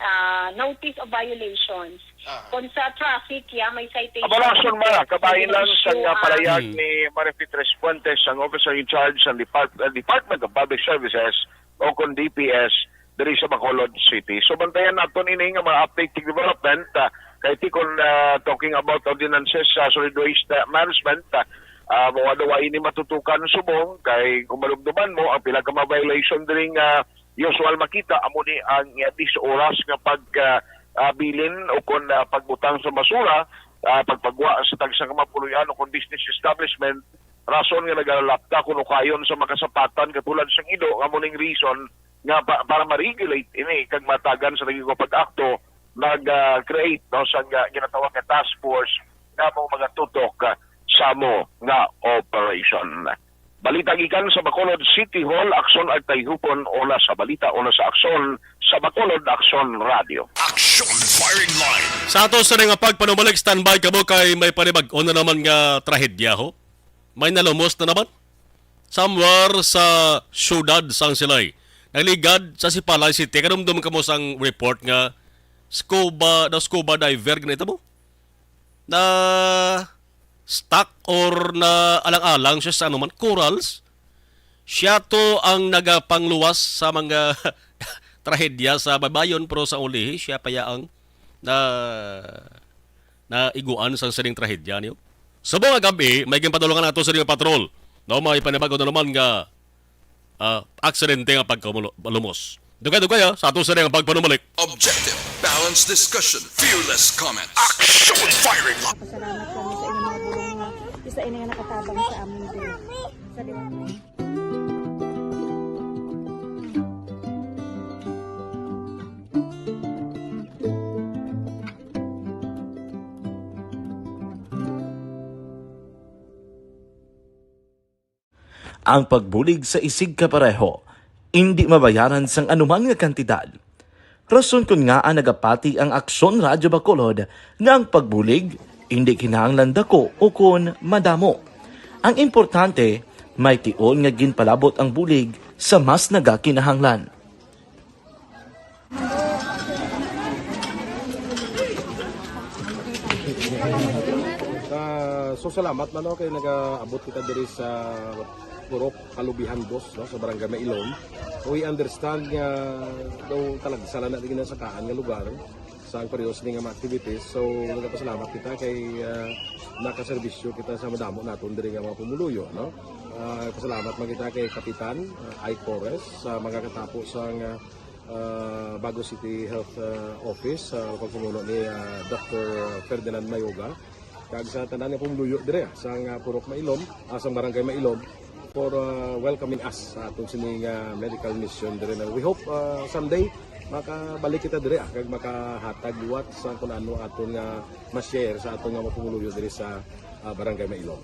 ah, notice of violations. Aha. Kung sa traffic, ya, may citation. Amo lang, Action Mark, kabahin lang sa nga Ah. pahayag Hmm. ni Marifi Tres Fuentes, ang officer in charge sa Depart-, uh, Department of Public Services o kon D P S diri sa Bacolod City. So, bantayan naton ini nga mga updating development, ah, kay ti kon, ah, talking about ordinances sa solid waste, ah, management, ah, ah, mao daw ini matutukan subong kay kung malumduman mo ang pila ka mga violation diri nga usual makita, amo ni ang, ah, dis oras nga pag, ah, ah, bilin o kon, ah, pagbutang sa basura, ah, pagpagwa sa tagsa ka mga puloy-an o kon business establishment, rason nga nagalapta kon ukayon sa makasapatan katulad sang ido nga amo ning reason nga pa-, para ma-regulate ini kag matagan sa naging pag-akto, nag, ah, create, no, sa, ah, ginatawag nga task force nga amo magatutok, ah, sa amo nga operation. Balita gikan sa Bacolod City Hall, Aksyon Artay Hupon, una sa balita, una sa aksyon, sa Bacolod Aksyon Radio. Action Firing Line. Sa ato sa nga pagpanumalik, standby kamo kay may panibag-o na naman nga trahedya, ho. May nalumos na naman. Somewhere sa siyudad sang Silay. Nagligad sa Sipalay City. Kanumdum kamo sang report nga scuba, daw scuba diver, ganito mo? Na stuck or na alang-alang siya sa anuman corals, siya to ang nagapangluwas sa mga trahedya sa baybayon, pero sa ulihi, siya pa ya ang na, naiguan sa sining trahedya niyo. Subong nga gab-i, may ginpadulungan nato sa mga patrol. No, may panibago na naman nga ah, aksidente nga pagkamulumos. Dugay-dugay, ah, sa ato sa nga pagpanumalik. Objective, balanced discussion, fearless comments. Action Firing Line. Pasalamat kami sa inyong mga bulong nga isa ini nga nakatabang sa amin din. Sa Ang pagbulig sa isigkapareho indi mabayaran sang anuman nga kantidad. Rason kon ngaa nagapati ang Aksyon Radyo Bacolod nga ang pagbulig Indi kinahanglan dako ukon madamo. Ang importante, may tion nga ginpalabot ang bulig sa mas nagakinahanglan. Ah, so salamat man, no, kay nagaabot kita diri sa Purok Kalubihan Dos, no, sa Barangay Mailom. We understand nga daw talagsa lang na ginasakaan nga lugar sa ang periodo sini nga mga activities. So nagapasalamat kita kay ah, nakaserbisyo kita sa madamo naton diri nga mga pumuluyo, no. Ah, pasalamat man kita kay Kapitan ah, Ike Torres sa mga katapo sa nga ah, Bago City Health ah, Office sa pagpamuno ni ah, Doctor Ferdinand Mayoga, kag sa tanan nga pumuluyo dire ah, sa nga Purok Mailom, ah, sa Barangay Mailom, for ah, welcoming us sa atong sini nga medical mission dire. Na we hope ah, someday makabalik kita dire ah, kag makahatag liwat sa kung ano aton nga ma-share sa aton nga mga pumuluyo dire sa ah, Barangay Mailom.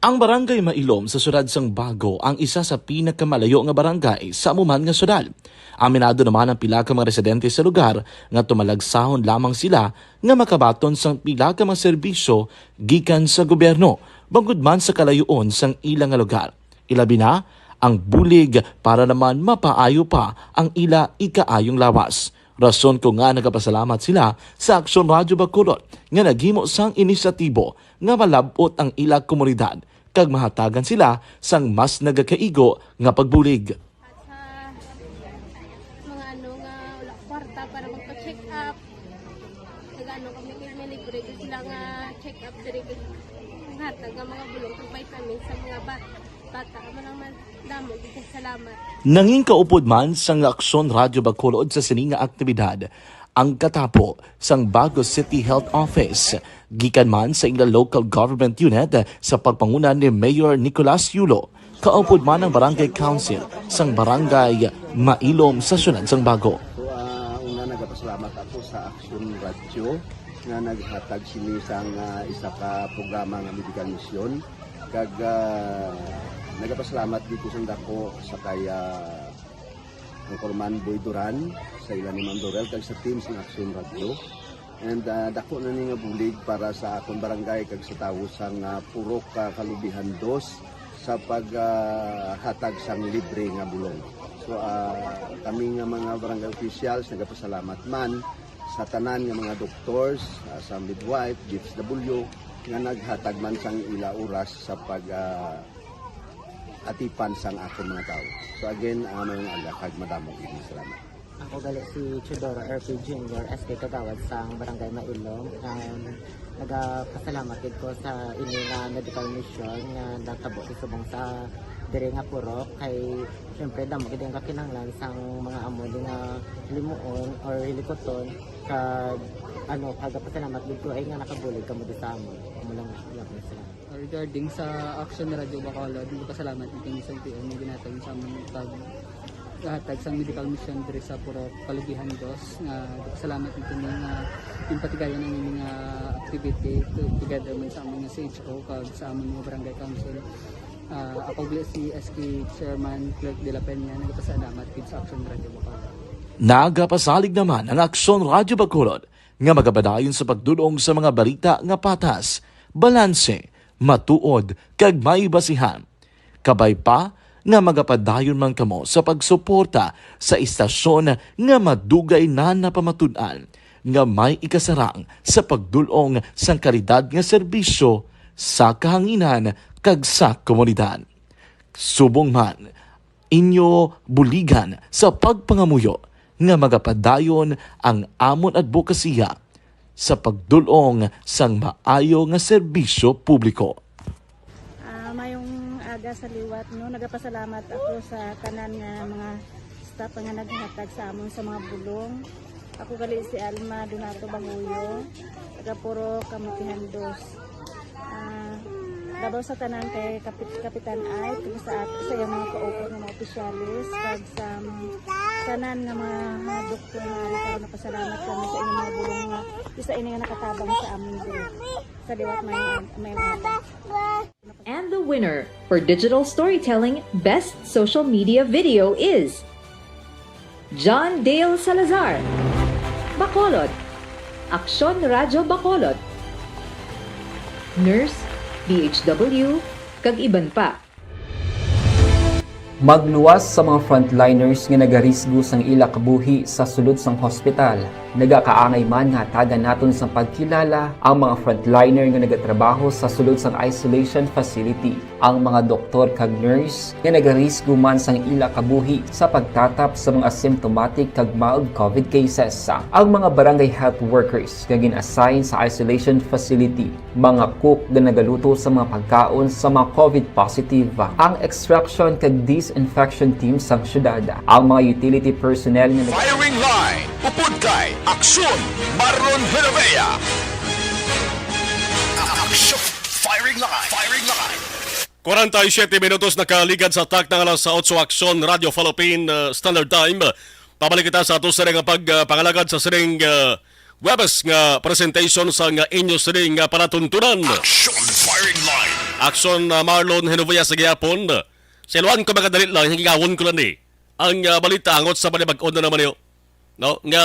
Ang Barangay Mailom sa siyudad sang Bago ang isa sa pinakamalayo nga barangay sa amo man nga siyudad. Aminado naman ang pila ka mga residente sa lugar nga tumalagsahon lamang sila nga makabaton sang pila ka mga serbisyo gikan sa gobyerno, bangod man sa kalayoon sang ila nga lugar. Ilabi na ang bulig para naman mapaayo pa ang ila ikaayong lawas. Rason ko nga nagapasalamat sila sa Aksyon Radyo Bacolod nga naghimo sang inisyatibo nga malab-ot ang ila komunidad kag mahatagan sila sang mas nagakaigo nga pagbulig. At sa mga ano nga wala kwarta para magpa-check up, nag-ano kami, may libre gyud sila nga check up diri, ang hatag nga mga bulong kag vitamins sa mga ba- bata. Amo lang man, damo gyud kay salamat. Nangin kaupod man sang Aksyon Radyo Bacolod sa sini nga aktibidad ang katapo sang Bago City Health Office, gikan man sa ila local government unit sa pagpanguna ni Mayor Nicolas Yulo, kaupod man ang Barangay Council sang Barangay Mailom sa siyudad sang Bago. So, ah, una, nagapasalamat ako sa Action Radio nga naghatag sini sang ah, isa ka programa nga medical mission, kag ah, nagapasalamat dito sa dako sa kay ah, Anchorman Boy Duran, sa ila ni Ma'am Dorel, kag sa team sa Action Radio. And ah, dako na ni nga bulig para sa akon barangay kag sa tawo sang ah, Purok ah, Kalubihan Dos sa paghatag sang libre nga bulong. So ah, kami nga mga barangay officials nagapasalamat man sa tanan nga mga doctors, ah, sa midwife, D F W, nga naghatag man sang ila oras sa pag ah, atipan sang akon mga tawo. So again, ah, mga aga kag madamo gid nga salamat. Ako gali si Teodoro R P Junior, S K Kagawad sang Barangay Mailom. Um, nagapasalamat gid ko sa ini nga medical mission nga natabo sa subong sa diri nga purok, kay syempre damo gid ang kakinahanglan sang mga amo ni nga hilimuon or hilikuton. Kag ano, nagapasalamat gid ko ay nga nakabulig kamo di sa amon. Amo lang, wala ko na sila. Regarding sa Action Radio Bacolod, nagpasalamat ni kami sa N P O nga ginhatag sa amon pag hatag sang medical mission diri sa Purok Kalubihan Dos, nga nagpasalamat ni kami nga yung patigayon ang mga activity to, together man sa amon nga C H O kag sa amon mga barangay council. Ah, ako gali si S K Chairman Clerk de la Peña, nagpasalamat gid sa Action Radio Bacolod. Nagapasalig naman ang Aksyon Radyo Bacolod nga magapadayon sa pagdulong sa mga balita nga patas, balanse, matuod, kag may basihan. Kabay pa nga magapadayon man kamo sa pagsuporta sa istasyon nga madugay na napamatud-an nga may ikasarang sa pagdulong sang kalidad nga serbisyo sa kahanginan kag sa komunidad. Subong man inyo buligan sa pagpangamuyo nga magapadayon ang amon adbokasiya sa pagdul-ong sang maayo nga serbisyo publiko. Ah, mayong aga sa liwat, no. Nagapasalamat ako sa tanan nga mga staff nga naghatag sa amon sa mga bulong. Ako gali si Alma Donato Bahuyo, taga Purok Kalubihan Dos. Ah, labaw sa tanan kay Kapit Kapitan Ike, sa, sa iyang mga kaupod nga mga opisyalis, kag sa mga tanan nga mga, mga doktor nga ari karon, napasalamat kami sa inyong mga bulong nga isa ini nga nakatabang sa amin diri. Sa liwat may may And the winner for Digital Storytelling Best Social Media Video is John Dale Salazar, Bacolod, Aksyon Radyo Bacolod, nurse, B H W, kag iban pa. Magluwas sa mga frontliners nga nagarisgo sang ila kabuhi sa sulod sang hospital. Nagakaangay man nga hatagan naton sang pagkilala ang mga frontliner nga nagatrabaho sa sulod sang isolation facility, ang mga doktor kag nurse nga nagarisgo man sang ila kabuhi sa pagtatap sa mga asymptomatic kag mild covid cases, ang mga barangay health workers nga gin-assign sa isolation facility, mga cook nga nagaluto sa mga pagkaon sa mga covid positive, ang extraction kag disinfection team sang syudad, ang mga utility personnel nga nag- Firing line, upod kay Aksyon, Marlon Genovea. Aksyon, firing line, firing line. Kwarenta y siyete minutos nakaligad sa takna nga alas otso, Aksyon, Radyo Philippine, uh, Standard Time. Pabalik kita sa ato sini nga pag, uh, pangalagad sa sining, uh, Webes nga presentation sa nga inyo sining nga palatuntunan. Action Firing Line. Aksyon, uh, Marlon Genovea sa gihapon. Sa iluan ko, makadali lang, hingawon ko lang ni ang, ah, balita angot sa panibag-on na naman niyo, no? Nga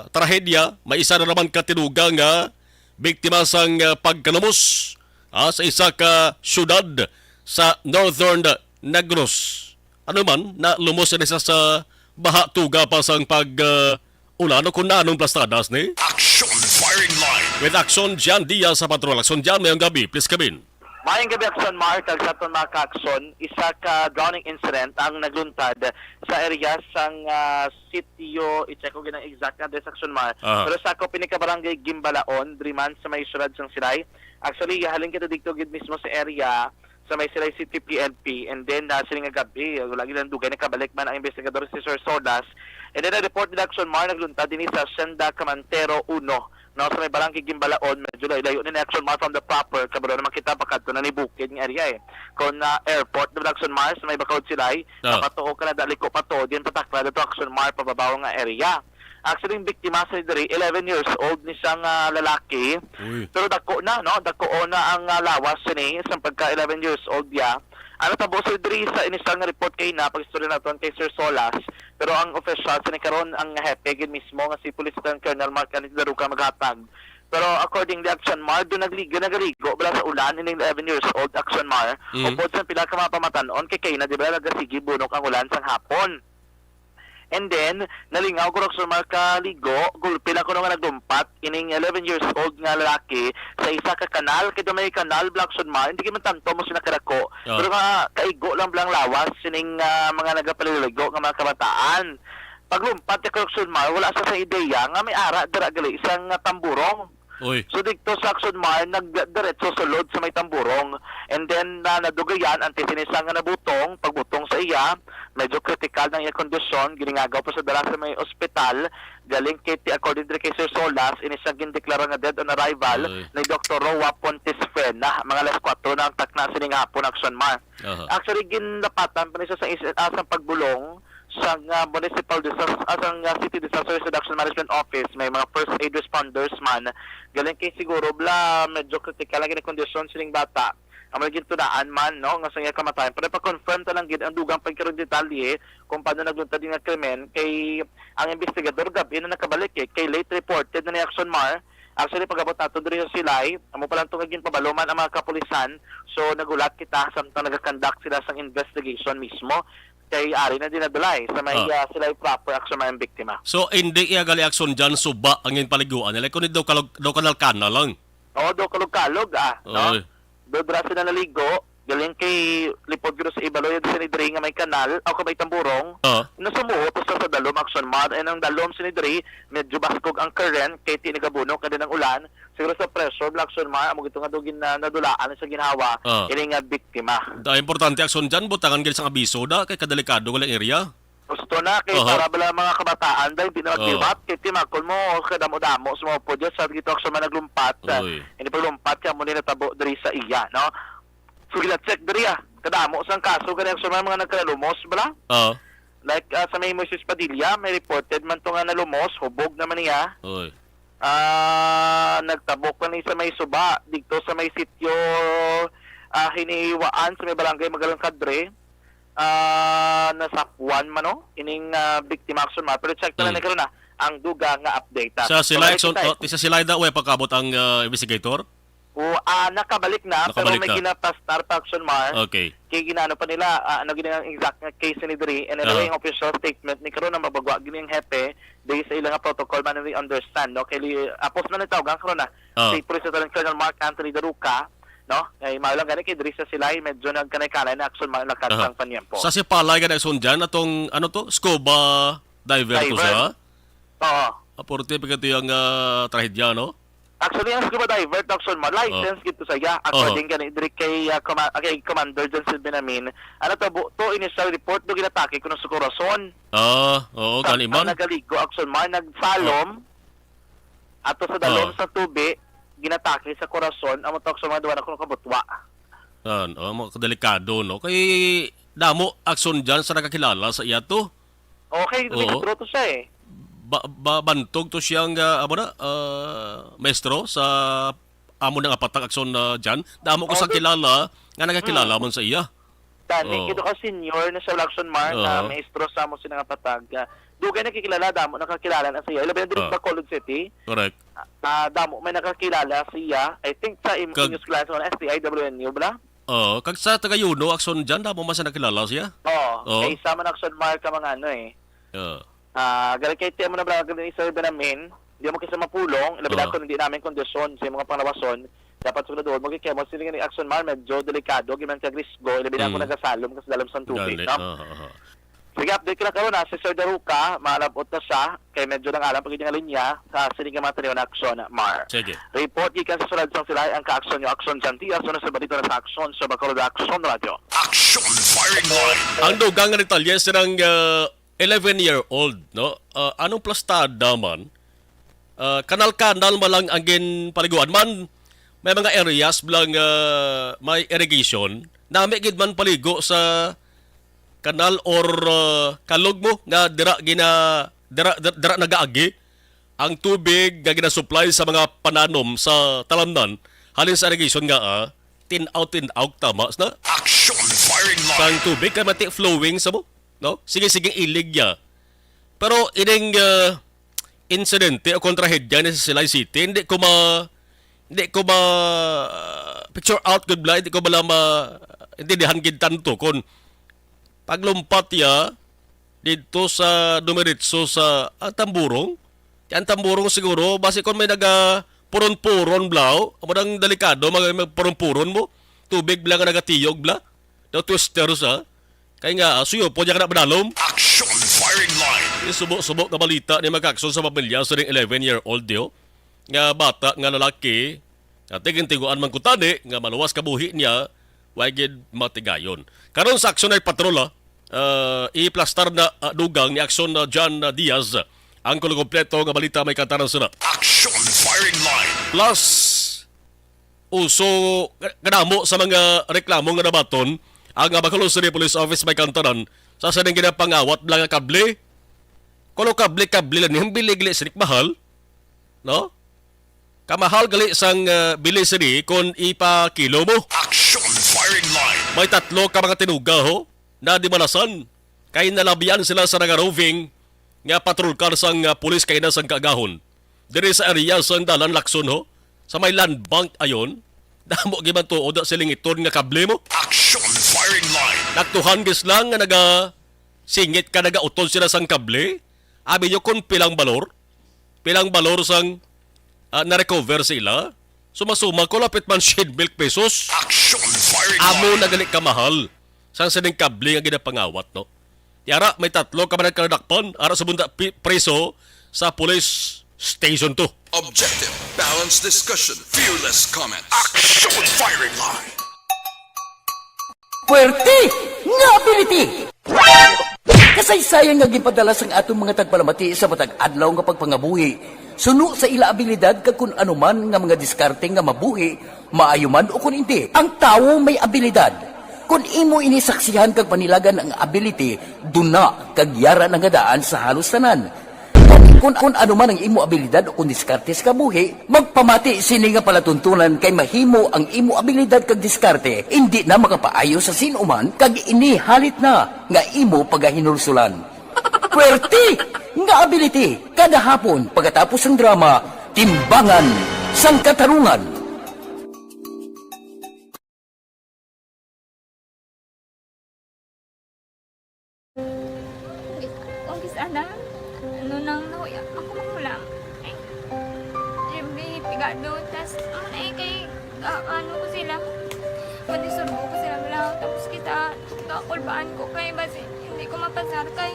trahedya, may isa na naman ka tinuga nga biktima sang, ah, pagkalumos, ah, sa isa ka syudad sa Northern Negros. Ano man, nalumos ini sa, sa baha tuga pa sang pag, ah, ulan o kung naanong plastadas ni? Action Firing Line. With Action Jan Diaz sa Patrol. Action Jan, mayong gabi. Please come in. Maayong gabi, Action Mark, kag sa aton mga ka-aksyon, isa ka drowning incident ang nagluntad sa area sang, ah, sitio, i-check ko gid ang exact address, Action Mark. Aha. Pero sa ako, pinaka barangay Gimbalaon, diri man sa may syudad sang Silay. Actually, halin kita dito gid mismo sa area sa may Silay City P N P, and then, ah, sini nga gabi, ah, wala gid lang dugay, nakabalik man ang investigador si Sir Sodas. And then, ang report nila, Action Mark, nagluntad dinhi sa Hacienda Camantero uno, no, sa may barangay Gimbalaon, medyo layo-layo ni Action Mark from the proper, kabalo naman kita, pakadto na ni bukid nga area, eh. Kung, ah, airport, diba, Action Mark, sa may Bacod Silay, Ah. Napatuo ka na, dali ko pa to, din patakla na to, Action Mark, pababaw nga area. Actually, yung biktima sa diri, eleven years old ni siyang, ah, lalaki. Uy. Pero dako na, no? Dako na ang, ah, lawas sini, sa pagka eleven years old niya. Ang natabo sa diri sa initial nga report kay na, pag-istorya naton kay Sir Solas, pero ang official sini karon ang hepe gid mismo nga si Police Lieutenant Colonel Mark Anthony Daruca maghatag. Pero according to Action Mark, doon nagligo, nagaligo bala sa ulan, ining eleven years old, Action Mark. Mm. Upod sa pila ka mga pamatan-on, kay kay na, di ba, nagasigi bunok ang ulan sang hapon. And then, nalingaw ko, Action Mark, kaligo, gulpi lang ko nga naglumpat, ining eleven years old nga lalaki, sa isa ka kanal, kay may kanal, bala, Action Mark, hindi man tanto mo sila kadako. Ah. Pero nga, kaigo lang bala ang lawas, sining, ah, mga nagapaliligo nga mga kabataan. Paglumpat niya, Action Mark, wala sa, sa ideya nga may ara dira gali sang, ah, tamburong. Uy. So, dito sa Action Mark, nagdiretso sulod sa may tamburong. And then, na nadugayan, ang tisinisa nga nabutong, pagbutong sa iya, medyo critical ng iya kondisyon, giningagaw pa sa dala sa may ospital, galing kay ti-, according diri kay Sir Solas, ini siya gindeklara nga dead on arrival Uy. ni Doktor Roa Pontisfena, mga alas kuwatro na ang takna sining hapon, Action Mark. Aha. Actually, ginlapatan pa ni siya sa is-, ah, sa pagbulong, sang, ah, municipal disas-, ah, sang, ah, City Disaster Risk Reduction Management Office, may mga first aid responders man. Galing kay siguro bala, medyo critical ang kondisyon sining bata. Ang mga gintunaan man, no, nga sa iya kamatayan. Pero pa-confirm ta lang gid ang dugang pagkaron detalye kung paano nagluntad nga krimen. Kay ang investigador gabi na nakabalik, eh. Kay late reported na ni Action Mar. Actually, pag-abot nato diri sa Silay, amo pa lang to nga ginpabalo man ang mga kapulisan. So, nagulat kita samtang nagakandak sila sang investigation mismo. Kay ari na dinadulay sa may, Ah. ah, sila yung proper action mga biktima. So, hindi iya gali action dyan, suba ang ginpaliguan nila. Kundi daw kalog-, daw kanal-kanal lang. Oo, daw kalog-kalog, ah, no? Oy. Daw dira sila naligo, galing kay lipod guro sa Ibaloy, sa Nidri nga may kanal, o kay may tamburong. Ah. Nasumuot sa, sa dalom action man, and ang dalom sa Nidri, medyo baskog ang current, kay tinigabunok na din ang ulan, siguro sa pressure, Blackson, ma, amo gito nga daw gin-, na-, nadulaan sa ginhawa, Ah. ini nga biktima. Da, importante, Akson, dyan, butangan gid sang abiso da, kay kadelikado nga lang area. Gusto na, kay Aha. para bala mga kabataan, dahil di na Ah. magliwat, kay timakon mo, kadamo-damo, sa mga pudya, sa gito, Akson, man naglumpat, sa, Uy. ini paglumpat, kaya mo ni natabo diri sa iya, no? So, gina-check diri, ah. Kadamo sang kaso, gani, Akson, man mga nagkalumos, bala? Ah. Like, ah, sa may Moises Padilla, may reported man to nga nalumos, hubog naman niya. Uy. Ah, nagtabok na ni sa may suba, dito sa may sitio, ah, Hinihiwaan, sa may barangay Magalang Cadre. Ah, nasapuan man, no? Ining, ah, biktima, Akson, ma. Pero check na lang Hmm. ni karon, ah, ang duga nga update, ah. Sa So, Silay, may Akson, kita, oh, eh. Sa Silay daw, way pagkabot ang, ah, investigator? O, ah, nakabalik na, pero Nakabalik may na. ginaplastar pa, Action Mar. Okay. Kay ginaano pa nila, ah, ano gini ang exact nga case ni diri. And anyway, Aha. ang official statement ni karon na mabagwa gini ang hepe diri sa ilang protocol man we understand, no? Kay li- apos na nitawgan karon na Ah. si Police Lieutenant Colonel Mark Anthony Daruca, no? Kay mao lang gani kay diri sa silay medyo nagkanay-kanay na, Action Mar, lakat Aha. sang panyempo. Sa Sipalay ka na, Action Jan, atong, ano to? Scuba diver to Diver. siya? Oo. Aporte pa kito yung, ah, trahedya, no? Actually, ang scuba diver, Action Mar, license gid to siya. According Oho. gani diri kay, ah, Coma- ah, kay Commander John Silvinamin, ano to, bu- to initial report, do ginatake kuno sa Corazon. Ah, oo, Sa gani ang man. nagaligo, Action Mar, nagsalom, ato sa dalom Oh. sa tubi, ginatake sa Corazon, amo to, Action Mar, duwa na kuno kabutwa. Yan, oh, mga kadelikado, no? Kay damo, Action Jan, sa nakakilala sa iya to. Okay, Oo. maestro to siya eh. Ba, ba, bantog to siyang, ah, amo na, ah, maestro sa amo na nga patag, Action, ah, Jan. Damo ko sang Okay. kilala nga nakakilala Hmm. man sa iya. Dani, Oo. kito ka senior na siya, Action Mar, na Oo. maestro sa amo sina nga patag. Ah, dugay na kikilala, damo nakakilala na siya. Ilabi na diri Oo. sa Bacolod City. Correct. Ah, damo may nakakilala siya. I think sa im- Kag- inyong eskwelahan sa S T I W N U, bala? Oo, kag sa taga Yuno, Action Jan, damo man sa nakilala siya. Oo, Oo. kay isa man, Action Mar, ka mga ano eh. Oo. Ah, gani kay ti mo na bala gani, Sir Benamin, di mo kisa mapulong, labi na Oo. kung hindi namin kondisyon sa mga panglawason. Dapat sigurado mo kay mo sila ni, Action Mar, medyo delikado, giman kag risgo, labi na kung Mm. nagasalom ka sa dalom sang tubig, Gani, no? aha, aha. Sige, update ko na karon, ha, si Sir Daruca, malabot na siya, kay medyo nang alam pag nga linya sa sining nga mga taniyo na, Action Mar. Sige. Report gikan sa sulod sang silay ang ka-action nyo, Action Jan Diaz, una sa balita na sa Action sa Bacolod, Action Radio. Action Firing Line. Ang dugang nga detalye sa nang, ah, eleven-year-old, no? Ah, anong plastada man? Ah, kanal-kanal man lang ang ginpaliguan man. May mga areas lang, ah, may irrigation. Nami gid man paligo sa kanal or, ah, kalog mo nga dira gina-, dira, dira, dira nagaagi ang tubig nga ginasupply sa mga pananom sa talamnan halin sa irrigation nga, ah, tin-aw, tin-aw tama na Action Firing Line. Sang tubig kay mati flowing sa mo, no? Sige, sige, ilig niya. Pero ining, ah, insidente o kontrahedya ni sa Silay City, hindi ko ma-, hindi ko ma-, picture out gud bala, hindi ko bala ma-, intindihan gid tanto kung paglumpat niya dito sa dumiretso sa, ah, Tamburong. Kaya ang Tamburong siguro, basi kung may naga puron-puron, blaw, amo nang delikado, mag, magpuron-puron mo. Tubig bala nga nagatiyog bala. Daw twister sa. Kay nga, ah, suyo po niya ka na madalom. Action Firing Line. Yung subo-subo nga balita ni mag-action sa pamilya sa ning eleven-year-old, yo. Nga bata, nga lalaki, nga tigintiguan man kutani, nga maluwas kabuhi niya, way gid matigayon. Karon sa aksyon ay patrol, ah, ah, iplastar na, ah, dugang ni aksyon na John, ah, Diaz, ang kulang kompleto nga balita may kantaran sila. Action Firing Line. Plus, uso, ka-, kadamo sa mga reklamo nga nabaton, ang, ah, Bacolod City Police Office may kantaran sa sining ginapangawat lang nga kable. Kuno kable-kable lang, ang bilig-lig silik mahal, no? Kamahal gali sang, ah, bili sini kon ipakilo mo. Action Firing Line. May tatlo ka mga tinuga, ho, na dimalasan. Kay nalabian sila sa naga-roving nga patrol car sang, ah, pulis kay na sang kaagahon. Diri sa area sang Dalan Lacson, ho, sa may land bank ayon, damo gibantuod na silingiton nga kable mo. Action Firing Line. Nagtuhan gis lang nga naga singit ka nagautod sila sang kable. Abi nyo kung pilang balor? Pilang balor sang, ah, na-recover sa ila? Sumasuma ko lapit man siyed mil pesos. Action Firing Amo Line. Na gali kamahal sang sining kable nga ginapangawat, no? Ti ara, may tatlo ka man nagkaladakpan, ara sa bunda pi-, preso sa police station to. Objective, balanced discussion, fearless comment. Action Firing Line. Puwerte nga ability! Kasaysayan nga ginpadala sang aton mga tagpalamati sa matag adlaw nga pagpangabuhi, suno sa ila abilidad kag kun ano man nga mga diskarte nga mabuhi, maayo man o kun indi. Ang tawo may abilidad. Kun imo ini saksihan kag panilagan ang ability, duna kag yara na nga daan sa halos tanan. Kun, kun, kun ano man ang imo abilidad o kun diskarte sa kabuhi, magpamati sini nga palatuntunan kay mahimo ang imo abilidad kag diskarte indi na makapaayo sa sin-o man kag ini halit na nga imo pagahinulsulan. Puwerte nga ability kada hapon pagkatapos sang drama, Timbangan sang Katarungan. Ana, ano nang nahuya ako manghulam? Ay, Jimmy, pigado. Tas, ano na eh, kay, ah, ano ko sila? Madisturbo ko sila lang. Tapos kita, kakulbaan ko kay, basi, hindi ko mapasar kay.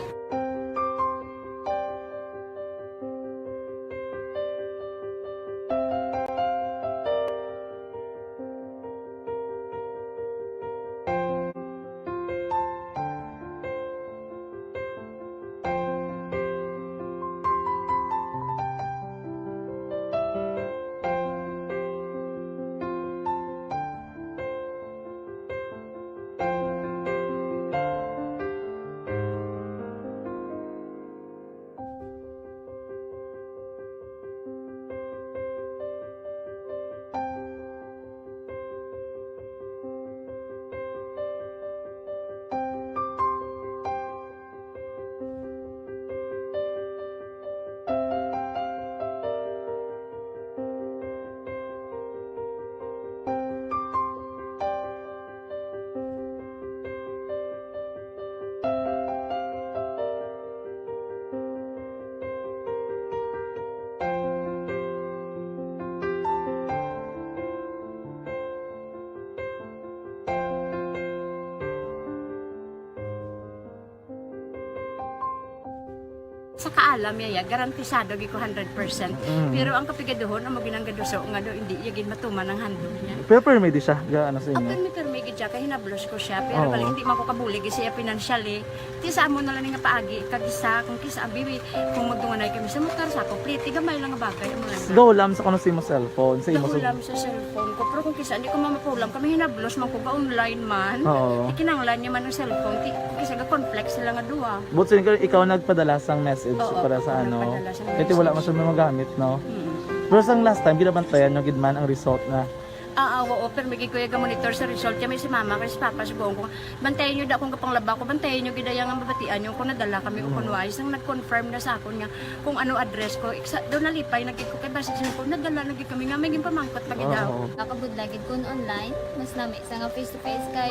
Sa kaalam niya, ya, garantisado gid ko hundred percent. Mm. Pero ang kapigaduhon, amo ginang gaduso nga daw hindi iya gid matuman ang handog niya. Pero permi di siya, ga, ano sa inyo? Permi, permi gid siya, kay hinablos ko siya. Pero Oo. bali, hindi man ko kabulig siya financially. Ti sa amo na lang nga paagi, kag isa, kung kisa, abi, kung magdunganay kami sa motor, sa ako, pliti, gamay lang nga bagay, amo lang. Go, lam sa kuno sa imo cellphone, sa imo Nahulam sa cellphone ko, pero kung kisa, hindi ko mamapulam, kami hinablos man ko, ga-online man. Oo. Ikinanglan niya man ang cellphone, ti, kung kisa, ga-conflict sila nga duwa. But sin-, ikaw nagpadala sang message Oo, para sa ako ano? nagpadala sang Kasi wala message. man siya magamit, no? Mm. Pero sang last time, ginabantayan nyo gid man ang result na. Ah, ah, oo, pero may gid ko iya ga-monitor sa result. Kami si mama, kay si papa, sugoon ko, bantayan nyo da akong kapanglaba ko, bantayan nyo gid iya nga mabatian nyo kung nadala kami o Mm. kung wala. Isang nag-confirm na sa akon nga kung ano address ko. Iksa, daw nalipay na gid ko kay basi siya ko, nadala na gid kami nga may ginpamangkot pa gid daw. Oo. Nakabudlay gid kun online, mas nami sa nga face to face kay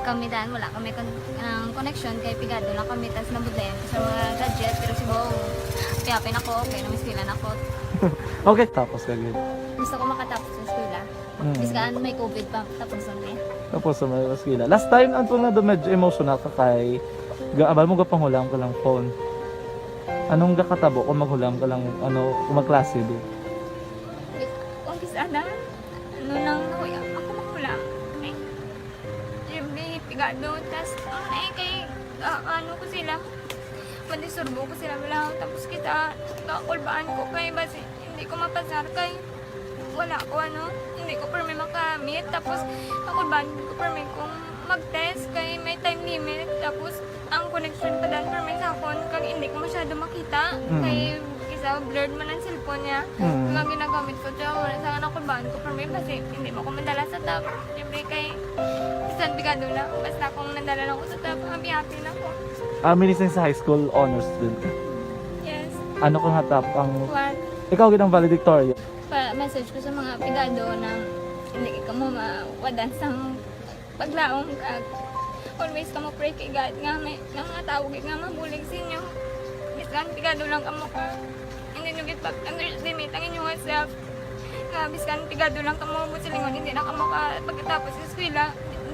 kami dan wala kami kon-, ang connection kay pigado lang kami tas nabudlayan ko sa mga gadget pero si Bong, kaya pin ako, okay, namiskwela na ako. Okay, tapos ka gid. Gusto ko makatapos sa eskwela. Mm. Bisan may covid pa, tapos na niya. Tapos sa may eskwela. Last time, ang tunga do medyo emotional ka kay ga-, abal mo gapanghulam ka lang phone. Anong gakatabo kung maghulam ka lang, ano, kung magklase di? Kung kis-, ana, ano nang nahuya ako manghulam? Ay, Jimmy, pigado, tas, ano na eh, kay, ah, ano ko sila, madisturbo ko sila, wala, tapos kita, kakulbaan ko kay, basi, hindi ko mapasar kay, wala ko, ano, hindi ko permi makamit, tapos, kakulbaan ko permi kung mag-test kay may time limit, tapos, ang connection pa dan permi sa akon, kag hindi ko masyado makita, Mm. kay, kisa blurred man ang cellphone niya, Mm. kag ginagamit ko, so, sa kakulbaan ko permi, basi, hindi mo ko madala sa top, siyempre, kay, bisan pigado lang, basta kung nadala lang ko sa top, happy-happy na ko. Ah, minising sa high school honors student ka? Yes. Ano ka nga top ang One. Ikaw gid ang valedictorian? Pa-message ko sa mga pigado na hindi ka mo mawadan sang paglaom kag always ka mo pray kay God nga may nga mga tawo gid nga mabulig sa inyo. Bisan pigado lang kamo ka, hindi nyo gid pag-underestimate ang inyong self. Nga bisan pigado lang kamo mo silingon, hindi na kamo ka pagkatapos sa eskwela.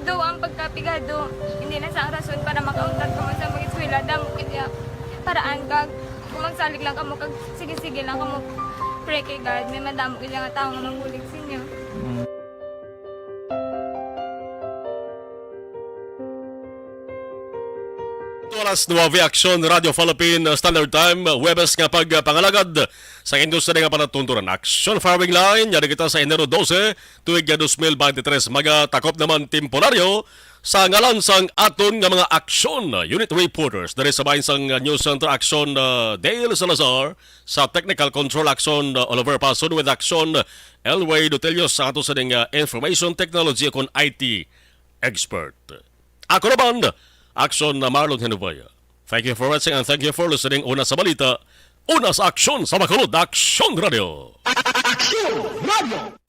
Do ang pagkapigado, hindi na sa rason para makauntat kamo sa mag-eskwela. Damo gid ya paraan kag kung magsalig lang kamo kag sige-sige lang kamo pray kay God, may madamo gid nga tawo nga mabulig sa inyo. Mm. Oras nuwebe, Aksyon Radio Philippine Standard Time, Huwebes nga pagpangalagad sa industriya nga palatuntunan. Aksyon Firing Line, yari kita sa Enero dose, tuig nga dos mil bente tres. Magatakop naman temporaryo sa ngalan sang aton nga mga aksyon unit reporters diri sa bahin sang News Center, Aksyon, uh, Dale Salazar, sa Technical Control, Aksyon, uh, Oliver Pason, with Aksyon Elway Dutelios sa ato sa ding, uh, Information Technology kon I T expert. Ako naman, Aksyon na Marlon Henubaya. Thank you for watching and thank you for listening. Una sa balita, una sa aksyon sa Bacolod, Aksyon Radio. Aksyon Radio!